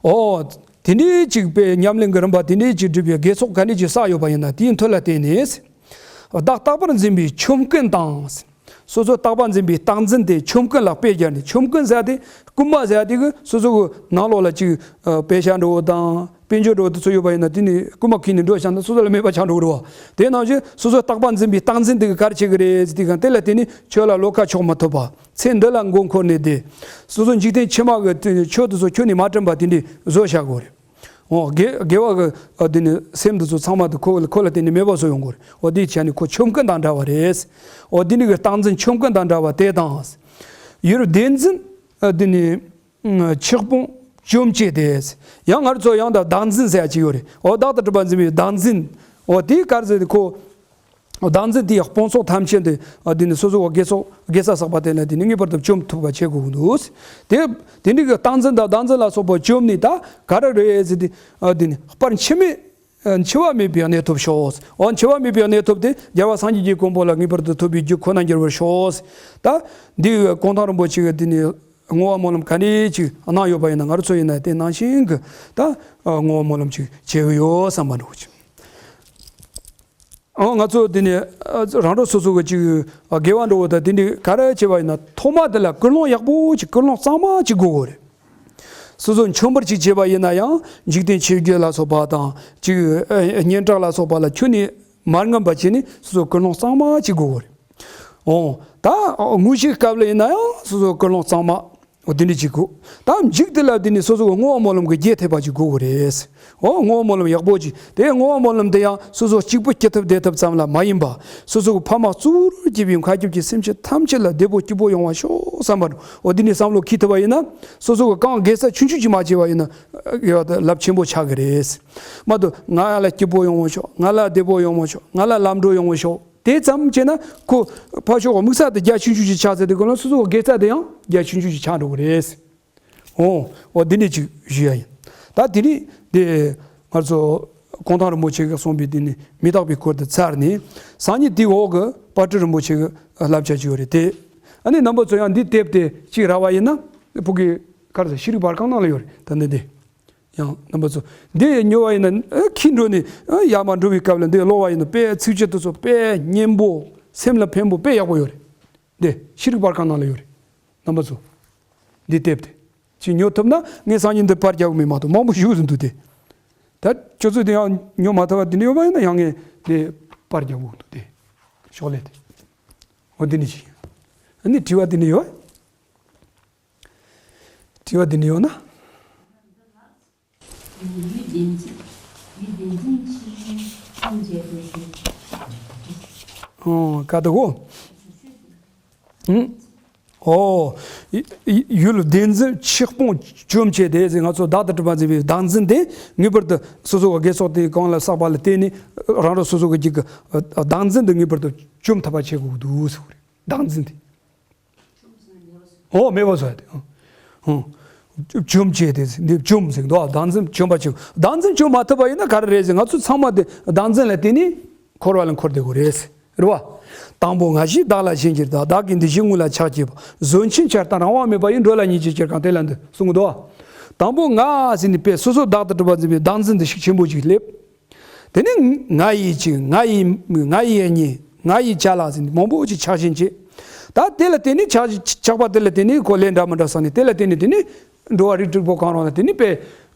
ཨོ། དེ་འདྲའི་ཅིག་པའི་ཉམས་ལེན་གྱི་རིམ་པ་དེ་འདྲའི་ཅིག་བསྒྲུབས་པའི་དགེ་ཚོགས་ག་འདྲ་ཅིག་བསགས་ཡོད་པ་ཡིན་ན་དེའི་མཐུ་ལ་བརྟེན་ནས། བདག་རྟག་པར་འཛིན་པའི་ཆོམ་རྐུན་དང་། སོ་སོ་རྟག་པར་འཛིན་པའི་རྟག་འཛིན་དེ་ཆོམ་རྐུན་ལ་དཔེ་སྦྱར་ནས། ཆོམ་རྐུན་ཟེར་དེ་རྐུན་མ་ཟེར་དེ་གི་སོ་སོ་གི་ནང་ལོགས་ལ་ཅིག་ཨ་པེ་ཤ་འགྲོ་བ་དང་དཔལ་འབྱོར་འགྲོ་བ་དེ་ཚོ་ཡོད་པ་ཡིན་ན། དེ་ནི་རྐུན་མ་ཁྱེར་ནས་འགྲོ་བཞག་ན་སོ་སོ་ལ་མེད་པ་ཆགས་འགྲོ་གི་རེད་བ། དེ་ནང་བཞིན་སོ་སོ་རྟག་པར་འཛིན་པའི་རྟག་འཛིན་དེ་གི་ག་རེ་བྱེད་གི་རེད་ཟེར་དུས་གང་དེ་ལ་བརྟེན་ནས་ཆོས་ལ་བློ་ཁ་ཕྱོགས་མ་ཐུབ་པ། ཚེ་འདི་ལ་མགོ་འཁོར་ནས་བསྡད། སོ་སོ་འཇིག་རྟེན་ཕྱི་མ་གི་ཆོས་དེ་ཚོ་ཁྱོན་ནས་མ་དྲན་པ་དེ་འདྲའི་བཟོ་བཞག་གི་རེད། འོ་དགེ་དགེ་བ་གི་ཨ་དེ་ནི་སེམས་དེ་ཚོ་ཚང་མ་དེ་ཁོ་ཁོ་ལ་བརྟེན་ནས་མེད་པ་བཟོ་ཡོང་གི་རེད། འོ་དེའི་ཆ་ནས་ཁོ་ཆོམ་རྐུན་དང་འདྲ་བ་རེད། འོ་དེ་ནི་གི་རྟག་འཛིན་ཆོམ་རྐུན་དང་འདྲ་བ་དེ་དང་། ཡུལ་བདེན་འཛིན་ཨ་དེ་ནི་ཨ་ཆགས་སྤོང་བཅོམ་བྱེད་དེ། ཡང་ང་ཚོ་ཡང་ད་བདག་འཛིན་ཟེར་ཡ་ཅིག་ཡོད་རེད། འོ་བདག་ཏུ་གྲུབ་པ་འཛིན་པའི་བདག་འཛིན། འོ་དེའི་ག་རེ་ཟེར་དེ་ཁོ། བདག་འཛིན་དེ་ཡང་སྤོང་ཚོགས་ཐམས་ཅད་དེ་ཨ་དེ་ནི་སོ་སོ་གི་དགེ་ཚོགས་དགེ་རྩ་བསགས་པ་དེ་ལ་དེ་ནི་ངེས་པར་དུ་བཅོམ་ཐུབ་པ་བྱེད་དགོས་ཀྱི་འདུག། དེ་དེ་འདྲའི་གི་རྟག་འཛིན་དང་བདག་འཛིན་ལ་སོགས་པ་བཅོམ་ནས་ད་ག་རེ་རེད་ཟེར་དེ་ཨ་དེ་ནི་དཔལ་འཆི་མེད་ཨ་འཆི་བ་མེད་པའི་གནས་ཐོབ་ཤོག། འོ་འཆི་བ་མེད་པའི་གནས་ཐོབ་དེ་རྒྱལ་བ་སངས་རྒྱས་ཀྱི་གོ་འཕང་ལ་ངེས་པར་དུ་ཐོབ་པའི་རྒྱུ་ཁོ་ན་འགྱུར་བར་ཤོག། ད་འདི་གོང་ཐང་རིན་པོ་ཆེ་གི་དེ་ནི་བསྔོ་བ་སྨོན་ལམ་ག་འདྲ་ཅིག་གནང་ཡོད་པ་ཡིན་ན་ང་རང་ཚོ་ཡིན་ན་དེ་ནང་བཞིན་གི་ད་བསྔོ་བ་སྨོན་ལམ་ཅིག་བྱེད་ཀྱི་ཡོད་བསམ་པ་འདྲ་བོ་ཅིག། ཨོ་ང་ཚོ་དེ་ནས་ཨ་རང་འགྲོ་སོ་སོ་གི་ཅིག་ཨ་དགེ་བ་འགྲོ་བ་དང་དེ་འདྲའི་ག་རེ་བྱེད་པ་ཡིན་ན་ཐོག་མ་དེ་ལ་ཀུན་སློང་ཡག་པོ་ཅིག་ཀུན་སློང་གཙང་མ་ཅིག་དགོས་གོ་རེད། སོ་སོ་མཆོད་འབུལ་ཅིག་བྱེད་པ་ཡིན་ན་ཡང་འཇིག་རྟེན་ཆོས་བརྒྱད་ལ་སོགས་པ་དང་ཅིག་ཨ་སྙན་གྲགས་ལ་སོགས་པ་ལ་ཁྱོན་ནས་མ་རྔམ་པ་བྱས་ནས་སོ་སོ་ཀུན་སློང་གཙང་མ་ཅིག་དགོས་གོ་རེད། ཨོ། ད་དངོས་གཞིའི་སྐབས་ལ་ཡིན་ན་ཡང་སོ་སོ་ཀུན་སློང་གཙང་མ། འོ་དེ་འདྲ་ཅིག་དགོས། ད་མཇུག་དེ་ལ་དེ་ནི་སོ་སོ་གི་བསྔོ་བ་སྨོན་ལམ་གྱི་རྒྱས་ཐེབས་པ་ཅིག་དགོས་ཀྱི་རེད། འོ་བསྔོ་བ་སྨོན་ལམ་ཡག་པོ་ཅིག། དེ་བསྔོ་བ་སྨོན་ལམ་དེ་ཡང་སོ་སོ་གཅིག་པུ་སྐྱིད་ཐབས་བདེ་ཐབས་ཙམ་ལ་མ་ཡིན་པ། སོ་སོ་གི་ཕ་མ་གཙོ་བོར་གྱུར་པའི་མཁའ་ཁྱབ་ཀྱི་སེམས་ཅན་ཐམས་ཅད་ལ་བདེ་པོ་སྐྱིད་པོ་ཡོང་བ་ཤོག་བསམ་པ་འདྲ། འོ་དེ་ནི་བསམ་བློ་འཁྱེར་ཐུབ་པ་ཡིན་ན། སོ་སོ་གི་གང་དགེ་རྩ་ཆུང་ཆུང་ཅིག་མ་བྱས་པ་ཡིན་ན། ཡོད་དེ་རླབས་ཆེན་པོ་ཆགས་ཀྱི་རེད། མ་གཏོགས་ང་ལ་སྐྱིད་པོ་ཡོང་བ་ཤོག། ང་ལ་བདེ་པོ་ཡོང་བ་ཤོག། ང་ལ་ལམ་འགྲོ་ཡོང་བ་ཤོག། དེ་ཙམ་བྱས་ན་ཁོ་ཕར་ཕྱོགས་དམིགས་བསལ་དེ་རྒྱ་ཆུང་ཆུང་ཞིག་ཆགས་ཚེ་དེ་ཁོ་ན་སོ་སོ་དགེ་རྩ་དེ་ཡང་རྒྱ་ཆུང་ཆུང་ཞིག་ཆགས་འགྲོ་གི་རེད། འོ། འོ་འདི་འདྲ་ཅིག་ཞུ་ཡ་ཡིན། ད་དེ་ནི་དེ་ང་ཚོ་གུང་ཐང་རིན་པོ་ཆེ་གིས་གསུངས་པའི་དེ་ནི་མི་རྟག་པའི་སྐོར་དེ་ཚར་ནས་སང་ཉིན་དེའི་འོག་གི་དཔལ་སྤྲུལ་རིན་པོ་ཆེ་གི་བསླབ་བྱ་ཅིག་ཡོད་རེད་དེ། ཨ་ནི་རྣམ་པ་ཚོ་ཡང་འདི་དེབ་དེ་ཅིག་རག་པ་ཡིན་ན་ཕ་གི་ག་རེ་ཟེར་ཤེས་རིག་པར་ཁང་ནང་ལ་ཡོད་རེད་ད་འདི་འདི། ཡང་རྣམ་པ་ཚོ་འདི་ཉོ་བ་ཡིན་ན་ཨ་ཁྱི་འགྲོ་ནས་ཨ་ཡར་མར་འགྲོ་བའི་སྐབས་ལ་འདི་ཀློག་པ་ཡིན་ན་དཔེ་ཚིགས་བཅད་དེ་ཚོ་དཔེ་སྙན་པོ་སེམས་ལ་ཕན་པོ་དཔེ་ཡག་པོ་ཡོད་རེད། འདི་ཤེས་རིག་པར་ཁང་ནང་ལ་ཡོད་རེད། རྣམ་པ་ཚོ་འདི་དེབ་དེ་ཅིག་ཉོ་ཐུབ་ན་ངས་སང་ཉིན་འདི་པར་རྒྱག་གི་མེད་མ་གཏོགས་མང་པོ་ཞིག་འདུག་སྟེ། ད་ཁྱོད་ཚོས་དེ་ཡང་ཉོ་མ་ཐུབ་པ་དེ་འདྲ་ཡོད་པ་ཡིན་ན་ཡང་ངས་དེ་པར་རྒྱག་དགོས་འདུག་སྟེ། ཤོག་ལེ་དེ། འོ་འདི་ནི་ཅིག། ཨ་ནི་དྲི་བ་དེ་འདྲ་ཡོད། དྲི་བ་འདི་འདྲ་ཡོད་ན། ཡུལ་བདེན་འཛིན། ཡུལ་བདེན་འཛིན་ཕྱིར་སྤོང་བྱས་ཏེ། ཨོ། ག་དུ་གོ། ཨང་། ཨོ། ཡུལ་བདེན་འཛིན་ཕྱིར་སྤོང་བཅོམ་བྱས་ཏེ་ཟེར། ང་ཚོ་བདག་ཏུ་གྲུབ་པ་འཛིན་པའི་བདག་འཛིན་དེ་ངེས་པར་དུ་སོ་སོ་གི་དགེ་ཚོགས་དེ་གང་ལ་བསགས་པ་ལ་བརྟེན་ནས་རང་རང་སོ་སོ་གི་རྒྱུད་ཀྱི་བདག་འཛིན་དེ་ངེས་པར་དུ་བཅོམ་ཐུབ་པ་བྱེད་དགོས་འདུག་ཟེར་བ་རེད། བདག་འཛིན་དེ། ཨོ་མེད་པ་བཟོ་ཡ་དེ། ཨོ། བཅོམ་བྱས་ཏེ་འདི་བཅོམ་ཟེར་འདུག། བདག་འཛིན་བཅོམ་པ་བྱེད། བདག་འཛིན་བཅོམ་མ་ཐུབ་པ་ཡིན་ན་ག་རེ་རེད་ཟེར། ང་ཚོ་ཚང་མ་དེ་བདག་འཛིན་ལ་བརྟེན་ནས་འཁོར་བ་ལ་འཁོར་བསྡད་དགོས་རེད། རེད་བ། དང་པོ་ང་ཞེས་བདག་ལ་ཞེན་གྱུར་ཏོ། བདག་གི་འདི་ཞེས་ངུ་ལ་ཆགས་བསྐྱེད་པ། བཟོད་ཆེན་ཆར་དང་རང་དབང་མེད་པ་ཡིས། འགྲོ་ལ་ཉེས་བྱས་ཅི་རིགས་གང་། དེ་ལ་འདི་གསུང་གི་འདུག། དང་པོ་ང་ཟེར་ནས་དཔེ་སོ་སོ་བདག་ཏུ་གྲུབ་པ་འཛིན་པའི་བདག་འཛིན་འདི་ཤུགས་ཆེན་པོ་ཅིག་སླེབས། དེ་ནས་ང་ཡི་ཅིག། ང་ཡི་མིག། ང་ཡི་གཉེན། ང་ཡི་ཅ་ལག་ཟེར་ནས་མང་པོ་ཅིག་ཆགས་ཞེན་བྱེད། ད་དེ་ལ་བརྟེན་ནས་ཆགས་ཆགས་པ་དེ་ལ་བརྟེན་ནས་ཁོ་ལས་འདྲ་མི་འདྲ་བསགས་ནས་དེ་ལ་བརྟེན་ནས་དེ་ནས་འགྲོ་བ་རིགས་དྲུག་པོ་གང་རུང་ལ་དེ་ནས་དཔེ།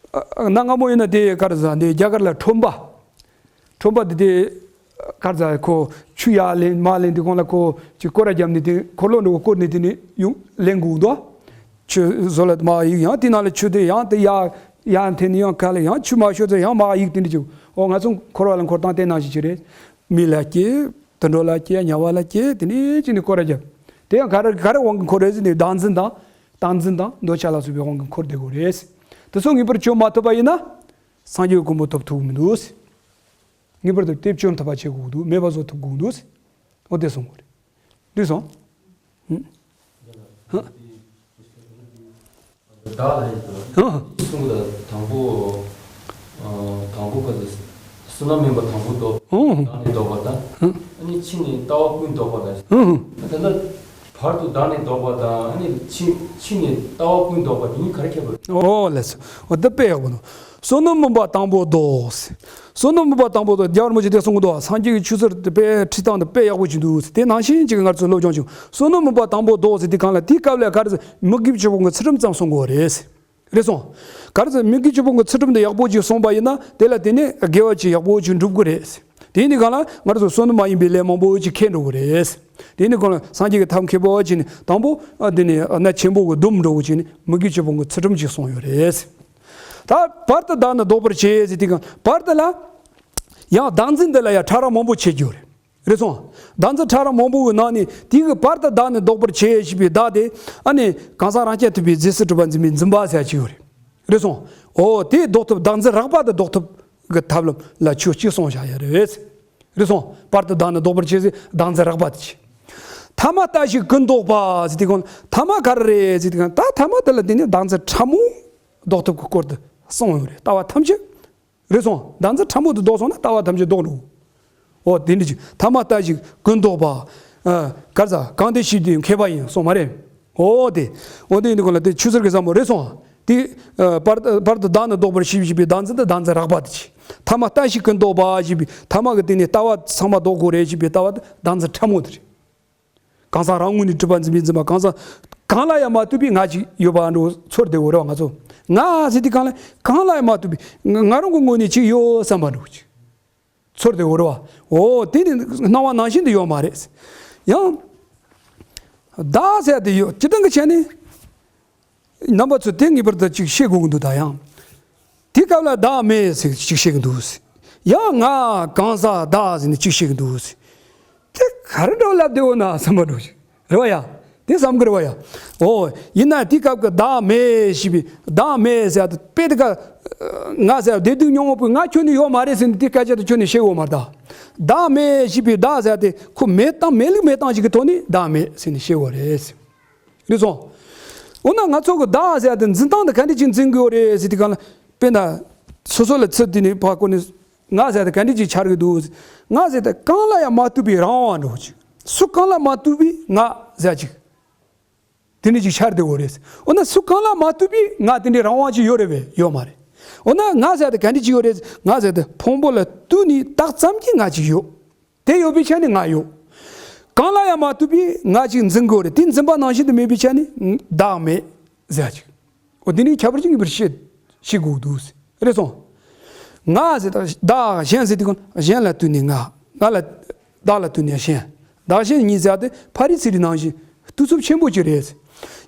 གནའ་སྔ་མོ་ཡིན་ན་དེ་ག་རེ་ཟེར་འདི་རྒྱ་གར་ལ་ཁྲོན་པ། ཁྲོན་པ་དེ་དེ་ག་རེ་ཟེར་ཁོ་ཆུ་ཡར་ལེན་མར་ལེན་དེ་གོང་ལ་ཁོ་ཅིག་སྐོར་ར་བརྒྱབ་ནས་དེ་འཁོར་ལོ་འདྲ་བོ་བསྐོར་ནས་དེ་ནས་ཡོང་ལེན་དགོས་འདུག། ཆུ་བཟོ་ལ་མར་གཡུག་ཡང་དེ་ནང་ལ་ཆུ་དེ་ཡང་དེ་ཡར་ཡར་འཐེན་ནས་ཡང་ག་ལ་ཡང་ཆུ་མར་ཤོར་ཚེ་ཡང་མར་གཡུག་དེ་འདྲ་བྱེད། འོ་ང་ཚོ་འཁོར་བ་ལ་འཁོར་སྟངས་དེ་ནང་བཞིན་ཅིག་རེད། མི་ལ་སྐྱེ། དུད་འགྲོ་ལ་སྐྱེ། དམྱལ་བ་ལ་སྐྱེ། དེ་ནས་ཅི་ནས་སྐོར་ར་རྒྱབ། དེ་ཡང་ག་རེ་ག་རེ་དབང་གིས་འཁོར་རེད་ཟེར་ནས་བདག་འཛིན་དང་། རྟག་འཛིན་དང་འདོད་ཆགས་ལ་སོགས་པའི་དབང་གིས་འཁོར་བསྡད་དགོས་རེད། དེ་ཚོ་ངེས་པར་བཅོམ་མ་ཐུབ་པ་ཡིན་ན། སངས་རྒྱས་ཀྱི་གོ་འཕང་ཐོབ་ཐུབ་མི་འདུག། ངེས་པར་དུ་དེ་སྐྱོན་ཐུབ་པ་བྱེད་དགོས་འདུག་མེད་པ་བཟོ་ཐུབ་དགོས་འདུག་འོ་དེ་གསུང་དགོས་རེད། འགྲིག་སོང་། ཧུམ། ཧ། བདག་ལ་ཡིན་ཏོ། ཧ། གསུང་གི་ལ་དང་པོ། ཨ། དང་པོ་ག་ཚོད། བསོད་ནམས་མིན་པ་དང་པོ་ལྡོག་ཧུམ། བདག་ནི་ལྡོག་པ་དང་། ཧུམ། ཨ་ནི་ཕྱི་ནས་ལྟ་བ་ཀུན་ལྡོག་པ་དང་། ཧུམ། ད་ལྟ་བར་དུ་བདག་ནི་ལྡོག་པ་དང་། ཨ་ནི་ཕྱི་ཕྱི་ནས་ལྟ་བ་ཀུན་ལྡོག་པ་དེ་གཉིས་ག་རེ་ཁྱད་པར། ཨོ་ལགས་སོ། འོ་འདི་དཔེ་ཡག་པོ་འདུག་བསོད་ནམས་མིན་པ་དང་པོ་ལྡོག་བསོད་ནམས་མིན་པ་དང་པོ་ལྡོག་རྒྱལ་བ་རིན་པོ་ཆེས་དེ་གསུང་གི་འདུག་སངས་རྒྱས་ཀྱི་ཆོས་ཚུལ་དེ་དཔེ་ཁྲིད་སྟངས་དེ་དཔེ་ཡག་པོ་ཅིག་འདུག་དེ་ནང་བཞིན་ཅིག་ང་ཚོས་སློབ་སྦྱོང་བྱུང་། བསོད་ནམས་མིན་པ་དང་པོ་ལྡོག་ཟེར་དུས་སྒང་ལ་དེའི་སྐབས་ལ་ག་རེ་ཟེར། མི་དགེ་བཅུ་སྤོང་གི་ཚུལ་ཁྲིམས་ཙམ་གསུང་གི་ཡོད་རེད། རེད་སོང་། ག་རེ་ཟེར། མི་དགེ་བཅུ་སྤོང་གི་ཚུལ་ཁྲིམས་དེ་ཡག་པོ་ཅིག་སྲུང་བ་ཡིན་ན་དེ་ལ་དེ་ནས་དགེ་བ་ཅིག་ཡག་པོ་ཅིག་འགྲུབ་ཀྱི་རེད། དེ་ནི་སྒང་ལ་ང་རང་ཚོ་བསོད་ནམས་མ་ཡིན་པའི་ལས་མང་པོ་ཅིག་འཁྱེར་འགྲོ་གི་རེད། དེ་ནི་སྒང་ལ་སངས་རྒྱས་ཀྱི་ཐབས་མཁས་པོ་ཅིག་ནི་དང་པོ་ཨ་དེ་ནི་གནད་ཆེན་པོ་གི་སྡོམ་འགྲོ་གི་ཅིག་ནི་མི་དགེ་བཅུ་སྤོང་གི་ཚུལ་ཁྲིམས་ཅིག་སྲུང་ཡོད་རེད། ད་བར་དུ་བདག་ནི་ལྡོག་པར་བྱེད་ཟེར་དུས་སྒང་བར་དུ་ལ་ཡང་བདག་འཛིན་འདི་ལ་ཡང་ཕྲ་རགས་མང་པོ་བྱེད་རྒྱུ་རེད། རེད་སོང་། བདག་འཛིན་ཕྲ་རགས་མང་པོ་གི་ནང་ནས་དེ་གི་བར་དུ་བདག་ནི་ལྡོག་པར་བྱེད་ཞེས་པའི་བདག་དེ་ཨ་ནི་གང་ཟག་རང་རྐྱ་ཐུབ་པའི་རྫས་སུ་གྲུབ་པ་འཛིན་པའི་འཛིན་པ་ཟེར་གྱི་ཡོད་རེད། རེད་སོང་། འོ་དེ་ལྡོག་ཐུབ། བདག་འཛིན་རགས་པ་དེ་ལྡོག་ཐུབ་གི་ཐབས་ལམ་ལ་ཆོས་གཅིག་གསུངས་བཞག་ཡོད་རེད། རེད་སོང་། བར་དུ་བདག་ནི་ལྡོག་པར་བྱེད་ཟེར་བདག་འཛིན་རགས་པ་དེ་བྱེད། ཐ་མ་ལྟ་ཞིག་ཀུན་ལྡོག་པ་ཟེར་དུས་སྒང་ཐ་མ་ག་རེ་རེད་ཟེར་དུས་སྒང་ད་ཐ་མ་དེ་ལ་དེ་ནི་བདག་འཛིན་ཕྲ་མོ་ལྡོག་ཐུབ་ཀྱི་སྐོར་དུ་གསུངས་ཡོད་རེད། ལྟ་བ་ཐམས་ཅད། རེད་སོང་། བདག་འཛིན་ཕྲ་མོ་དེ་ལྡོག་སོང་ན་ལྟ་བ་ཐམས་ཅད་ལྡོག་འགྲོ། འོ་དེ་འདྲ་ཅིག་ཐ་མ་ལྟ་ཞིག་ཀུན་ལྡོག་པ། ཨ། ག་རེ་ཟ། གང་དེ་ཞིག་དེ་མཁས་པ་ཡིན་གསུངས་མ་རེད། འོ་དེ། འོ་དེ་ཡིན་དུས་སྒང་ལ་དེ་ཆོས་ཟེར་གི་ཟབ་མོ་རེད་སོང་། དེ། ཨ། བར་བར་དུ་བདག་ནི་ལྡོག་པར་བྱེད་ཞེས་པའི་བདག་འཛིན་དེ་བདག་འཛིན་རགས་པ་དེ་བྱེད། ཐ་མ་ལྟ་ཞིག་ཀུན་ལྡོག་པ་ཞེས་པའི་ཐ་མ་གི་སྟེང་ནས་ལྟ་བ་ཚང་མ་ལྡོག་དགོས་རེད་ཞེས་པའི་ལྟ་བ་དེ་བདག་འཛིན་ཕྲ་མོ་དེ་རེད། གང་ཟག་རང་ངོས་ནས་གྲུབ་པ་འཛིན་པའི་འཛིན་པ། གང་ཟག་གང་ལ་ཡང་མ་ལྟོས་པའི་ང་ཅིག་ཡོད་པ་འདྲ་བོ་ཚོར་བསྡད་ཡོད་རེད་བ། ང་ཚོ་ང་ཟེར་དུས་སྒང་ལ་གང་ལ་ཡང་མ་ལྟོས་པའི་ང་ང་རང་གི་ངོས་ནས་ཅིག་ཡོད་བསམ་པ་འདྲ་བོ་ཅིག་ཚོར་བསྡད་ཡོད་རེད་བ། འོ་དེ་ནི་སྣང་བ་ནང་བཞིན་དུ་ཡོད་མ་རེད། ཡང་བདག་ཟེར་དེ་ཡོད། སྤྱིར་བཏང་གི་ཆ་ནས་རྣམ་པ་ཚོས་དེ་ངེས་པར་དུ་ཅིག་ཤེས་དགོས་ཀྱི་འདུག་ད་ཡང་། དེ་སྐབས་ལ་བདག་མེད་ཟེར་ཅིག་བཤད་ཀྱི་འདུག་ཡང་ང་གང་ཟག་བདག་ཟེར་ནས་ཅིག་བཤད་ཀྱི་འདུག་དེ་ག་རེ་འདྲ་བོ་ལབ་བསྡད་ཡོད་ན་བསམ་པ་འདྲ་བོ་ཞིག་རེད་བ་ཡ། དེ་བསམ་གྱི་རེད་བ་ཡ། འོ། ཡིན་ན་དེ་སྐབས་ཀྱི་བདག་མེད་ཞེས་པའི་བདག་མེད་ཟེར་དེ་དཔེ་དེ་ག་ང་ཟེར་བདེ་སྡུག་མྱོང་བ་པོ་ང་ཁྱོན་ནས་ཡོད་མ་རེད་ཟེར་ནས་དེ་སྐད་ཆ་དེ་ཁྱོན་ནས་བཤད་ཡོད་མ་རེད་ད། བདག་མེད་ཞེས་པའི་བདག་ཟེར་དེ་ཁོ་མེད་སྟངས་མེད་ལུགས་མེད་སྟངས་ཤིག་གི་ཐོག་ནས་བདག་མེད་ཟེར་ནས་བཤད་ཡོད་རེད། རེད་སོང་། འོ་ན་ང་ཚོ་གི་བདག་ཟེར་དེ་འཛིན་སྟངས་དེ་ག་འདྲ་ཅིག་འཛིན་དགོས་རེད་ཟེར་དུས་སྒང་ལ། དཔེར་ན། སོ་སོ་ལ་ཚུར་དེ་ནས་ཕར་བསྐོར་ནས། ང་ཟེར་དེ་ག་འདྲ་ཅིག་འཆར་གི་འདུག་ང་ཟེར་དེ་གང་ལ་ཡང་མ་ལྟོས་པའི་རང་དབང་འདྲ་བོ་ཅིག་སུ་གང་ལ་མ་ལྟོས་པའི་ང་ཟེར་ཅིག་དེ་འདྲ་ཅིག་འཆར་བསྡད་ཡོད་རེད། འོ་ན་སུ་གང་ལ་མ་ལྟོས་པའི་ང་དེ་འདྲའི་རང་དབང་ཅིག་ཡོད་རེད་པས། ཡོད་མ་རེད། འོ་ན་ང་ཟེར་དེ་ག་འདྲ་ཅིག་ཡོད་རེད། ང་ཟེར་དེ་ཕུང་པོ་ལ་ལྟོས་ནས་བཏགས་ཙམ་གྱི་ང་ཅིག་ཡོད། དེ་ཡོད་པའི་ཆ་ནས་ང་ཡོད། གང་ལ་ཡང་མ་ལྟོས་པའི་ང་ཅིག་འཛིན་དགོས་རེད། དེ་འཛིན་པ་ནང་བཞིན་དུ་མེད་པའི་ཆ་ནས་བདག་མེད་ཟེར་ཅིག་འོ་དེ་ནི་ཁྱད་པར་ཅན་གྱི་བར་ཤེས་ཤེས་དགོས་འདུག་རེད་སོང་། ང་ཟེར་དང་བདག་གཞན་ཟེར་དུས་གང་གཞན་ལ་ལྟོས་ནས་ང་། ང་ལ་བདག་ལ་ལྟོས་ནས་གཞན། བདག་གཞན་གཉིས་ཟེར་དེ་ཕ་རི་ཚི་རི་ནང་བཞིན་ལྟོས་ཚུལ་ཆེན་པོ་ཅིག་རེད།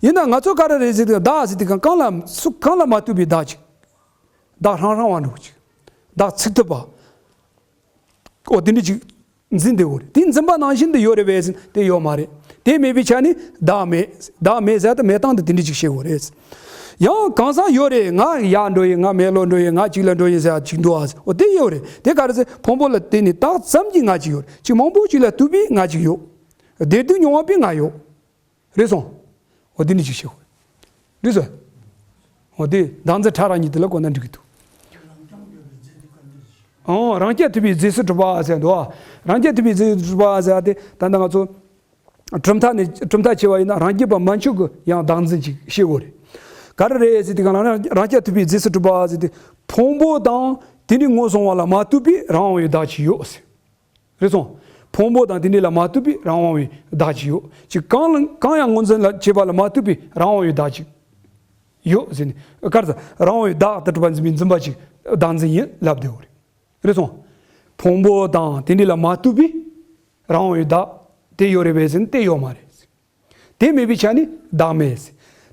ཡིན་ན་ང་ཚོ་ག་རེ་རེད་ཟེར་དུས་བདག་ཟེར་དུས་གང་གང་ལ་སུ་གང་ལ་མ་ལྟོས་པའི་བདག་ཅིག་བདག་ཧྲང་ཧྲང་བ་འདྲ་བོ་ཅིག་བདག་ཚིག་ཐུབ་པ། ཨོ་དེ་འདྲ་ཅིག་འཛིན་བསྡད་ཡོད་རེད། དེ་འཛིན་པ་ནང་བཞིན་དུ་ཡོད་རེད་པས་ཟེར་ན་དེ་ཡོད་མ་རེད། དེ་མེད་པའི་ཆ་ནས་བདག་མེད། བདག་མེད་ཟེར་དེ་མེད་སྟངས་དེ་དེ་འདྲ་ཅིག་བཤད་ཡོད་རེད། ཡང་གང་ཟག་ཡོད་རེད། ང་ཡར་འགྲོ་ཡིན། ང་མེ་ལོང་འགྲོ་ཡིན། ང་གཅིག་ལ་འགྲོ་ཡིན་ཟེར་ཅིག་འདུག་ཨ། ཨོ་དེ་ཡོད་རེད། དེ་ག་རེ་ཟེར། ཕུང་པོ་ལ་བརྟེན་ནས་བཏགས་ཙམ་གྱི་ང་ཅིག་ཡོད་རེད། ཅིག་མང་པོ་ཅིག་ལ་ལྟོས་པའི་ང་ཅིག་ཡོད། བདེ་སྡུག་མྱོང་བ་པོའི་ང་ཡོད། རེད་སོང་། འོ་དེ་ནི་ཅིག་ཤེས་དགོས། རེད་སོང་། འོ་དེ་བདག་འཛིན་ཕྲ་རགས་གཉིས་དེ་ལ་གོ་ན་འགྲིག་གི་འདུག་ཨོ་རང་རྐྱ་ཐུབ་པའི་རྫས་སུ་གྲུབ་པ་ཟེར་འདུག་རང་རྐྱ་ཐུབ་པའི་རྫས་སུ་གྲུབ་པ་ཟེར་དེ་ད་ལྟ་ང་ཚོ་གྲུབ་མཐའ་ནས་གྲུབ་མཐའ་ཕྱེ་བ་ཡིན་ན་རང་རྒྱུད་པ་མན་ཆོད་ཀྱི་ཡང་བདག་འཛིན་ཅིག་ཤེས་དགོས་རེད། ག་རེ་རེད་ཟེར་དུས་གང་ལ་རང་རྐྱ་ཐུབ་པའི་རྫས་སུ་གྲུབ་པ་ཟེར་དེ་ཕུང་པོ་དང་དེ་འདྲའི་ངོ་བཟུང་བ་ལ་མ་ལྟོས་པའི་རང་དབང་བའི་བདག་ཅིག་ཡོད་ཟེར། རེད་སོང་། ཕུང་པོ་དང་དེ་འདྲ་ལ་མ་ལྟོས་པའི་རང་དབང་བའི་བདག་ཅིག་ཡོད། ཅིག་གང་ལ་གང་ཡང་ངོས་འཛིན་ལ་བྱེད་པ་ལ་མ་ལྟོས་པའི་རང་དབང་བའི་བདག་ཅིག་ཡོད་ཟེར་ནས། ག་རེ་ཟེར། རང་དབང་བའི་བདག་ཏུ་གྲུབ་པ་འཛིན་པའི་འཛིན་པ་ཅིག་བདག་འཛིན་ཡིན་ལབ་བསྡད་ཡོད་རེད། རེད་སོང་། ཕུང་པོ་དང་དེ་འདྲ་ལ་མ་ལྟོས་པའི་རང་དབང་བའི་བདག་དེ་ཡོད་རེད་པས་ཟེར་ན་དེ་ཡོད་མ་རེད། དེ་མེད་པའི་ཆ་ནས་བདག་མེད།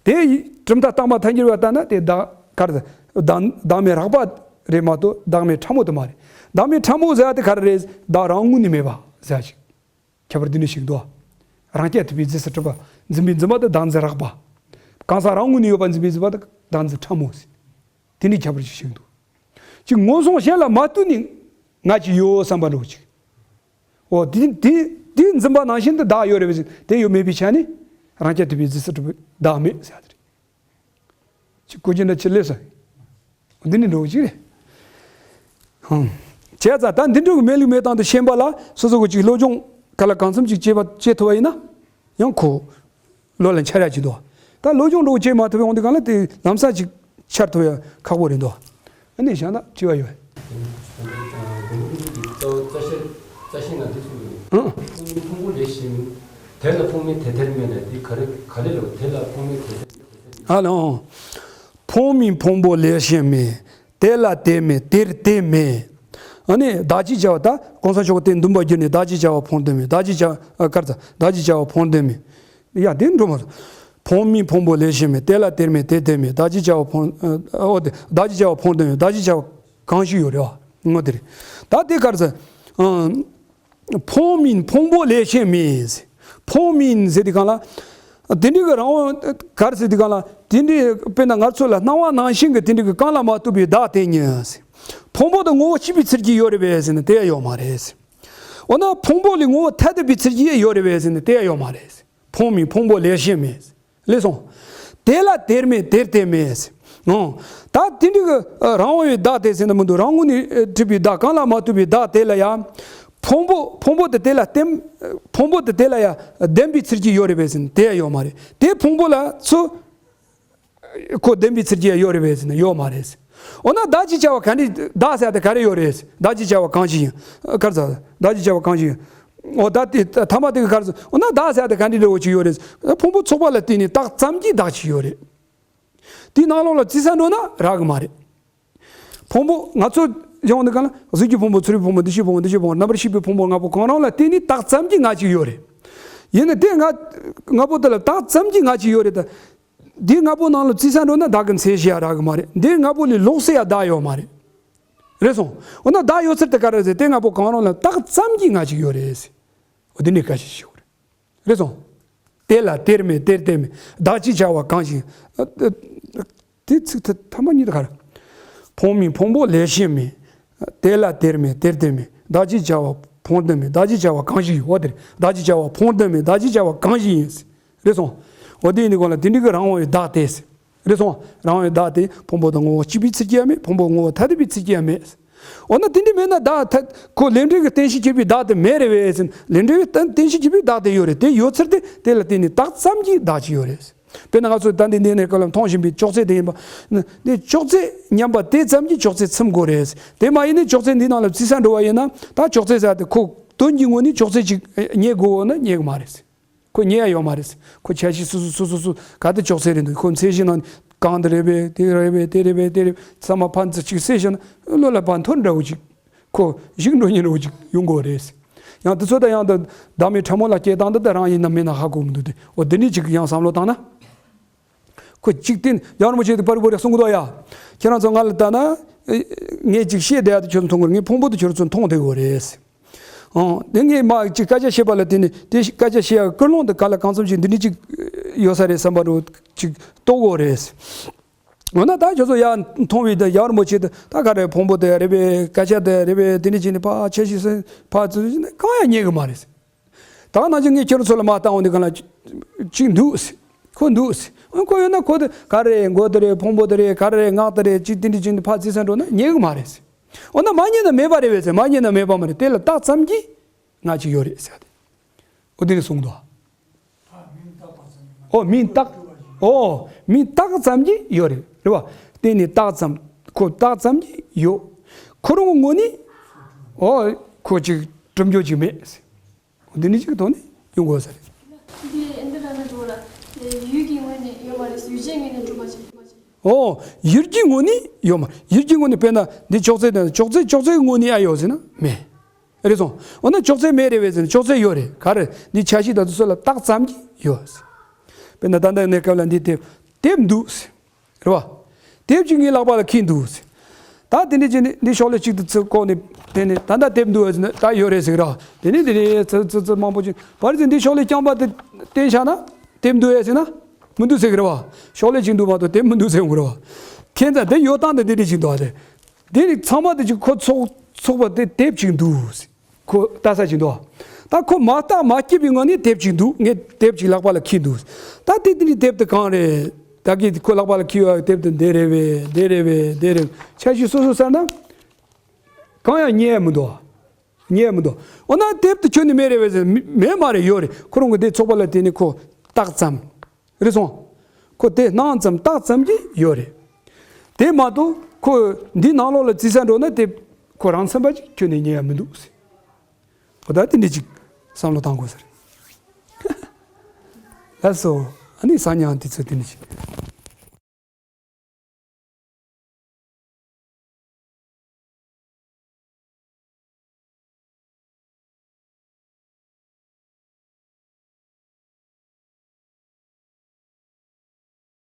དེ་གྲུབ་མཐའ་སྟོང་པ་ཐལ་འགྱུར་བ་ལྟར་ན་དེ་བདག་ག་རེ་བདག་བདག་མེད་རགས་པ་རེད་མ་གཏོགས་བདག་མེད་ཕྲ་མོ་དེ་མ་རེད། བདག་མེད་ཕྲ་མོ་ཟེར་བ་དེ་ག་རེ་རེད། བདག་རང་ངོས་ནས་མེད་པ་ཟེར་ཅིག་ཁྱད་པར་འདི་འདྲ་ཞིག་འདུག་རང་རྐྱ་ཐུབ་པའི་རྫས་སུ་གྲུབ་པ་འཛིན་པའི་འཛིན་པ་དེ་བདག་འཛིན་རགས་པ། གང་ཟག་རང་ངོས་ནས་ཡོད་པ་འཛིན་པའི་འཛིན་པ་དེ་བདག་འཛིན་ཕྲ་མོ་ཟེར། དེ་འདྲའི་ཁྱད་པར་ཅིག་ཞིག་འདུག་ཅིག་ངོས་བཟུང་གཞན་ལ་མ་ལྟོས་ནས་ ང་ཅིག་ཡོད་བསམ་པ་འདྲ་བོ་ཅིག་འོ་དེ་དེ་དེ་འཛིན་པ་ནང་བཞིན་དུ་བདག་ཡོད་རེད་པས་ཟེར་དེ་ཡོད་མེད་པའི་ཆ་ནས་རང་རྐྱ་ཐུབ་པའི་རྫས་སུ་གྲུབ་པའི་བདག་མེད་ཟེར་ཡ་དེ་རེད། ཅིག་གོ་རྒྱུ་འདྲ་ཅིག་སླེབས་སོང་། འདི་ནི་འགྲོ་གི་ཅིག་རེད། ཧང་། བྱས་ཙང་ད་འདི་འདྲ་གི་མེད་ལུགས་མེད་སྟངས་དེ་ཤེས་པ་ལ་སོ་སོ་གི་ཅིག་སློབ་སྦྱོང་ག་ལ་གང་འཚམ་ཅིག་བྱེད་པ་བྱེད་ཐུབ་པ་ཡིན་ན་ཡང་ཁོ་བློ་ལ་འཆར་ཡ་ཅིག་འདུག་ད་སློབ་སྦྱོང་འགྲོ་བྱེད་མ་ཐུབ་པའི་དབང་དུ་གང་ལ་དེ་ལམ་སང་ཅིག་འཆར་ཐུབ་ཡ་ཁག་པོ་རེད་འདུག་ཨ་ནི་བཞག་ན་དྲི་བ་ཡོད། ཨང་། ཕུང་པོ་ལས་གཞན་མིན། དེ་ལ་ཕུང་མིན་དེ་དེར་མེད་ལ་འདི་ག་རེ་ག་ལེ་ལོ་དེ་ལ་ཕུང་མིན་དེ་དེར་མེད་དེ་དེར་མེད། ཨ་ལོ། ཕུང་མིན་ཕུང་པོ་ལས་གཞན་མེད། དེ་ལ་དེ་མེད་དེར་དེ་མེད། ཨ་ནི་བདག་ཅེས་བྱ་བ་ད་གོང་ས་མཆོག་གིས་དེ་འདུན་པར་གྱུར་ནས་བདག་ཅེས་བྱ་བ་ཕུང་དོན་མེད། བདག་ཅེས་བྱ་བ་ཨ་གར་ཚ་བདག་ཅེས་བྱ་བ་ཕུང་དོན་མེད། ཡ་དེ་འགྲོ་མ་སོང་། ཕུང་མིན་ཕུང་པོ་ལས་གཞན་མེད། དེ་ལ་དེར་མེད་དེར་དེ་མེད། བདག་ཅེས་བྱ་བ་ཕུང་ཨ་འོ་དེ་བདག་ཅེས་བྱ་བ་ཕུང་དོན་མེད། བདག་ཅེས་བྱ་བ་གང་ཞིག་ཡོད་རེད་བ། ངོ་དེ་རེད། ད་དེ་གར་ཚ་ཨ། ཕུང་མིན་ཕུང་པོ་ལས་གཞན་མེད། ཕུང་མིན་ཟེར་དུས་གང་ལ། དེ་འདྲའི་གི་རང་དབང་གར་ཟེར་དུས་གང་ལ་དེ་འདྲའི་དཔེར་ན་ང་ཚོ་ལ་སྣང་བ་ནང་བཞིན་གྱི་དེ་འདྲའི་གི་རྐང་ལག་མ་གཏོགས་པའི་བདག་དེ་ཉིད། ཕུང་པོ་དང་ངོ་བོ་གཅིག་པའི་ཚུལ་གྱིས་ཡོད་རེད་པས་ཟེར་ན་དེ་ཡང་ཡོད་མ་རེད། འོ་ན་ཕུང་པོ་ལས་ངོ་བོ་ཐ་དད་པའི་ཚུལ་གྱིས་ཡོད་རེད་པས་ཟེར་ན་དེ་ཡང་ཡོད་མ་རེད། ཕུང་མིན་ཕུང་པོ་ལས་གཞན་མེད། ལེགས་སོང་། དེ་ལ་དེར་མེད་དེར་དེ་མེད། ཨང་། ད་དེ་འདྲའི་གི་རང་དབང་བའི་བདག་དེ་ཟེར་ན་མི་འདུག་རང་ངོས་ནས་གྲུབ་པའི་བདག་རྐང་ལག་མ་གཏོགས་པའི་བདག་དེ་ལ་ཡང་། ཕུང་པོ་ཕུང་པོ་དེ་དེ་ལ་བརྟེན། ཕུང་པོ་དེ་དེ་ལ་ཡང་ལྡན་པའི་ཚུལ་གྱིས་ཡོད་རེད་པས་ཟེར་ན་དེ་ཡང་ཡོད་མ་རེད། དེ་ཕུང་པོ་ལ་ཚུར་ཁོ་ལྡན་པའི་ཚུལ་གྱིས་ཡང་ཡོད་རེད་པས་ཟེར་ན་ཡོད་མ་རེད། འོ་ན་བདག་ཅེས་བྱ་བ་ག་འདྲ་བདག་ཟེར་ཡ་དེ་ག་རེ་ཡོད་རེད། བདག་ཅེས་བྱ་བ་གང་ཞིག་ཡིན། ག་རེ་ཟེར། བདག་ཅེས་བྱ་བ་གང་ཞིག་ཡིན། འོ་ད་དེ་ཐ་མ་དེ་ག་རེ་ཟེར། འོ་ན་བདག་ཟེར་ཡ་དེ་ག་འདྲ་འདྲ་བོ་ཅིག་ཡོད་རེད། ཕུང་པོ་ཚོགས་པ་ལ་བརྟེན་ནས་བཏགས་ཙམ་གྱི་བདག་ཅིག་ཡོད་རེད། དེའི་ནང་ལོགས་ལ་བརྩི་ས་འགྲོ་ན་རག་གི་མ་རེད། ཕུང་པོ་ང་ཚོ་ཡོང་དུས་གང་ལ་གཟུགས་ཀྱི་ཕུང་པོ་ཚོར་བའི་ཕུང་པོ་འདུ་ཤེས་ཕུང་པོ་འདུ་བྱེད་ཕུང་པོ་རྣམ་པར་ཤེས་པའི་ཕུང་པོ་ལྔ་པོ་གང་རུང་ལ་བརྟེན་ནས་བཏགས་ཙམ་གྱི་ང་ཅིག་ཡོད་རེད། ཡིན་ན་དེ་ང་ལྔ་པོ་དེ་ལ་བཏགས་ཙམ་གྱི་ང་ཅིག་ཡོད་རེད་ད། འདི་ལྔ་པོ་ནང་ལ་བརྩི་ས་འགྲོ་ན་བདག་གི་མཚན་གཞི་ཡང་རག་གི་མ་རེད། འདི་ལྔ་པོ་ལས་ལོགས་སུ་ཡང་བདག་ཡོད་མ་རེད། རེད་སོང་། འོ་ན་བདག་ཡོད་ཚུལ་དེ་ག་རེ་ཟེར། དེ་ལྔ་པོ་གང་རུང་ལ་བཏགས་ཙམ་གྱི་ང་ཅིག་ཡོད་རེད་ཟེར། འོ་འདི་ནས་བཀའ་བཞིན་ཞུ་དགོས་རེད། རེད་སོང་། དེ་ལ་དེར་མེད་དེར་དེ་མེད། བདག་ཅེས་བྱ་བ་གང་ཞིག་ཨ། ཨ། དེ་ཚིག་ཐ་ཐ་མ་གཉིས་དེ་ག་རེ། ཕུང་མིན་ཕུང་པོ་ལས་གཞན་མེད། དེ་ལ་དེར་མེད་དེར་དེ་མེད། བདག་ཅེས་བྱ་བ་ཕུང་དོན་མེད། བདག་ཅེས་བྱ་བ་གང་ཞིག་ཡིན། འོ་དེ་རེད། བདག་ཅེས་བྱ་བ་ཕུང་དོན་མེད། བདག་ཅེས་བྱ་བ་གང་ཞིག་ཡིན། རེད་སོང་། འོ་དེ་ཡིན་དུས་གང་ལ་དེ་འདྲའི་གི་རང་དབང་བའི་བདག་དེ། རེད་སོང་། རང་དབང་བའི་བདག་དེ་ཕུང་པོ་དང་ངོ་བོ་གཅིག་པའི་ཚུལ་གྱིས་ཡང་མེད། ཕུང་པོ་ངོ་བོ་ཐ་དད་པའི་ཚུལ་གྱིས་ཡང་མེད། འོ་ན་དེ་འདྲ་མེད་ན་བདག་ཐ་ཁོ་ལས་འབྲས་ཀྱི་རྟེན་གཞི་བྱེད་པའི་བདག་དེ་མེད་རེད་པས་ཟེར། ལས་འབྲས་ཀྱི་རྟེན་གཞི་བྱེད་པའི་བདག་དེ་ཡོད་རེད། དེ་ཡོད་ཚུལ་དེ་དེ་ལ་བརྟེན་ནས་བཏགས་ཙམ་གྱི་བདག་ཅིག་ཡོད་རེད། དཔེར་ན་ང་ཚོས་ད་འདི་འདི་ནས་སྐབས་ལ་མཐོང་བཞིན་པའི་ཅོག་ཙེ་དེ་ཡིན་པ། འདི་ཅོག་ཙེ་མཉམ་པ་དེ་ཙམ་གྱིས་ཅོག་ཙེ་ཚིམ་དགོས་རེད། དེ་མ་ཡིན་ན་ཅོག་ཙེ་འདི་ནང་ལ་བརྩི་ས་འགྲོ་བ་ཡིན་ན་ད་ཅོག་ཙེ་ཟེར་དེ་ཁོ་དོན་གྱི་ངོས་ནས་ཅོག་ཙེ་ཅིག་རྙེད་དགོས་འོ་ན་རྙེད་གི་མ་རེད། ཁོ་རྙེད་ཡ་ཡོད་མ་རེད། ཁོ་ཆ་ཤས་སུ་སུ་སུ་སུ་སུ་ག་དེ་ཅོག་ཙེ་རེད་འདུག་ཁོ་མཚན་གཞི་ནང་གང་དེ་རེད་པས་དེ་རེད་པས་དེ་རེད་པས་དེ་རེད་པས་ཚང་མ་ཕན་ཚུན་གཅིག་བསྲེས་བཞག་ན་བློ་ལ་བར་འཐོར་འདྲ་བོ་ཅིག་ཁོ་ཞིག་འགྲོ་ཉེན་འདྲ་བོ་ཅིག་ཡོང་གི་རེད། ཡང་དེ་ཚོ་ད་ཡང་ད་བདག་མེད་ཕྲ་མོ་ལ་སྐྱེ་སྟངས་འདི་ད་རང་ཡིན་ནམ་མིན་ནམ་ཧ་གོ་མི་འདུག་སྟེ། འོ་འདི་འདྲས་ཅིག་ཡང་བསམ་བློ་བཏང་ན། ཁོ་གཅིག་བརྟེན་ཡང་རིན་པོ་ཆེ་དེ་པར་བོ་རེ་གསུང་གི་འདུག་ཡ། ཁྱེད་རང་ཚོ་ང་ལ་ལྟ་ན། ངས་ཅིག་བཤད་བསྡད་ཡ་དེ་ཁྱོད་ཚོ་མཐོང་གི་རེད། ངའི་ཕུང་པོ་དེ་ཁྱོད་ཚོ་མཐོང་བསྡད་ཡོད་རེད། ཨང་། དེ་ངས་མ་ཅིག་སྐད་ཆ་བཤད་པ་ལ་བརྟེན་ནས་དེ་སྐད་ཆ་བཤད་ཡ་ཀུན་སློང་དེ་ག་ལ་གང་འཚམ་ཞིག་འདི་འདྲ་ཅིག་ཡོད་ས་རེད་བསམ་པ་འདྲ་ཅིག་རྟོགས་ཡོད་རེད། འོ་ན་ད་ཁྱོད་ཚོ་ཡ་མཐོང་བའི་དེ་ཡང་རིན་པོ་ཆེ་དེ་ད་ག་རེ་ཕུང་པོ་དེ་རེད་པས་སྐད་ཆ་དེ་རེད་པས་དེ་འདྲ་བྱས་ནས་ཕར་ཆ་ཤས་སེ་ཕར་ཚུར་བྱས་ནས་གང་ཡང་རྙེད་གི་མ་རེད། ད་ནང་བཞིན་ངས་ཁྱོད་ཚོ་ལ་མ་བཏང་འོང་དེ་ག་ལ་ཅིག་འདུག་ཟེར། ཁོ་འདུག་ཟེར། ཨ་ཁོ་ཡོད་ན་ཁོ་དེ་ག་རེ་མགོ་དེ་རེད། ཕུང་པོ་དེ་རེད། ག་རེ་ངག་དེ་རེད། ཅིག་དེ་འདྲ་ཅིག་འདི་ཕར་བརྩི་ས་འགྲོ་ན་རྙེད་གི་མ་རེད་ཟེར། འོ་ན་མ་རྙེད་ན་མེད་པ་རེད་པས་ཟེར། མ་རྙེད་ན་མེད་པ་མ་རེད། དེ་ལ་བཏགས་ཙམ་གྱིས་ང་ཅིག་ཡོད་རེད་ཟེར་ཏེ། འོ་དེ་ནས་གསུངས་འདུག་ཨོ་མིང་བཏགས། ཨོ་མིང་བཏགས་ཙམ་གྱིས་ཡོད་རེད། རེད་བ། བརྟེན་ནས་བཏགས་ཙམ། ཁོ་བཏགས་ཙམ་གྱིས་ཡོད། ཁོ་རང་གི་ངོས་ནས་ཨོ་ཁོ་ཅིག་གྲུབ་འབྱོར་ཅིག་མེད། འདི་ནི་གཅིག་གི་ཐོག་ནས་ཡོང་དགོས་ས་རེད། འདི་འདི་ལ་ནི་འགྲོ་ལ། ཡུལ་གྱི་ངོས་ནས་ཡོད་མ་རེད། ཡུལ་ཅན་ངོས་ནས་གྲུབ་པ་ཞིག་ཨོ། ཡུལ་གྱི་ངོས་ནས་ཡོད་མ། ཡུལ་གྱི་ངོས་ནས་དཔེར་ན་འདི་ཅོག་ཙེ་དང་ཅོག་ཙེ་ཅོག་ཙེ་གི་ངོས་ནས་ཨ་ཡོད་ཟེར་ན་མེད། རེད་སོང་། འོ་ན་ཅོག་ཙེ་མེད་རེད་པས་ཟེར་ན་ཅོག་ཙེ་ཡོད་རེད། ག་རེ་འདི་ཆ་ཤས་དང་དུ་སོགས་ལ་བཏགས་ཙམ་གྱིས་ཡོད་ཟེར། དཔེར་ན་ད་ལྟ་གནས་སྐབས་ལ་འདི་དེབ་དེབ་འདུག་ཟེར། རེད་བ། དེབ་ཅིག་ངའི་ལག་པ་ལ་འཁྱེར་འདུག་ཟེར། ད་དེ་འདྲ་བྱས་ནས་འདི་ཤོག་ལྷེ་གཅིག་ཏུ་ཚུར་བཀོག་ནས་དེ་ནས་ད་ལྟ་དེབ་འདུག་ཟེར་ན་ད་ཡོད་རེད་ཟེར་གི་རེད་བ། དེ་ནས་དེ་ནས་ཚུར་ཚུར་ཚུར་མང་པོ་ཅིག་བར་ཙམ་འདི་ཤོག་ལྷེ་རྐྱང་པ་དེ་བསྟན་བཞག་ན་དེབ་འདུག་ཨེ་ཟེར་ན་མི་འདུག་ཟེར་གི་རེད་བ། ཤོག་ལྷེ་གཅིག་འདུག་མ་གཏོགས་དེབ་མི་འདུག་ཟེར་གི་རེད་བ། ཁྱེད་ཚོ་དེ་ཡོད་སྟངས་དེ་འདི་འདྲ་ཅིག་འདུག་ཨ་རེད། དེ་ནི་ཚང་མ་དེ་ཅིག་ཁོ་ཚོགས་ ཚོགས་པ་དེ་དེབ་ཅིག་འདུག་ཁོ་ལྟ་ས་ཅིག་འདུག་ད་ཁོ་མ་ལྟ་མ་སྐྱིད་པའི་ངང་ནས་དེབ་ཅིག་འདུག་ངས་དེབ་ཅིག་ལག་པ་ལ་འཁྱེར་འདུག་ད་དེ་དེ་ནི་དེབ་དེ་གང་རེད། ད་གི་ཁོ་ལག་པ་ལ་འཁྱེར་ཡོད་དེབ་དེ་འདི་རེད་བས་འདི་རེད་བས་འདི་རེད་བས། ཆ་ཤས་སོ་སོ་ཟེར་ན་གང་ཡང་རྙེད་མི་འདུག་རྙེད་མི་འདུག་འོ་ན་དེབ་དེ་ཁྱོན་ནས་མེད་རེད་བས་ཟེར། མེད་མ་རེད། ཡོད་རེད། ཁོ་རང་གི་དེ་ཚོགས་པ་ལ་བརྟེན་ནས་ཁོ་བཏགས་ཙམ་རེད་སོང་། ཁོ་དེ་སྣང་ཙམ་བཏགས་ཙམ་གྱིས་ཡོད་རེད། དེ་མ་གཏོགས་ཁོ་འདི་ནང་ལོགས་ལ་བརྩིས་ས་འགྲོ་ན་དེ་ཁོ་རང་མཚན་པ་ཅིག་ཁྱོན་ནས་རྙེད་ཡ་མི་འདུག་ཟེར། ཁོ་ད་དེ་འདྲ་ཅིག་བསམ་བློ་བཏང་དགོས་ཟེར། ལགས་སོ། ཨ་ནི་སང་ཉིན་དེ་ཚོ་དེ་འདྲ་ཅིག་